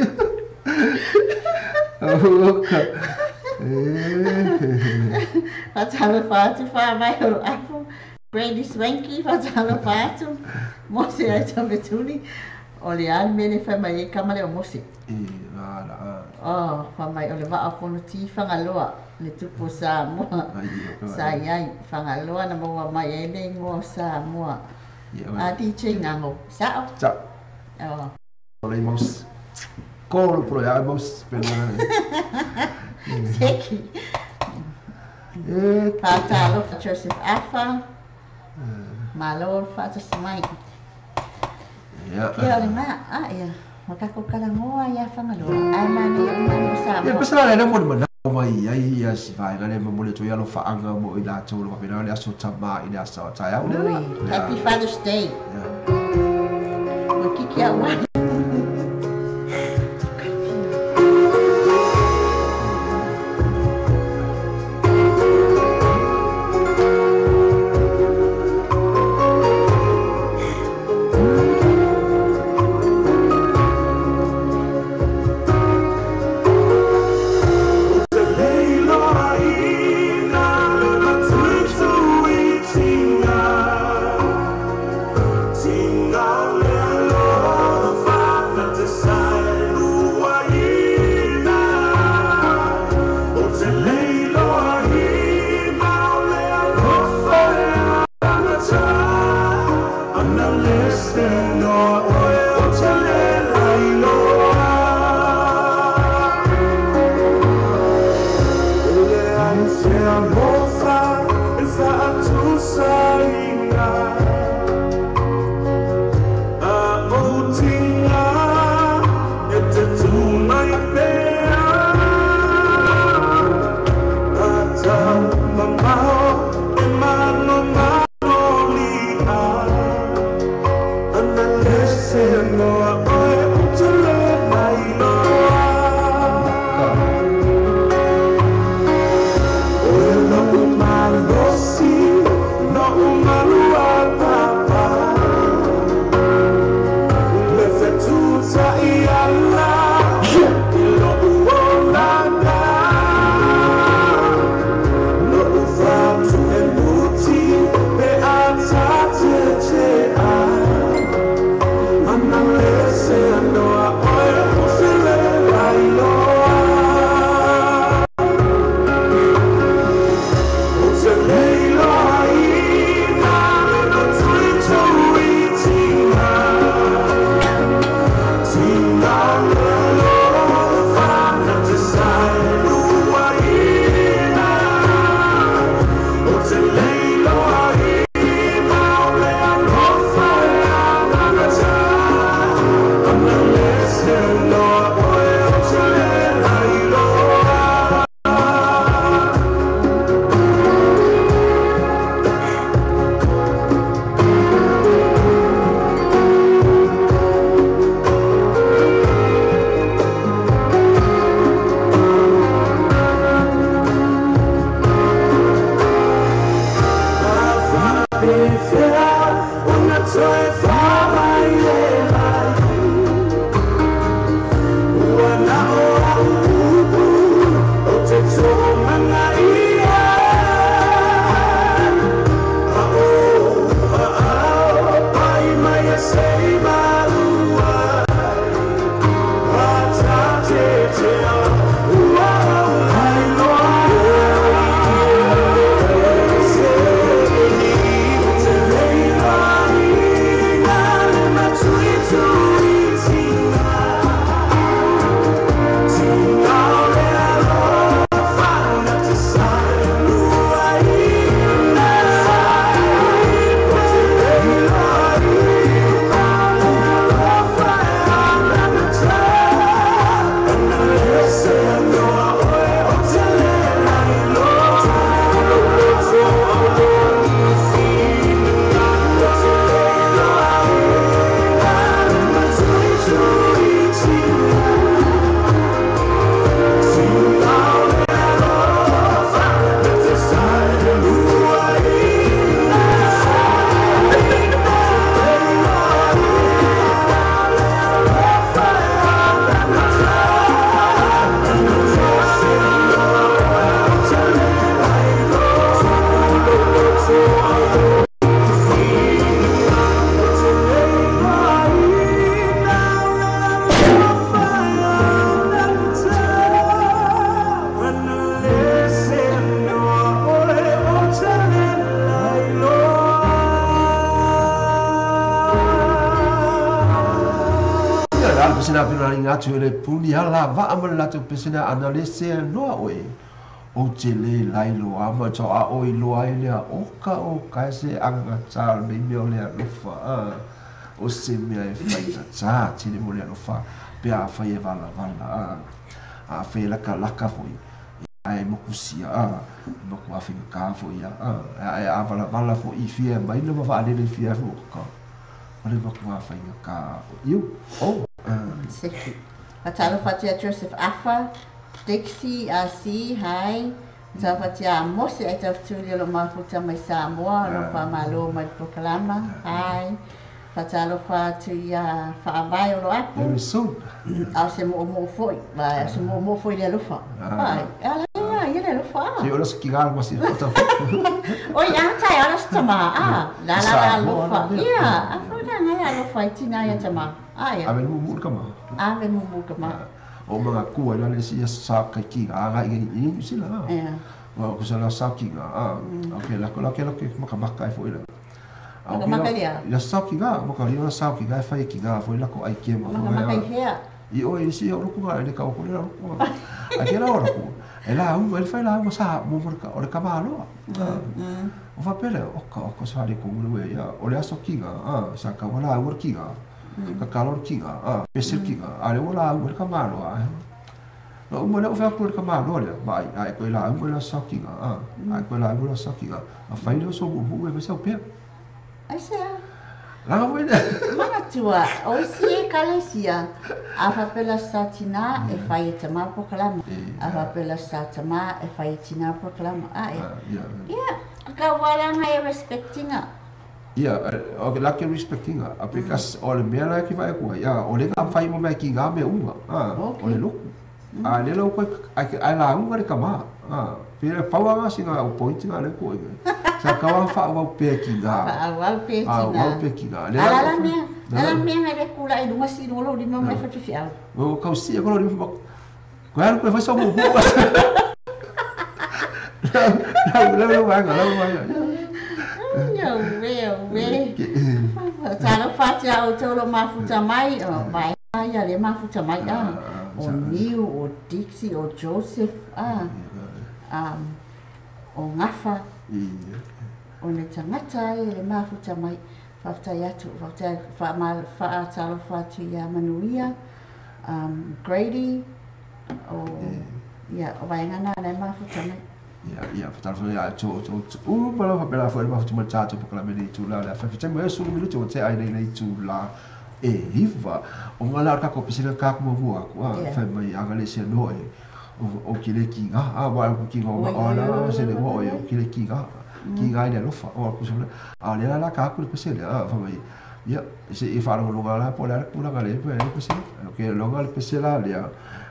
o ka Fatalofa atu fa mai o afu Brandy Swanky fatalofa atu Mose ai tametuli o le ali mele fa mai e kama le o Mose e la la o fa mai o le waa fono ti Fagaloa le tupu Samoa sa iai Fagaloa na maua mai e le ingoa o Samoa a DJ Ngango sao sao o o le mos kolo pro ia mos pena Seki e Fatalofa Joseph Afa malo faatasī mai ia ia o le ma a ia ma kako kalagoa ia Fagaloa ae manaia uma le o ia Samoa pesela le mo le mana mai ai ia si vai le mo le to ia lo faanga mo i latou lo pena le aso tama i le aso tai au le Ui, Happy Father's Day ua kiki au ai. Tinga, Pesena pina ringa atu e le puni ala waa ma le latou pesena ana le sea noa oe. O te le lailo ama tau a oi loa ai lea oka o kae se agagatā o lenei mea o le alofa a. O se mea e faigatā tele mo le alofa pe afai e valavala a. Afai e lakalaka foi ae mokusia a. Maku afaigagā foi ia a. Ae a valavala foi i fia mai na ma faalele i fia foi oka. O le maku afaigagā iu o. Seki. Fatalofa atu ia Joseph Afa, Dixie RC, hi. Fatalofa atu ia Mose ai tafutuli o lo mafuta mai Samoa, o lo whamalo mai Pokalama, hi. Fatalofa atu ia Whaavae o lo apu. Very soon. Au se mo mo foi, vai, se mo mo foi le alofa. Vai, ala ia, ia le alofa. Se o lo ki ga ma si fota. Oi, a tai ala tama, a, la la la alofa. Ia, a foi la ngai alofa i tina ia tama. Ai. Ave mu mu kama. Ave mu mu kama. O mga kua ila le sia sa ka ki ga ga i i sila. Ia. O ko sa sa ki ga. Okay, la ko la ke la ke maka maka e foi la. Maka maka ia. Ia sa ki ga, maka ia sa ki ga e fai ki ga foi la ko ai ke ma. Maka maka i hea. I o i si o ku ga le ka o le ku. A ke la o ku. E la u e fai la u sa mo mo ka o le ka ma lo. O fa pele o ka o ko sa le ko mo ia o le aso ki ga, a sa ka wala u ki ga. Ka kalor ki ga, a pesel ki ga, a le wala u ka ma lo. No u mo le o fa ku ka ma lo le, ba ai ko la u la sa ki ga, a ai ko la u la sa ki ga. A fai le so bu e sa pe. Ai se. La voi le. Manatua, o si e kalesia. A fa pela sa tina e fai e tama pokalama. A fa pela sa tama e fai e tina pokalama. A e. Ia, ka wala ngai respectinga. Ia, o ke laki respectinga. A because o le mea la ki vai ku. Ia, o le ka fai mo mai ki ga me unga. A, o le loku. A le lo ko ai la unga le kama. A, pe pawa nga singa o pointinga le ko. Sa ka wa fa wa pe ki ga. Fa wa pe ki ga. Wa pe ki ga. Le la mea. La mea le kula i lunga si lo lima mai fa fi au. O ka si ko lo lima. Ko ya ko fa sa mo. La la la wa ga la wa ga. Yo we we. Ta lo fa tia o tolo mafuta mai o mai ia le mafuta mai a. O Niu o Dixie o Joseph a. O Ngafa. O le tangata e le mafuta mai. Whaftai atu, whaftai whaatalofa atu ia Manuia, Grady, o ia, o vaengana le mafuta mai. Ia, ia, whatalofa ia, tō, tō, tō, pala whapela fo le mafuta mai tātou pakalame nei tū la, le whawhitai mo e sulu minuti o te ai nei nei tū la e hiwa. O ngā la kako pesina kāku mua aku, a, whai mai anga le sea noa e, o ki le ki ngā, a, wa o ki ngā, o la, se le o e, o ki le ki ngā. Ki ngā le alofa, o aku sula, a le la ka aku le pesele, a, wha mai, ia, se i whaarongolonga la, po le ara kula le pe le pesele, o ke longa le pesela le a,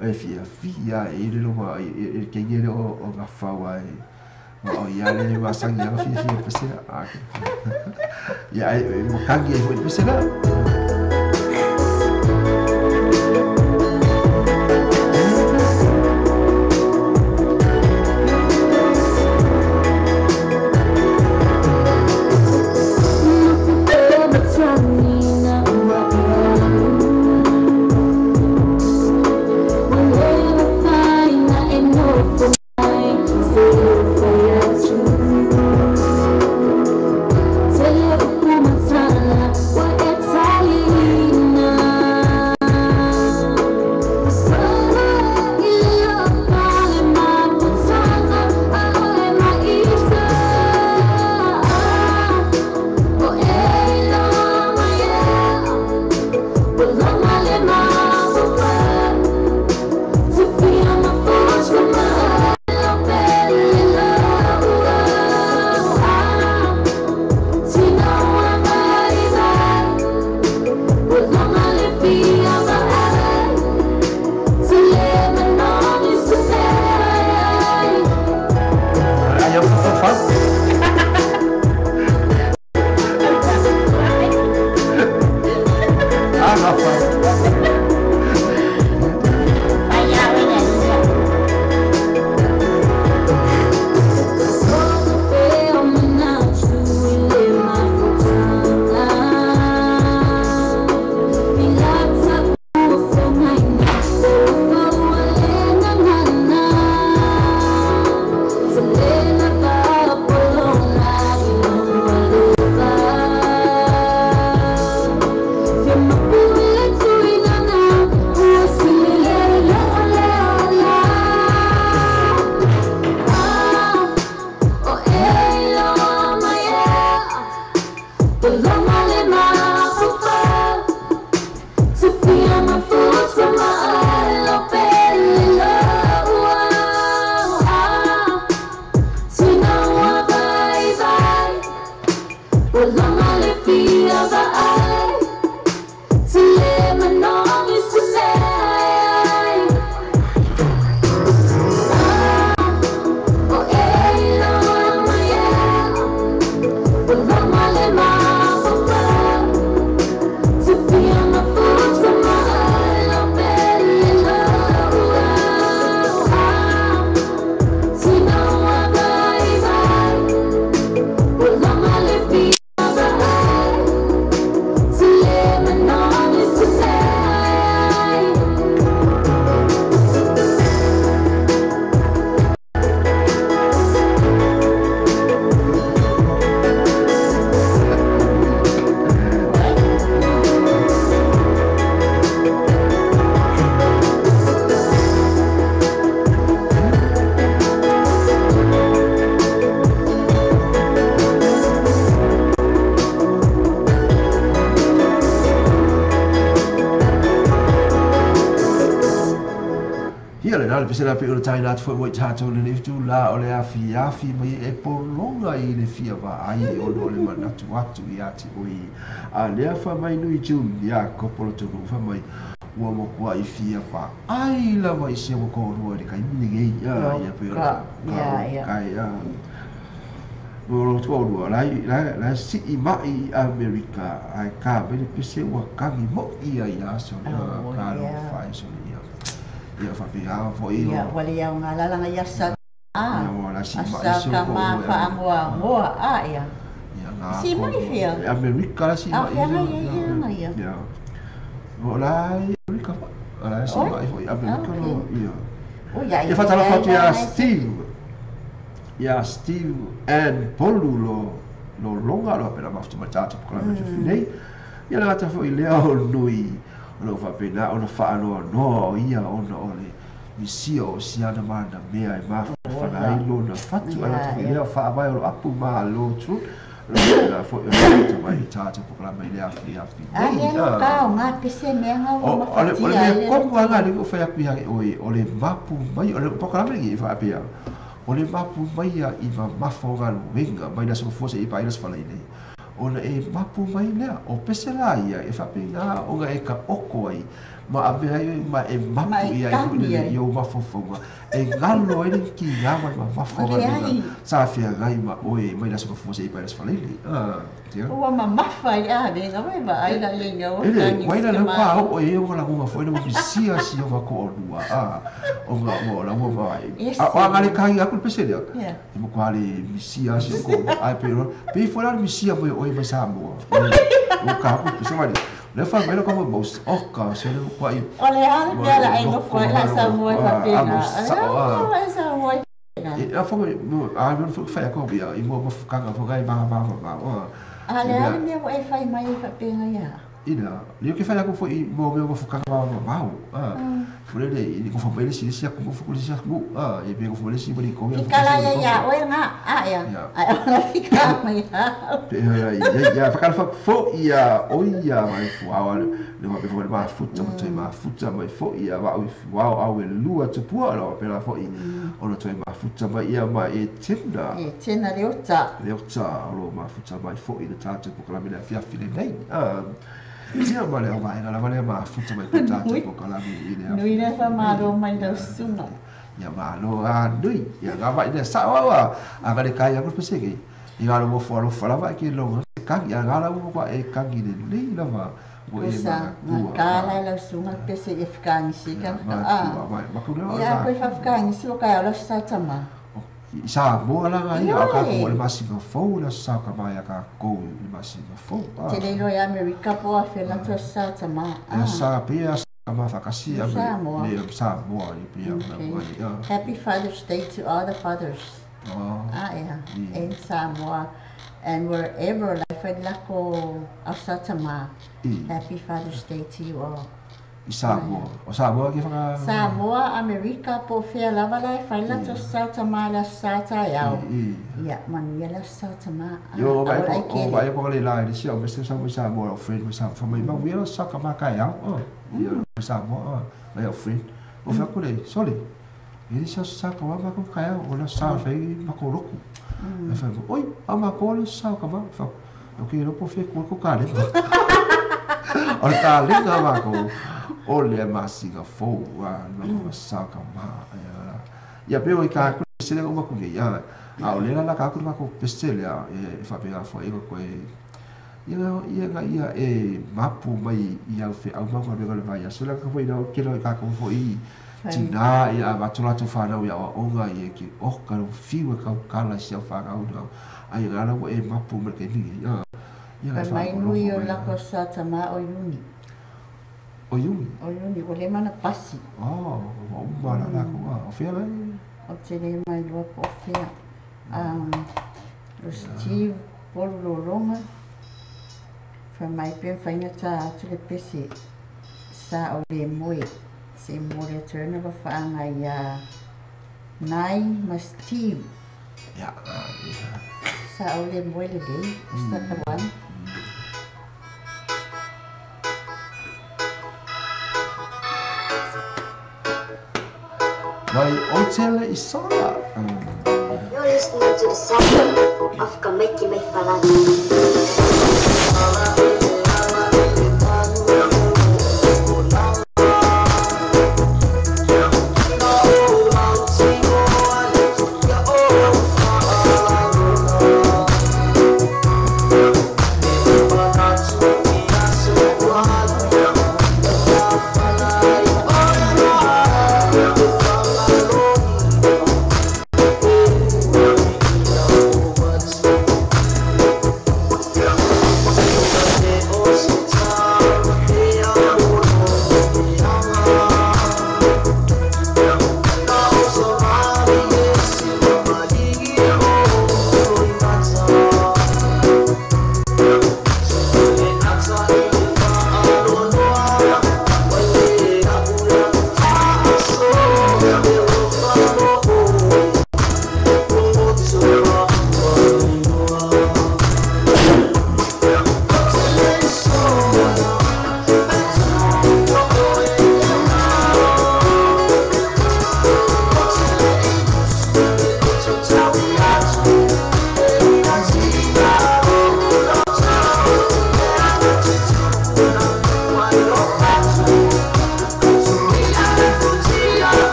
e fia fia e le longa, e ke ngere o ngā whaua e, o ia le masangi a fia fia pesela, a, ia, e makangi e fo i pesela. Ia le la le pese la pe o le taina atu foi mo i tatou lenei itulā o le afiafi mai e pologa i le fia vaai ona o le manatu atu ia te oe. A lea fai mai nui Julia Kopolotonu fai mai ua makuai fia vaai lava i si ou toalua i le taimi lenei. Ia pei o le kai o lou toalua la e sii mai i Amerika ae ka mai le pese ua kagi moi ia ia aso ka alofa e sole ia. Ia faapena foi o. Ia ua le aoga lalaga i asa a. Ia ua la sii mai Asa si o ka ma toalua i Amerika. faamoamoa a ia. Ia nga Sii mai kono fia. i Amerika la sii A mai fea ia. ngai ia ia ia. Ia. O la i Amerika foi. O la sii Oi. mai foi i Amerika Okay. lo ia. O ia Ia ia faatalofa ia atu ia ia nai. Steve. Ia Steve and Polu lo lo loga lo pena mafuta mai tatou polokalame mm. Nei. Ia le gata foi lea o nui o lo faapena ona faanoanoa o ia ona o le misia o siana mana mea e mafanafana ai lona fatu ai gata foi lea o faavae o lo apu malo tu lo faapena foi o le mai tatou polokalame i le afiafi A nei. lea lo ka o ngā pese mea ngā ua O o le o le mafatia mea ai le komu lava loto. lea ua fai atu ia te oe, o le mapu mai, o le polokalame lenei e faapea, o le mapu mai ia i mamafa o galuega mai le aso Gafua seia paia le aso Faraile, ona e mapu mai lea. O pese la ia e faapena ona e taoto ai ma avea ai oe ma e Ma mapu e i ai foi kagi lele ai. i ou mafaufauga, e galo ai le tiga ma le mamafa O o galuega leai. sa feagai ma oe mai le aso Gafua seia paia le aso Faraile. Ia. Ua mamafa i a venga vai vaai la ia ua Ele, kagi uai la te lau ka malo. oo e o la ngunga foi na misia si o ka lua a o nga o la ua vai. A o Ese. ngale kai aku le pese lea. Ia. E mo kwa le misia si o ko ai pe ro. Pe foi la misia mo o mai Samoa. O ka aku pese mai. Le fa mai la ka mo o ka se le kwa i O le a le mo mea la le ai loko nofo ai la ma Samoa a faapena. mo A sa o a. le Samoa faapena. E a fa mo a mo fu fa ko bia i mo mo fukanga fo kai ma ma ma ma. A E le a mea le mea ua e fai mai ai faapena ia. Ina, lea ke whai aku foi i mō mea mafukanga ma mau. Fo le i ko whamai le si si aku mo le si aku. E pe ko whamai le si mari ko ya Fika fo la si ia ko. ia oe ngā a ia. Ya. Ai ona fika mai ia. Pe ya ya ya whakara fa fo ia o ia mai fu awa le ma pe fo le mafuta ma toi mafuta mai fo ia wa au fu au au e lua tupua lo pe la fo i ona toi mafuta mai ia mai e tena. E tena le ota. Le ota o lo mafuta mai foi le tātou polokalame le afiafi lenei. Ia ma le vaega lava lea mafuta mai po tātou Nui. polokalame i le Nui le afiafi lenei. whamaro mai lau suna. Ia malo a nui. Ia ngā mai le sao au a a ngā le kai aku peseke. I ngā lo fo alofa lava e ke longa te kangi. A ngā lau kwa e kangi le lei lava ua e Osa, ngā manatua. kāla e lau sunga pese i whakaangisi Ia ka matua mai. Maku lea o Ia ngā koe whakaangisi o kai o lau sa tama. I Samoa la ngā ia, o kākou o le Ioe. masina fou le aso sa ka mai a kākou i le masina fou. Te le iloa i Amerika po a whela tua sa tama. E sa pe a sa ma whakasi a me Samoa. le Samoa i pe a mea Okay. mai. Happy Father's Day to all the fathers. Ah, yeah. In Samoa and wherever life at lako au sa tama. Happy Father's Day to you all. I Samoa. O Samoa ke whaka... Samoa, Amerika, po fea lava la e whai la to sa tama la sa taeao. Ia, manuia la sa tama. Yo, vai o vai ko le la le sia o mese sa mo Samoa o friend mo sa fa mai ma wira sa ka ma ka ya. Oh, ia Samoa, oh, ai o friend. O fa ko le sole. E sa sa ka ma ko ka ya o la sa fa ma ko roku. E fa oi, a ma ko le sa ka ma fa. O ke ro po fe ko ko ka le. O le ta le ka ma ko. O le masika fou a no sa ka ma. Ia pe o ka ko se le o ko ia. A o le la ka ko ma ko pese le e fa pe a fo e ko e. Ia ia ia e mapu mai ia fe au ma ko le vai. Se la ka foi na ke lo ka ko fo i. Tina ia ma tola to whanau ia onga ia ki o ka ro fiwa ka kala sia whanau na ai ngara wo e mapu me ke ni ia. Ia mai nui o la ko sa tama o Iuni. O Iuni? O Iuni, o le mana pasi. Oh, o mana la ko o fea lai. O te le mai lua po fea. O Steve Polo Lolonga. Fa mai pe whainga ta atu le pese sa o le moe. Se mo le turna wa whaanga ia Nai ma Steve. Ia. Sa o le moe le lei, sa kawan. Mai o tele i sola. You're listening to the sound of Kamaiki Mai Falani.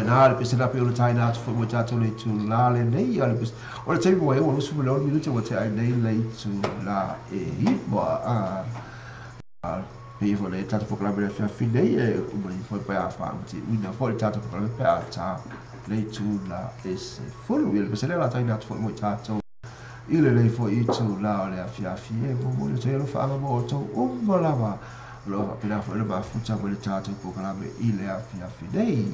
faapena le pese la pei ona taina atu foi mo i tatou le itulā lenei. A o le pese o le taimi ua e 26 minute ua tea ai nei le itulā e 9. A pei foi le tatou polokalame le afiafi nei e uma nei foi pe a faamatiuina foi le tatou polokalame pe a ta le itulā e 10. Ia le pese lea o le a taina atu foi mo i tatou i lenei foi itulā o le afiafi e momoli atu ai alofaaga mo outou uma lava o lo o faapena foi ona mafuta mai le tatou polokalame i le afiafi nei.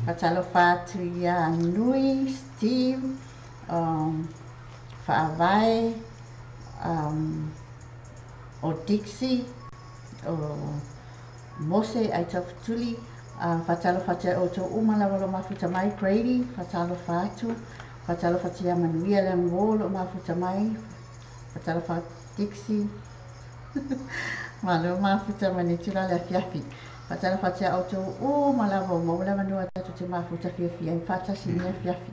Faatalofa atu ia Nui, Steve, Faavae, o Dixie, o Mose Aitaufetuli, faatalofa atu ia outou uma lava o lo o mafuta mai, Grady, faatalofa atu, faatalofa atu ia Manuia Leaguo o lo o mafuta mai, faatalofa atu Dixie, malo mafuta mai nei tula le afiafi. Faatalofa atu ia outou uma lava ua maua le avanoa tatou te mafuta fiafia ai faatasi i lenei afiafi.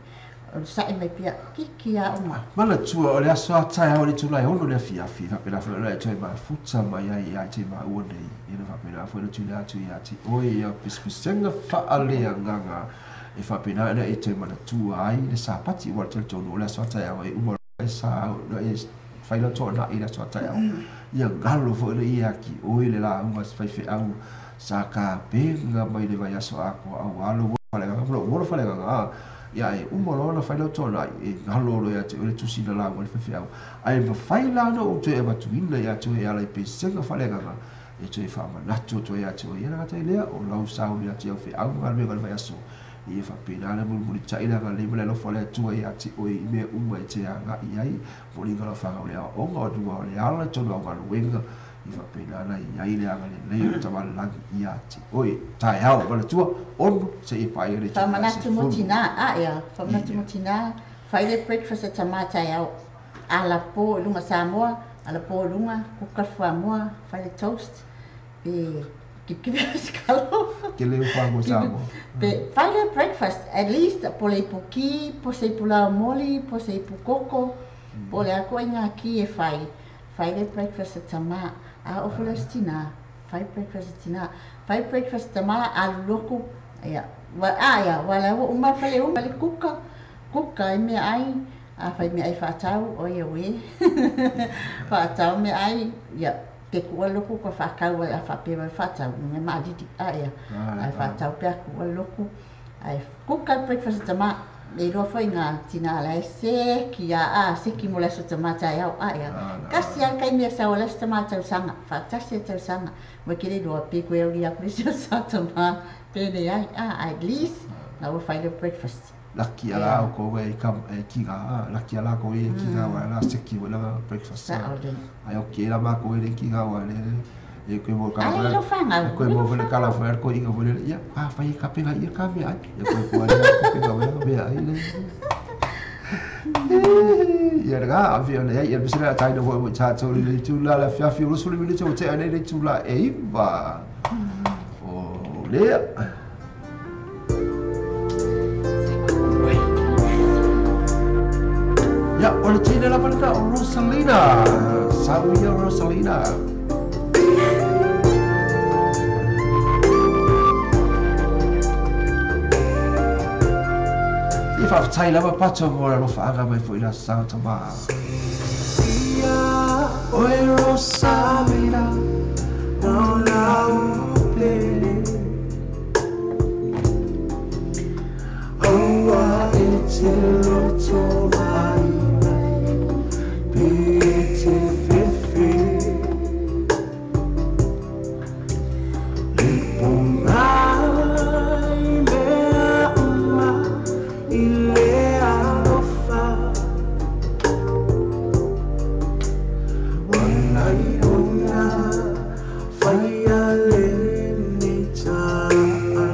Onosai mai pea, kiki a uma. Manatua, o le aso a taeao i le itula e 6 i le afiafi, e faapena foi ona e toe mafuta mai ai ia te maua nei, ia na faapena foi ona tuuina atu ia te oe ia pesepesega faaleagaga e faapena ona e toe manatua ai le Sapati, aua o le talitonu o le aso a taeao e uma loa e sa ona e fai lau toanai i le aso a taeao, ia galo foi lea ia te oe le lauga a se faifeau sa tapena mai le vaiaso atoa aua lou faleagaga ma lou ola faleagaga, ia ae uma loa ona fai lau toanai, e galo loa ia te oe le tusi na lauga ai le faifeau. Ae mafai la ona ou toe avatuina ia te oe e ala i pesega faaleagaga e toe faamanatu atu ai ia te oe. Ia le gata i lea, o lau sauni atu i au feau ma galuega i le vaiaso, ia faapena ona mulimulitai le agalelei ma le alofa o le Atua ia te oe i mea uma e te agai ai, moliga o lau fanau i le aoaoga, o luga o le ala i totonu o au galuega, ia faapena ona i ai le agalelei o le Tamalagi ia te oe. Taeao, manatua, 6 seia paia le itula e Faamanatu mo 10. tinā, a ea, faamanatu mo Ia. tinā, fai le breakfast a tamā taeao, ala po i luga Samoa, ala po i luga, kuka le fuamoa, fai le toast, pe kipikipi sikalo. Ke leo fuamoa Samoa. Pe fai le breakfast, at least po o le ipu ki, po o se ipu laomoli, po o se ipu koko, po o le a koa i ngā ki e fai. Fai le breakfast a tamā, a oo foi le aso tinā, fai breakfast a tinā, fai breakfast a tamā, alu loku, ia, wa, a ia, wa la ua uma fale uma le kuka, kuka ai meaai, afai meaai faatau, oi auē, faatau meaai, ia, pe kuua loku ka faakau ai a faapea mai faatau, mea maalili, a ia, ae faatau pe a kuua loku, ae kuka le breakfast a tamā. E iloa foi ngā tinā la e seki a, a, seki mo le aso tamā taeao, a ea. Kasi a le taimi e sau a le aso tamā tausaga, faatasi a tausaga, mo ke le iloa pe koe au lia aku le isi aso a tamā, penei ai, a, at least, na ua fai le breakfast. Laki a la au kou e ka e kiga a laki a la kou e kiga wa la seki wa la breakfast Sa o le. Ai o ke la ma kou e kiga wa le e koe mo kala Ale foi ilo whangau, e koe mo ilo foi le kala whangau. foi al koe inga foi le ia a fai e kapenga ia ka mea ai ia koe koe le kapenga wa ka mea ai le ia le ga a fi ona ia pese tai no foi mo tātou le tula la fiafi o sulu minute o te ai le tula e iwa o lea. Ia, o le teine lava lena o Rosalina. Sau ia Rosalina. I faafetai lava Pato mo le alofaaga mai foi i le aso Sa tama. Oe Rosalina, na o lau pele. Aua e te loto vaivai, pe e te fefe. Lipo mai mea uma i le alofa. Walai ona whaia le ni ta'alonga.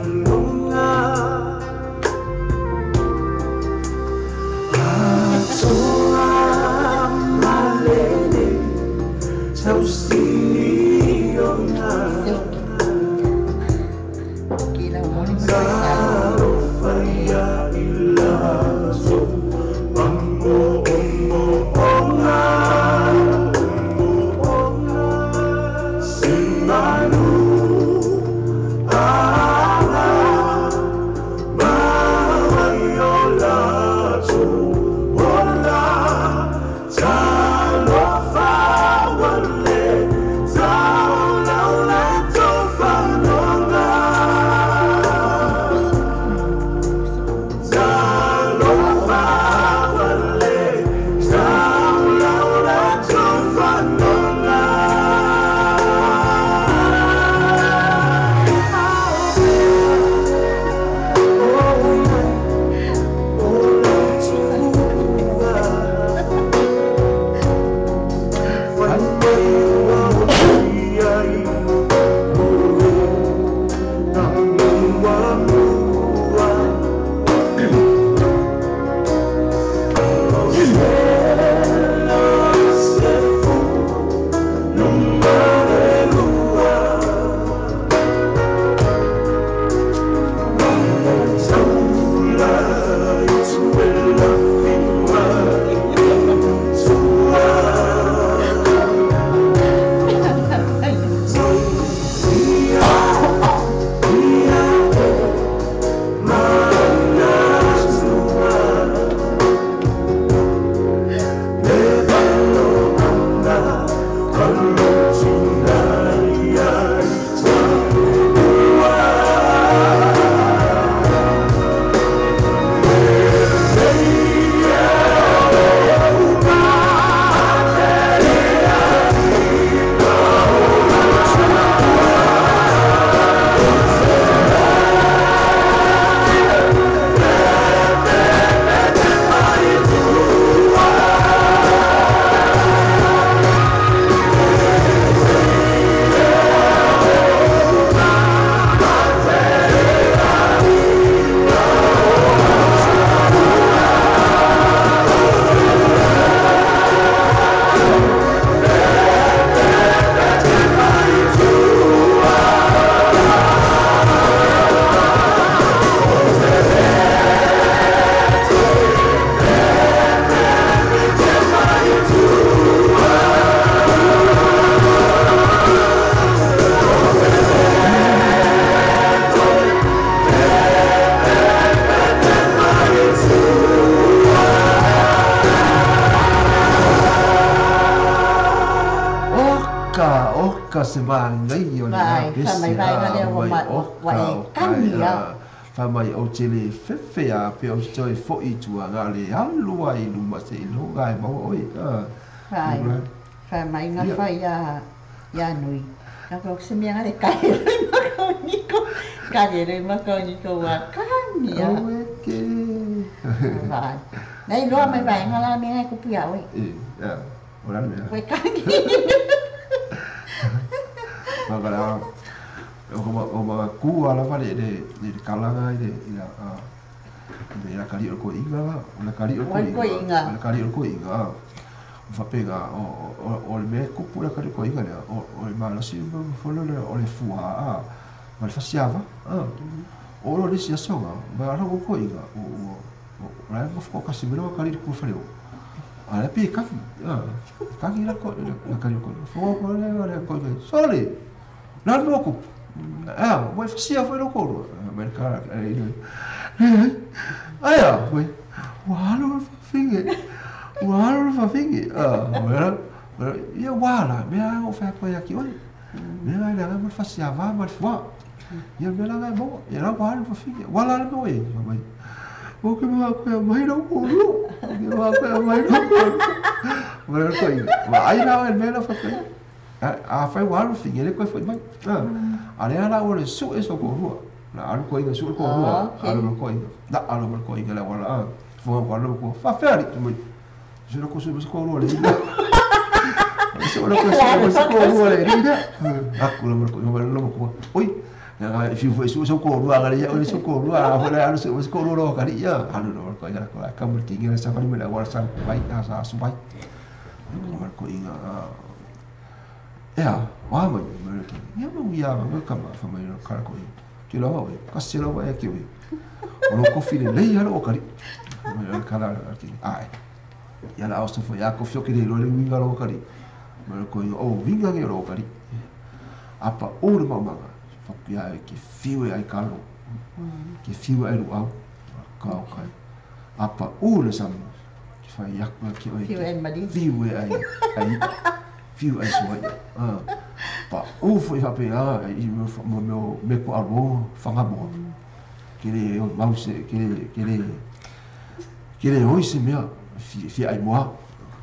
se manaia o Vai, lena fai mai pese vaega a lea ua mai ma ua oka ua e o kagi kai a. a fai mai ou te le fefe a pe ou te toe fo'i i tua na o le alu ai i luma seiloga e maua oe a. Vai, fai mai Ia. gafa iā iā Nui. Gafa se mea le kage le makauniko. Kage le makauniko ua kagi a. Aue ke. Vai. Na iloa mai vaega la mea e kupu iā oe. E, a, o le a le mea. Ua e kagi. Makala o ma lava le kalaga i le i la a i le kali o ko inga la o le kali o ko Ua le inga koiga. o le kali o ko inga o faapega o le mea e kupu le kali o ko inga lea o le malosi ma folo le o le fua a ma le fasiava a o lo le isi asoga ma ala o ko inga o o o la e fo kasi mea o kali ku fale o a le pe kaki a kaki la ko la kali o ko fo ko le le ko sole la no ku a ua e fasia foi lou koulua mai le kala e aia foi ua alu le fafine ua alu le fafine a ia ua ala mea a o fai atu ai ia te oe mea la e leaga mo le fasiavā ma le fuā ia mea la na e maua ia la ua alu le fafine ua ala le mea ua i ai fai mai ou te mafakoe aumai lou koulua ou te mafakoe aumai lou koulua ma le toeaina vaai la oe i le mea lea faapea afai ua alu fafine e le toe fo'i mai a lea la ua le su'e sou toalua la alu toeaina e su'e le toalua alu ma le toeaina la alu ma le toeaina i le auala a fofoga atu alu faafefea alii fai mai se loko su'e mai se toalua o le alii lea se loko su'e mai se toalua o le alii lea aku la ma le toeaina fai mai lona matua oi e fiu foi e su'e sou toalua a na leai oe sou toalua a foi la e alu e su'e mai se toalua o lou atalii a alu loa ma le toeaina latou la e tau ma le teine la e savali mai le auala sau vai a sa asu vai ma le toeaina e a o a mai mai le toeaina ia manuia ma tama fai mai le kala toeaina ke loa oe kasi lava ia te oe o lou tofi lelei lava lou atalii fai mai le kala a le teine ae ia la oso foi a kofi o ke le iloa le uiga o lou atalii mai le toeaina o uiga nei o lou atalii a paʻū le maumaga fatu ia e ke fiu e ai kalo ke fiu e ai luau ka o kai a paʻū le sami ke fai aku ia ke oe Fiu e ai maligi. fiu e ai ai i'a fiu e ai sua i'a paʻū foi faapena i mo mea o meku aloa fagamoa ke le mau se ke le ke le oi se mea fia ai moa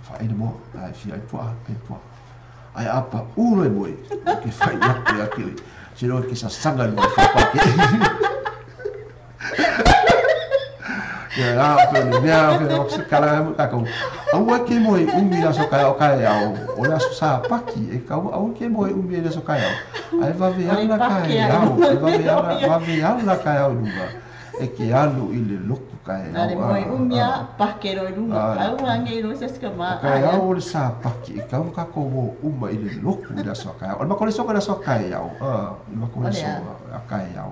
faaʻai le moa ae fia ai puaa ai puaa ae a paʻū loa e moe ke fai aku ia te oe seiloga e ke sasaga i luga o le fapa ke ia la pe o le mea pe o se kala mo tatou aua e ke moe umi i le aso taeao taeao o le aso Sapati e kau aua e ke moe umi i le aso taeao ae vave O le ala pake a i taeao luga e vave mea ala o ia. vave ala taeao i luga e ke alu i le lotu Na taeao le moe umi a pake loa i luga. Aua age iloa se asi ka o ma'a taeao ia. o le Sapati e tau ona tatou o uma i le lotu i le aso a taeao o le matou lesoga i le aso a taeao le matou O le a. lesoga a taeao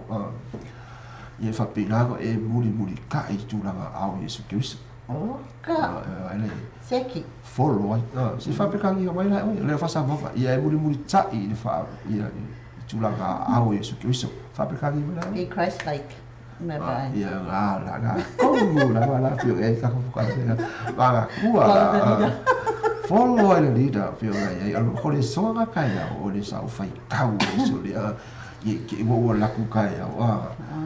ia e faapena ona e mulimulita'i i tulaga ao Iesu Keriso Oka. ele Seki. folo ai se faapekagi mai la oe le faasavaga ia e mulimulita'i i le faa ia i tulaga ao Iesu Keriso faapekagi mai la oe Be Christ like. Bye bye. ia la la la komu la la fio e ka ko ka ma kua Follow the leader. follow ai le leader fio ai ai o le soga kai o le sa o fai tau o so le ia ke ua ua laku kai au a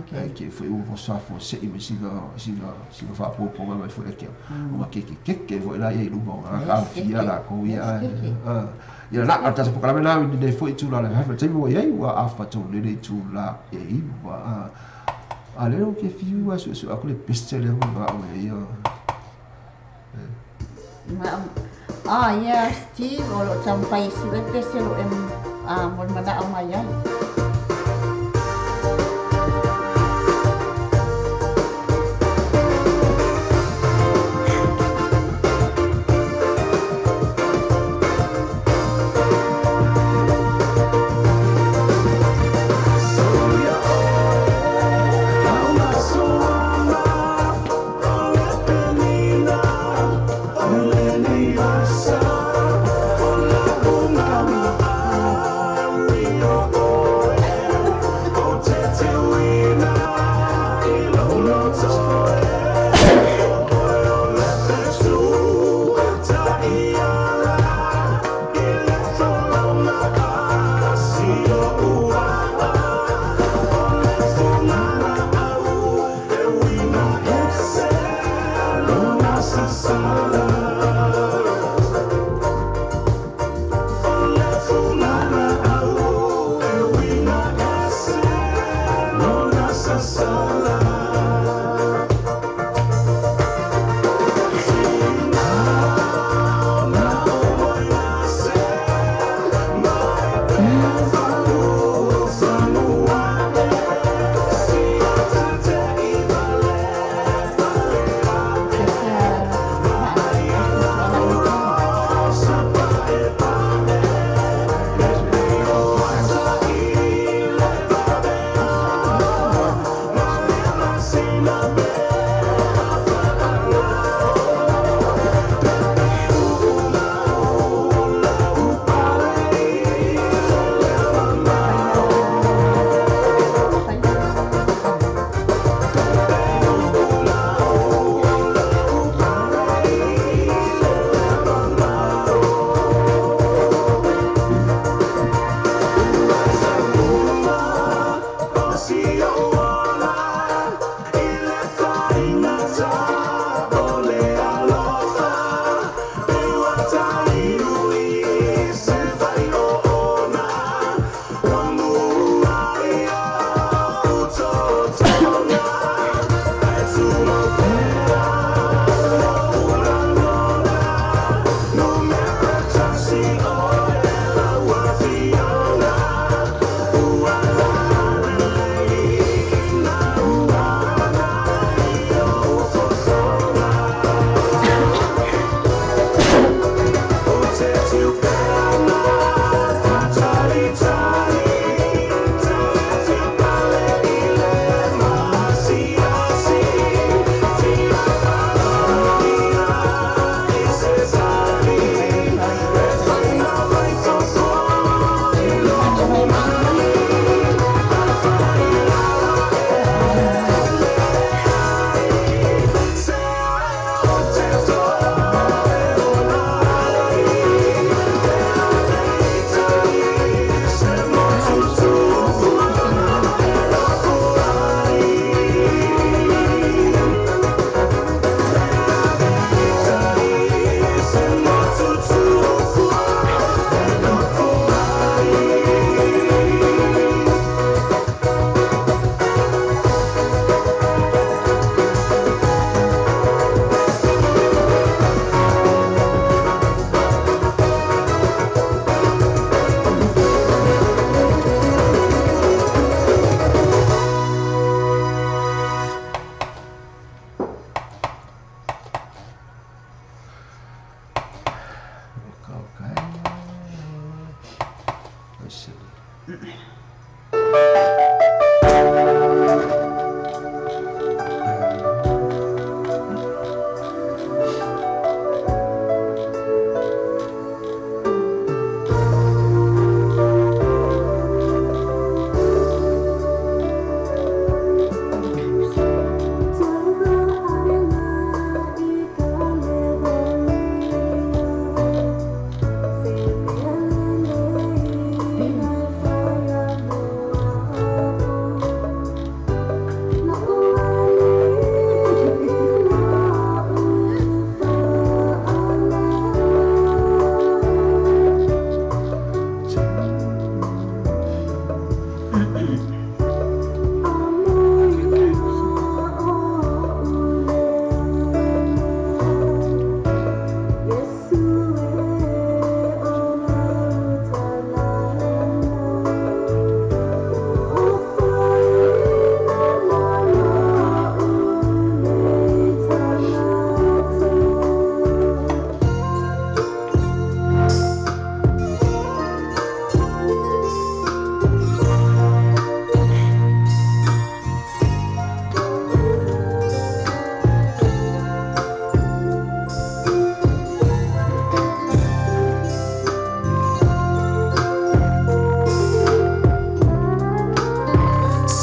Okay. ke foi ua sa fo se i me singa singa singa fa po po mai foi ke o ma ke ke ke ke foi la ia i luma o ka fia la ko ia a ia la ka tasa pokalame la i le foi tu la le ha te mo ia ua a fa to le le tu la e i ua a a le o ke fiu a su su a ko le peste le ma o ia. Ma ah yeah, Steve o lo taumafai e sue pese o lo e ah mo le mana'o mai ai.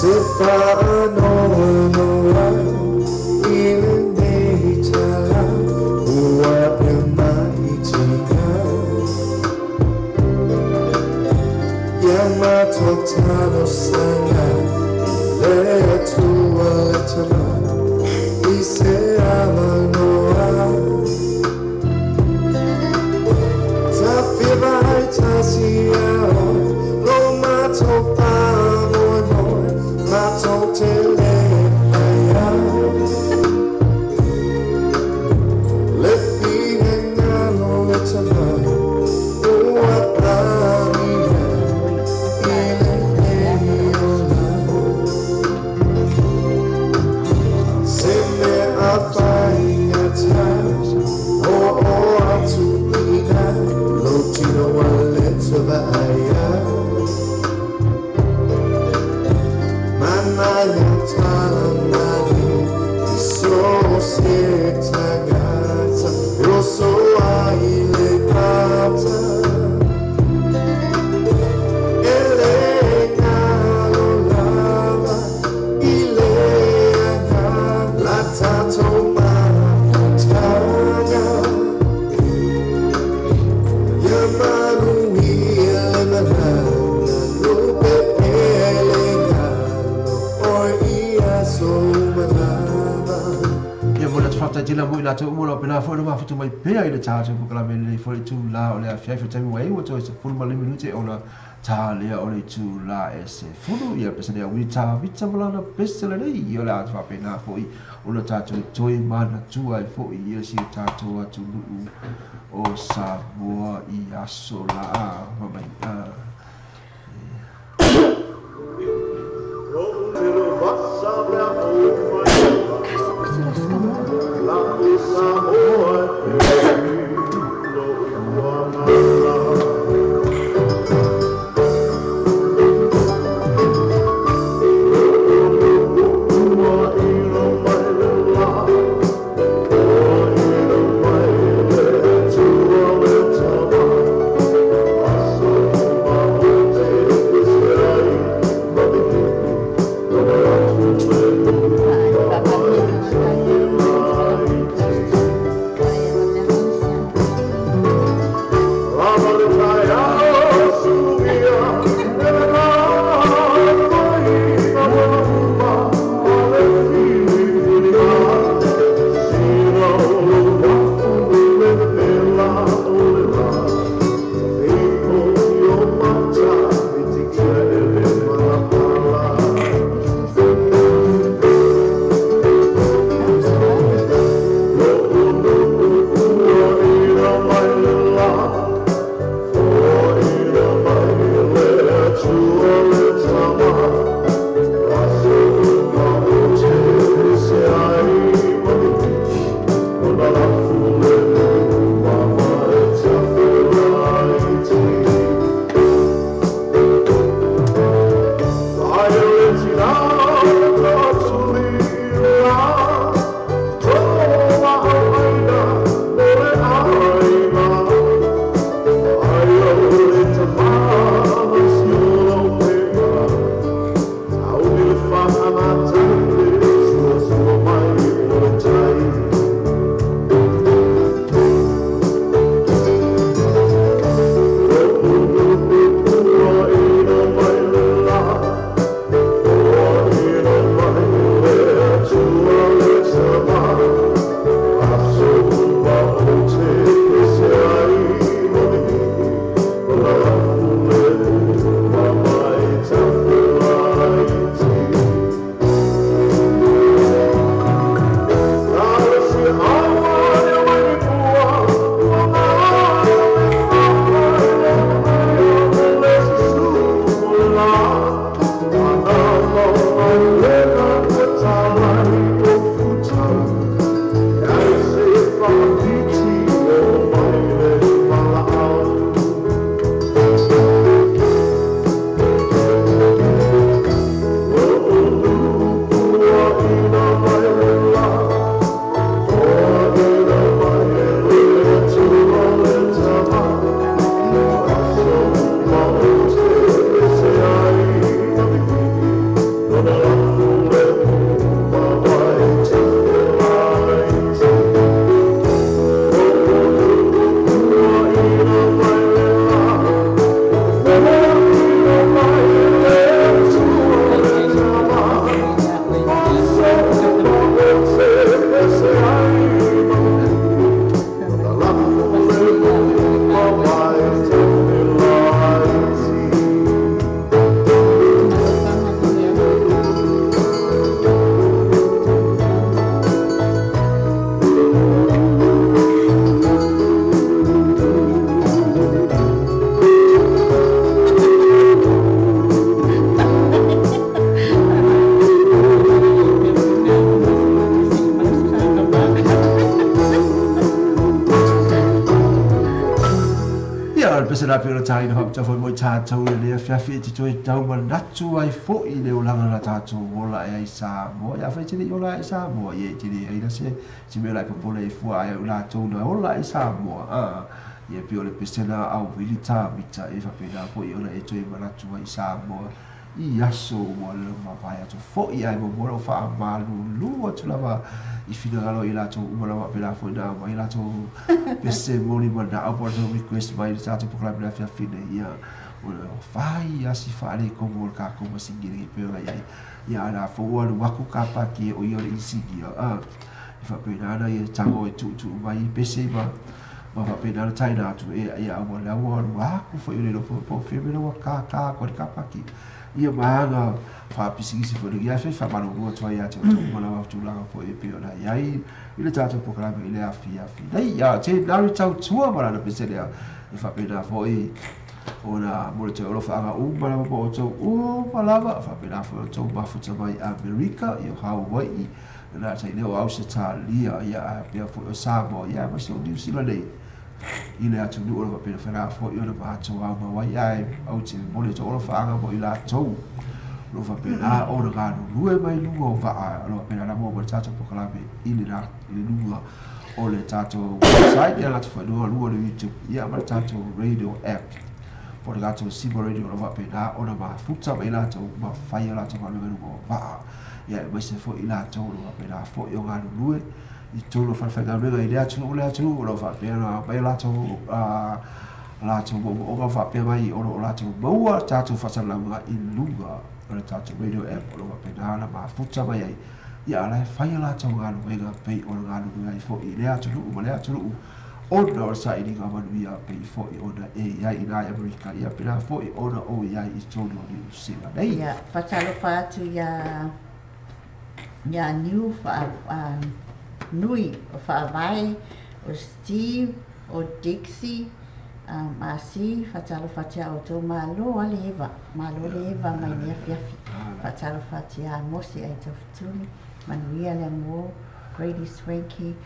Se whaanoanoa i lenei tala ua e mai tina. Ia matou talosaga i le Atua le Tama i se avanoa. Tafivai tasi ao lo matou faamoemoe matou te le faia. Le finagalo o le Tama ua agia i lenei ola. Se mea faigata o o atu ina lo tino a le tavaia. Mana talangani i so se tagata roso ai le pata. Ele galo lava i le aga la tatou mafutaga. Ia manuia le malaga lupe ele galo o ia so malava. Ia mo le faafetai mo i latou uma o lo o pena foi le mafutu mai pea i le tatou polokalame lenei foi le itulā o le afiafi o taimi ua ai ua toe 15 minute ona tā lea o le itulā e 10. Ia pese lea ui tā vita ma lana pese lenei ia o le a faapena foi ona tatou toe manatua ai foi ia si o tatou atunuu o Samoa i aso la mai. Pese la pera tai no hapta foi mo tātou le lea fiafi te toe tau manatu ai foi le olaga na tātou ola e ai Samoa. Ia fai tele i ola ai Samoa, ia tele ai na se te mea lai popole i fua ai o lātou na ola ai Samoa. Ia pio le pesena au vili tā mita e whapena po i ona e toe manatu ai Samoa. I aso ua le mawai atu foi ai mo mora o wha malulu atu lava i whina i lātou uma lava pela foi nā mai lātou pese moni mana au po request mai tātou pokalame la fiafine ia o le whai asi whaare komo o ka koma singiri i peo ai ia ana fo ua waku ka paki o ia i singi i whapena ana i tango e tutu mai pese ma ma whapena ana taina atu e ia aua le aua waku foi o le lopo po whimena wa ka ka ko ka paki ia maanga whapisingisi fo ia fe whamalungu atu ai atu atu mana wa tulaga fo e pio na iai i le tātou pokalame i le afi afi nei ia te nari tau tua mana na pese lea e whapena fo i ona mo le te olo whaanga uma lava mo o tau uma lava whapena fo o tau mafuta mai Amerika i o Hawaii na tai leo au se tālia ia a pia fo o Samoa ia ma se o New Zealand nei i le atu nu o le pena whena fo i ona mahatou au mawai ai au te mole te olo whaanga mo i lātou lo whapena o na ngānu lue mai lunga o waa lo whapena na mua mo le tātou pokalame i le lunga o le tātou website ia lātou whanua lua le YouTube ia ma le tātou radio app po le tātou Sima Radio lo whapena o na mafuta mai lātou ma whai o lātou ngā lunga o waa ia e maise fo i lātou lo whapena fo i o ngānu lue i tōno whanwhainga i le atu o le atu o lo whapea mai lātou lātou o ngā whapea mai o lo lātou maua tātou whatalauga i lunga o le tātou radio app o lo whapea ana mafuta mai ai ia ala e whai lātou ngā luenga pei o ngā luenga i fo i le atu ma le atu ona o sa i ngā manuia pei fo i ona e iai i nā Amerika ia pena fo i ona o iai i tōno o New Zealand nei. Ia, whatalofa atu ia ia niu wha nui o whaavai, o Steve, o Dixie, Masi, whatalofa tia o tō malo ale eva, malo le eva mai nea fiafi. Whatalofa tia Mose ai tau futuni, Manuia le mo, Grady Swanky,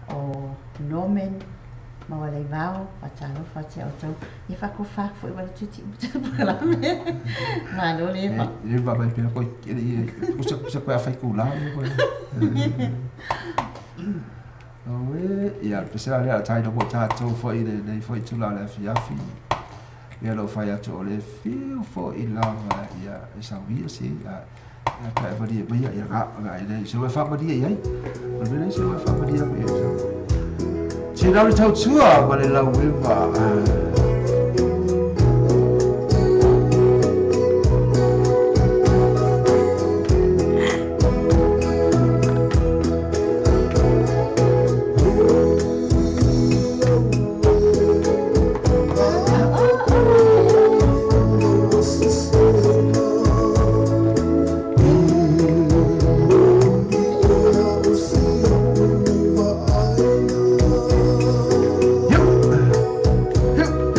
o Norman, mawalei vao, whatalofa tia o tau. Ia whako whako i wale tuti uta pokalame. Malo le eva. Le va mai pena koe, kusa kusa koe a whai kū la. Oe, ia, pesera lea taina mo tātou fo i le nei fo i tula le afi afi. Ia lo whai atu o le whiu fo i lava, ia, e sauia se, ia, ka e maria mai, ia, ngā, ngā, e nei, se wai whaamaria i ai. O le mea se wai whaamaria mai ai. Te rauri tau tua, ma le lau eva. Yep. Yep.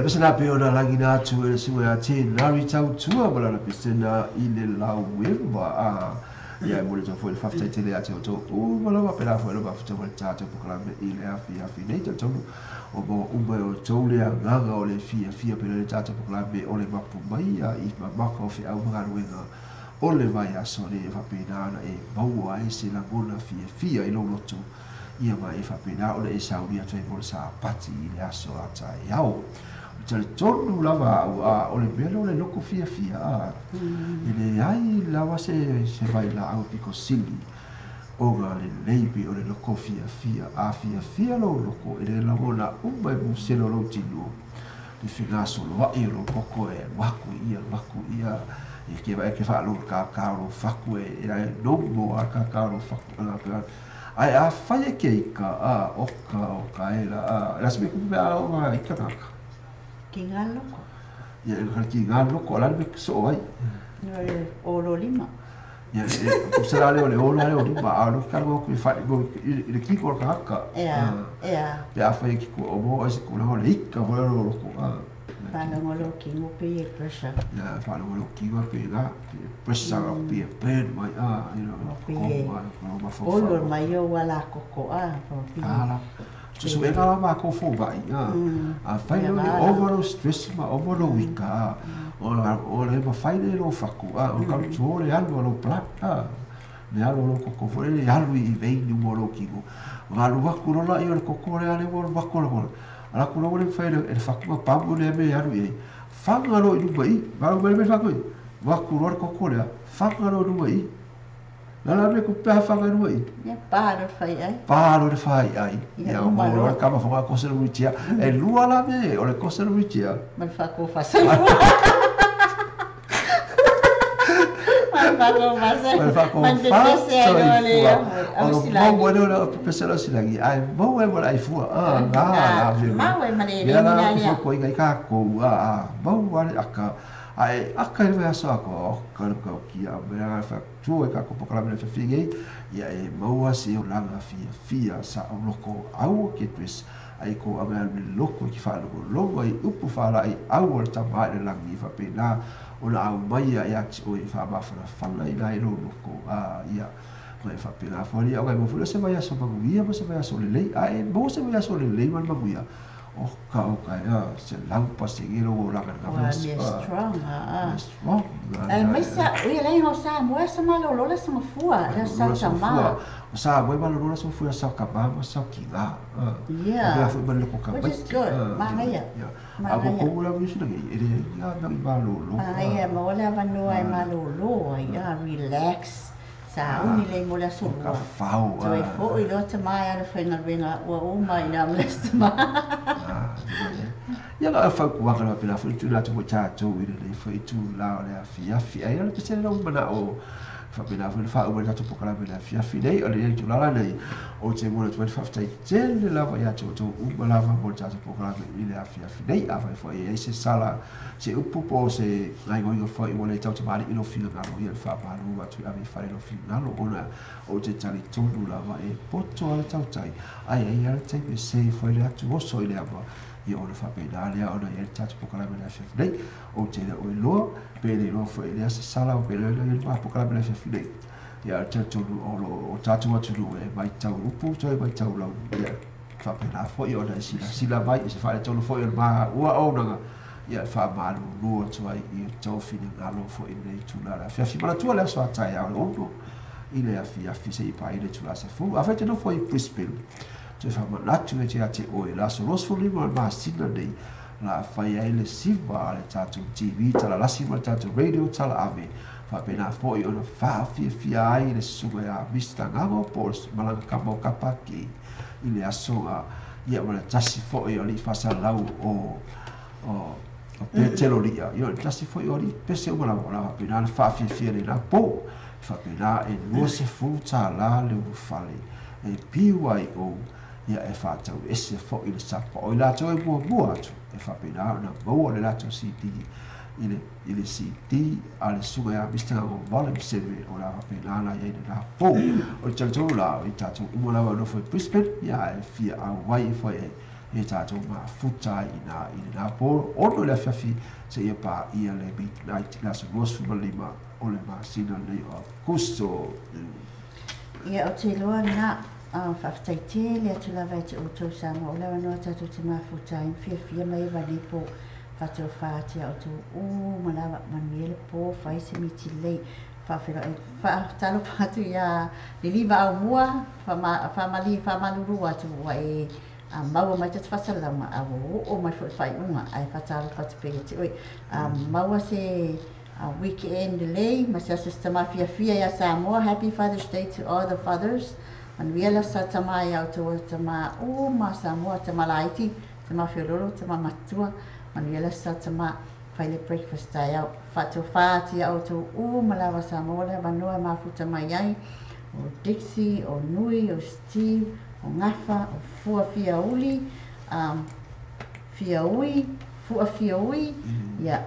pesena pe ona lagina atu e le susuga ia Tenari Tautua ma lana pesena i le laueva. Ia e momoli atu foi le faafetai tele ia te outou uma lava, pēlā foi le mafuta ma le tatou polokalame i le afiafi nei. Talitonu o maua uma e outou le agaga o le fiafia pēlā le tatou polokalame o le mapu mai i mamaka o feau ma galuega o le vaiaso nei e faapena ona e maua ai se lagona fiafia i lou loto ia ma e faapena ona e saunia atu ai mo le Sapati i le aso a taeao. O le talitonu lava au, a o le mea lea o le loko fiafia, a e leai lava se se vailaau pito sili ona lelei pei o le loko fiafia. A fiafia lou loko, e le lagona uma e musele o lou tino le fegasoloai o lou koko e alu aku i ia, alu aku i ia, e ke e ke faalogo i le kākā o lou faku e e nomo lava le kākā o lou faku. Ae afai e ke ika, a, oka, oka e la, a, e lasi me kupu mea a o ika naka. Ki ngā loko. Ia, e ki ngā loko, a lani me so ai. No le olo lima. Ia, e, kusa la le o le olo le o lima, a lo ka lo ku fa mo i le kiko ka haka. Ea, ea. Pe a fai ki ku o mo ai se ku la le ika mo lo loko, a. Whaalongolo ki ngo pe e pressure. Ia, whaalongolo ki ngo pe la, pressure mm. pe burn mai, a, you know, pe e. Olo mai o wala koko, a, pe. Ala. Susu e ngā mā kō fō mai, a. A whai lo le over lo stress ma over lo wika, a. O la, o le ma whai le lo whaku, a, o ka tuo le alu o lo blood, a. Le alu o lo koko fo le alu i veini mo lo kiko. Ngalu waku lo la i o le koko le ale mo lo waku lo. Ala ku lo le fai le faku pa mo le me alu i. Fanga lo i luma i. Malo me me faku i. Waku lo le koko le. Fanga lo luma i. La la me ku pa fanga luma i. Ia pa lo fai ai. Pa lo le fai ai. Ia o mo lo kama fanga ko se lo tia. E lua la me o le ko se lo tia. Ma fa ko fa se. Ae aka i le vaiaso a ko ka le ka ki a mea fa tu e ka ko pokala me fa finge ia e maua se o langa fia fia sa o loko au ke twis ai ko a mea le loko ki fa loko loko ai upu fa la ai au o le tama i le langi fa pena o la au mai ia ti o i fa mafana fana i la i lo loko a ia ma e faapena foi o kai mo foi se vaiaso manuia ma se vaiaso lelei ae maua se vaiaso lelei ma le manuia oka oka ia se laupa se gelo o langa le Ua mea strong a. Strong. Ai mai sa ui lai ho sa mo sa malo lola sa mafua la sa tama. O sa mo malo lola sa mafua sa ka ma sa ki ga. Yeah. Ya foi malo ko ka. Which is good. Mangaia. A ko ko la mi sina e le ya na i malo lo. Mangaia mo la vanua e malo lo ya relax. Sa uni le mo la so. Ka fau. So e fo i lo te mai ala whainga renga ua uma i nā mle tama. Ia la fau ku waka la pela fu tu la tu cha tu i le fu tu la le afi afi ai le pese le mana o fa pela fu fa o le tu pokala pela afi afi nei o le tu la la nei o te mo le tu fa tai tele la va ia tu tu u la va mo cha tu pokala i le afi afi nei a fa fo e se sala se upu po se ngai go i fo i mo le tau te mari i lo filo ngalo ia fa ma lu atu a mi fa lo filo ngalo ona o te tali tonu la va e poto ale tau tai ai ai ale te me se fo le atu oso i le ama ia ona faapena lea ona i ai le tatou polokalame le afiafi nei ou te le o iloa pe le iloa foi lea se sala o pe le iloa le polokalame le afiafi nei ia talitonu o lo o tatou atunuu e matau upu toe matau lau ia faapena foi ona e silasila mai i se faaletonu foi o le maua auaunaga ia e faamalulu atu ai i outou finagalo foi i lenei itula o le afiafi. Manatua le aso a taeao le 6 i le afiafi seia paia le itula sefulu. Afai e te nofo i Brisbane, toe faamanatu e te ia te oe le aso 25 o le masina nei, o le a fai ai le siva a le tatou TV talalasi ma le tatou radio talaave, faapena foi ona faafiafia ai le susuga ia Mister Gago po o le malaga kama o Kapaki i le aso a ia ma le tasi foi o alii faasalalau o o Petelo Lia. Ia o le tasi foi o alii pese uma lava o le a faapena ona faafiafia i lena po. E faapena e $20 le ulufale e piu ai ou ia e faatau ese foi le sapa o i latou e muamua atu e faapena ona maua le latou CD i le i le CD a le susuga ia Mister Gagomale Mseve o le a faapena ona i ai lena po. O le talitonu la o i tatou uma lava e nofo i Brisbane ia e fia auai foi e E tatou mafuta ai i ina i lena po 6 i le afiafi seia paia le midnight i le aso 25 o le masina lenei o Aokuso. Ia, ou te iloa lena. Faafetai tele atu lava ia te outou Samoa o le avanoa tatou te mafuta ai ma fiafia mai ai vanei po faatofa atu ia outou uma lava. Manuia le po, fai se miti lelei. Faafeiloai, faatalofa atu ia Liliva Aumua, faamalie, faamalulu atu ua e maua mai tatou faasalalauga a ua oo mai foi i le faaiuga, ae faatalofa atu pea ia te oe. Maua se weekend lelei ma se aso se tama fiafia ia Samoa. Happy Father's Day to all the fathers. Manuia le aso sa tama ia outou o tama uma a Samoa, tama laiti, tama feololo, tama matua. Manuia le aso sa tama. Fai le breakfast taeao. Faatofa atu ia outou uma lava Samoa le avanoa e mafuta mai ai, o Dixie, o Nui, o Steve, o Gafa, o Fua Fiauli, Fiaui, Fua Fiaui, ia,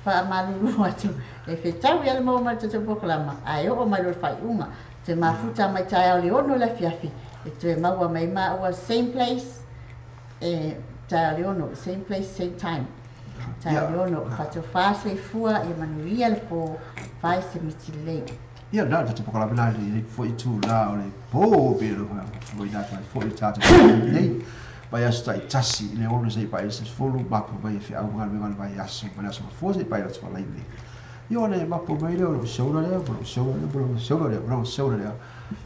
faamalulu atu e fetau ia le maua mai le tatou polokalama, ae oo mai loa le faaiuga, toe mafuta mai taeao le 6 i le afiafi, e toe maua mai maua same place, e taeao le 6, same place, same time. Taeao le 6, faatofa soifua, ia manuia le po, fai se miti lelei. Ia na le tatou polokalame na le foi itulā o le po pe le foi na tai foi tatou nei mai aso taitasi i le 6 seia paia i le 10 mapu mai e feau ma galuega o le vaiaso mai le aso mafua seia paia i le aso falaile. Ia ona e mapu mai lea o lou shoulder lea ma lou shoulder lea ma lou shoulder lea ma lou shoulder lea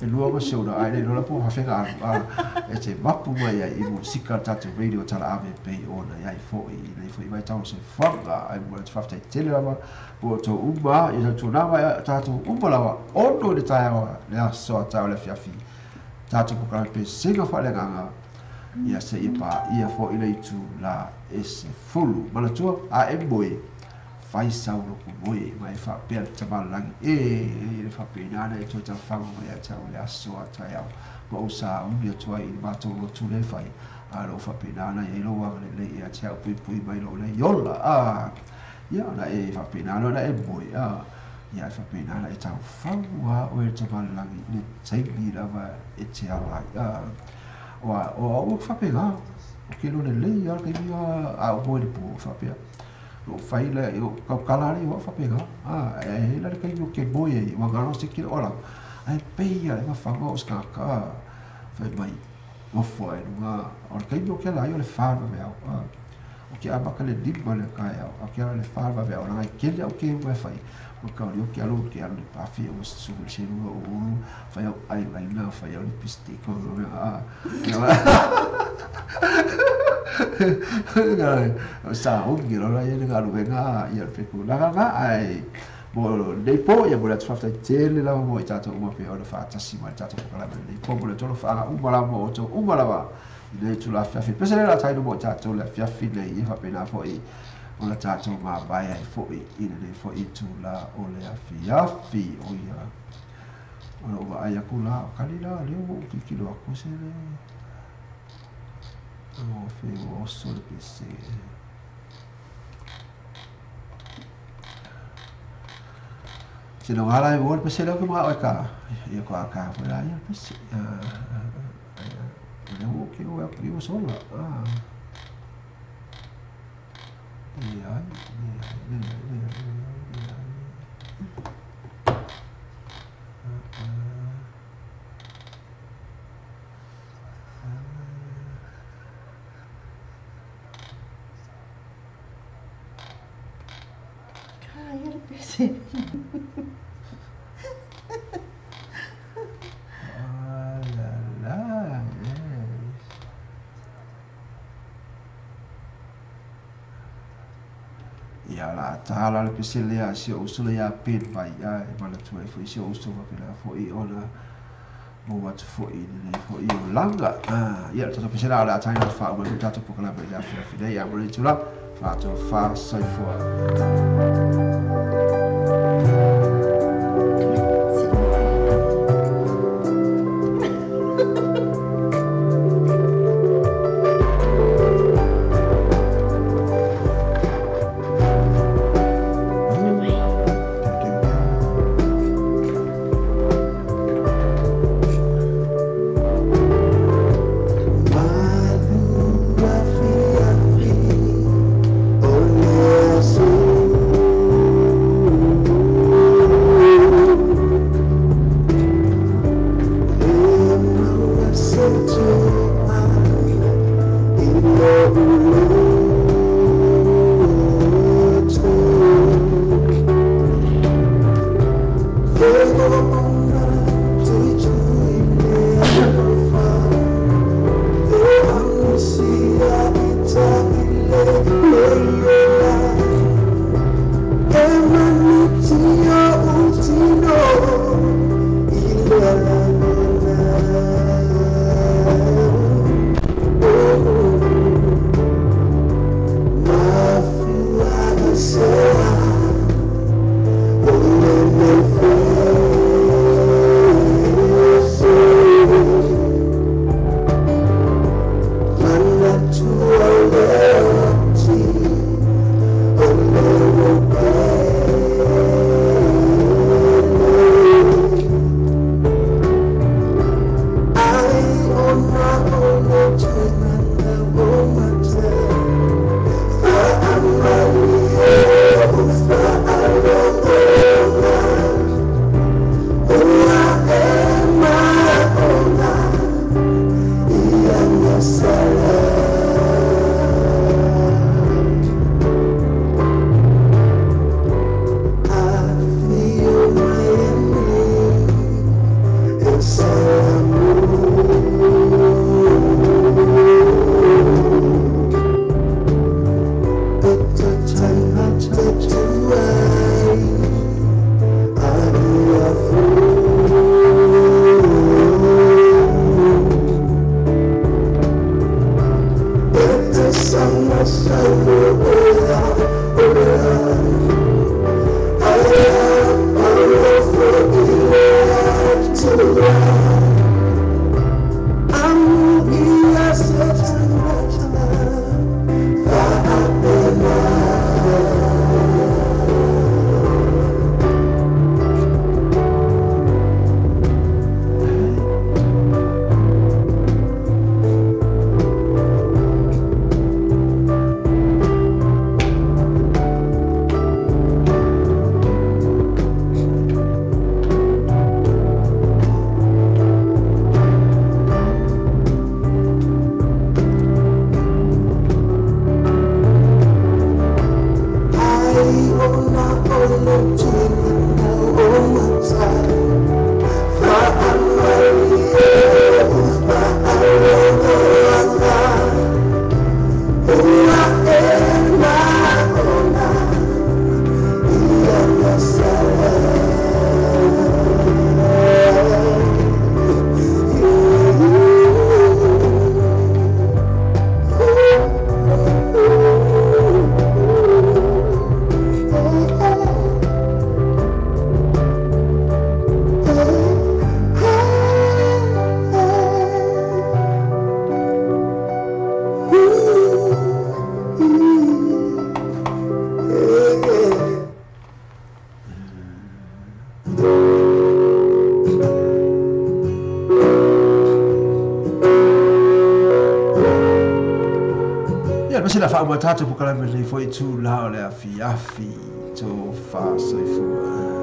e lua ma shoulder ae le iloa la po o faafega alu a e te mapu mai ai i musika le tatou radio talaave e pei ona i ai foi i lenei foi vaitau o le soifuaga. Ae momoli atu faafetai tele lava mo outou uma ia tautuana mai tatou uma lava 6 i le taeao le aso a taeao le afiafi tatou polokalame pesega faaleagaga ia seia paia foi le itula e 10. Manatua a e moe fai sau loku moe ma e faapea le tamalagi e e le faapena na e toe tafaga mai ia te au i le aso a taeao ma ou sauni atu ai i le matou lotu lea e fai a o loo faapena na i ai lou agalelei ia te au puipui mai lou lei ola a ia ona e faapena loa ona e moe a ia e faapena ona e taufau a oe le tamalagi i le taimi lava e te ala ai a o o au faapena o ke lole lelei a le taimi a ou moe i le po faapea Lou fai lea i lou tautala alii o au faapena, a, e ai la le taimi ou te moe ai, ua galo se tino ala, ae pei lava e mafaga o se tagata fai mai, nofo ae luga, o le taimi ou te ala ai o le fa le vaveao, a, ou te amata i le 5 i le taeao, ae ou te ala i le fa le vaveao, leaga e tele au kemu e fai, ua tau o ke alu, ke alu i le pafi, ua susu i le selula o ulu, fai au eyeliner, fai au lipstick, a, Sauni loa ia le galuega ia le tulaga lena ae mo lenei po ia momoli atu faafetai tele lava mo i tatou uma pei ona faatasi mai le tatou polokalame lenei po momoli atu alofaaga uma lava mo outou uma lava i lenei itula afiafi pese lea o le a taino mo i tatou le afiafi nei ia faapena foi ona tatou mavae ai foi i lenei foi itula o le afiafi o ia o lou vaai atu la o kali la lea ua ou tilotilo atu se le O fe ua oso le pese. Se no ala e ua le pese leo ke mga oe ka. Ia ko a ka foi la ia le pese. O lea ua ke ua aku i ua sola. Leai, leai, leai, leai, leai, leai. Ka ia le pese. Ah la la, yes. Ia la tala le pese lea si o uso le ia pen mai a e manatua ai foi si o uso faapena foi ona maua atu foi i lenei foi olaga. Ia, le tatou pese la o le a taina atu faauma ai foi le tatou polokalame i le afiafi nei. Ia mo lenei itula, faatofa soifua. Aemaise le a faauma ai tatou polokalame i lenei foi itulā o le afiafi. Tofa soifua.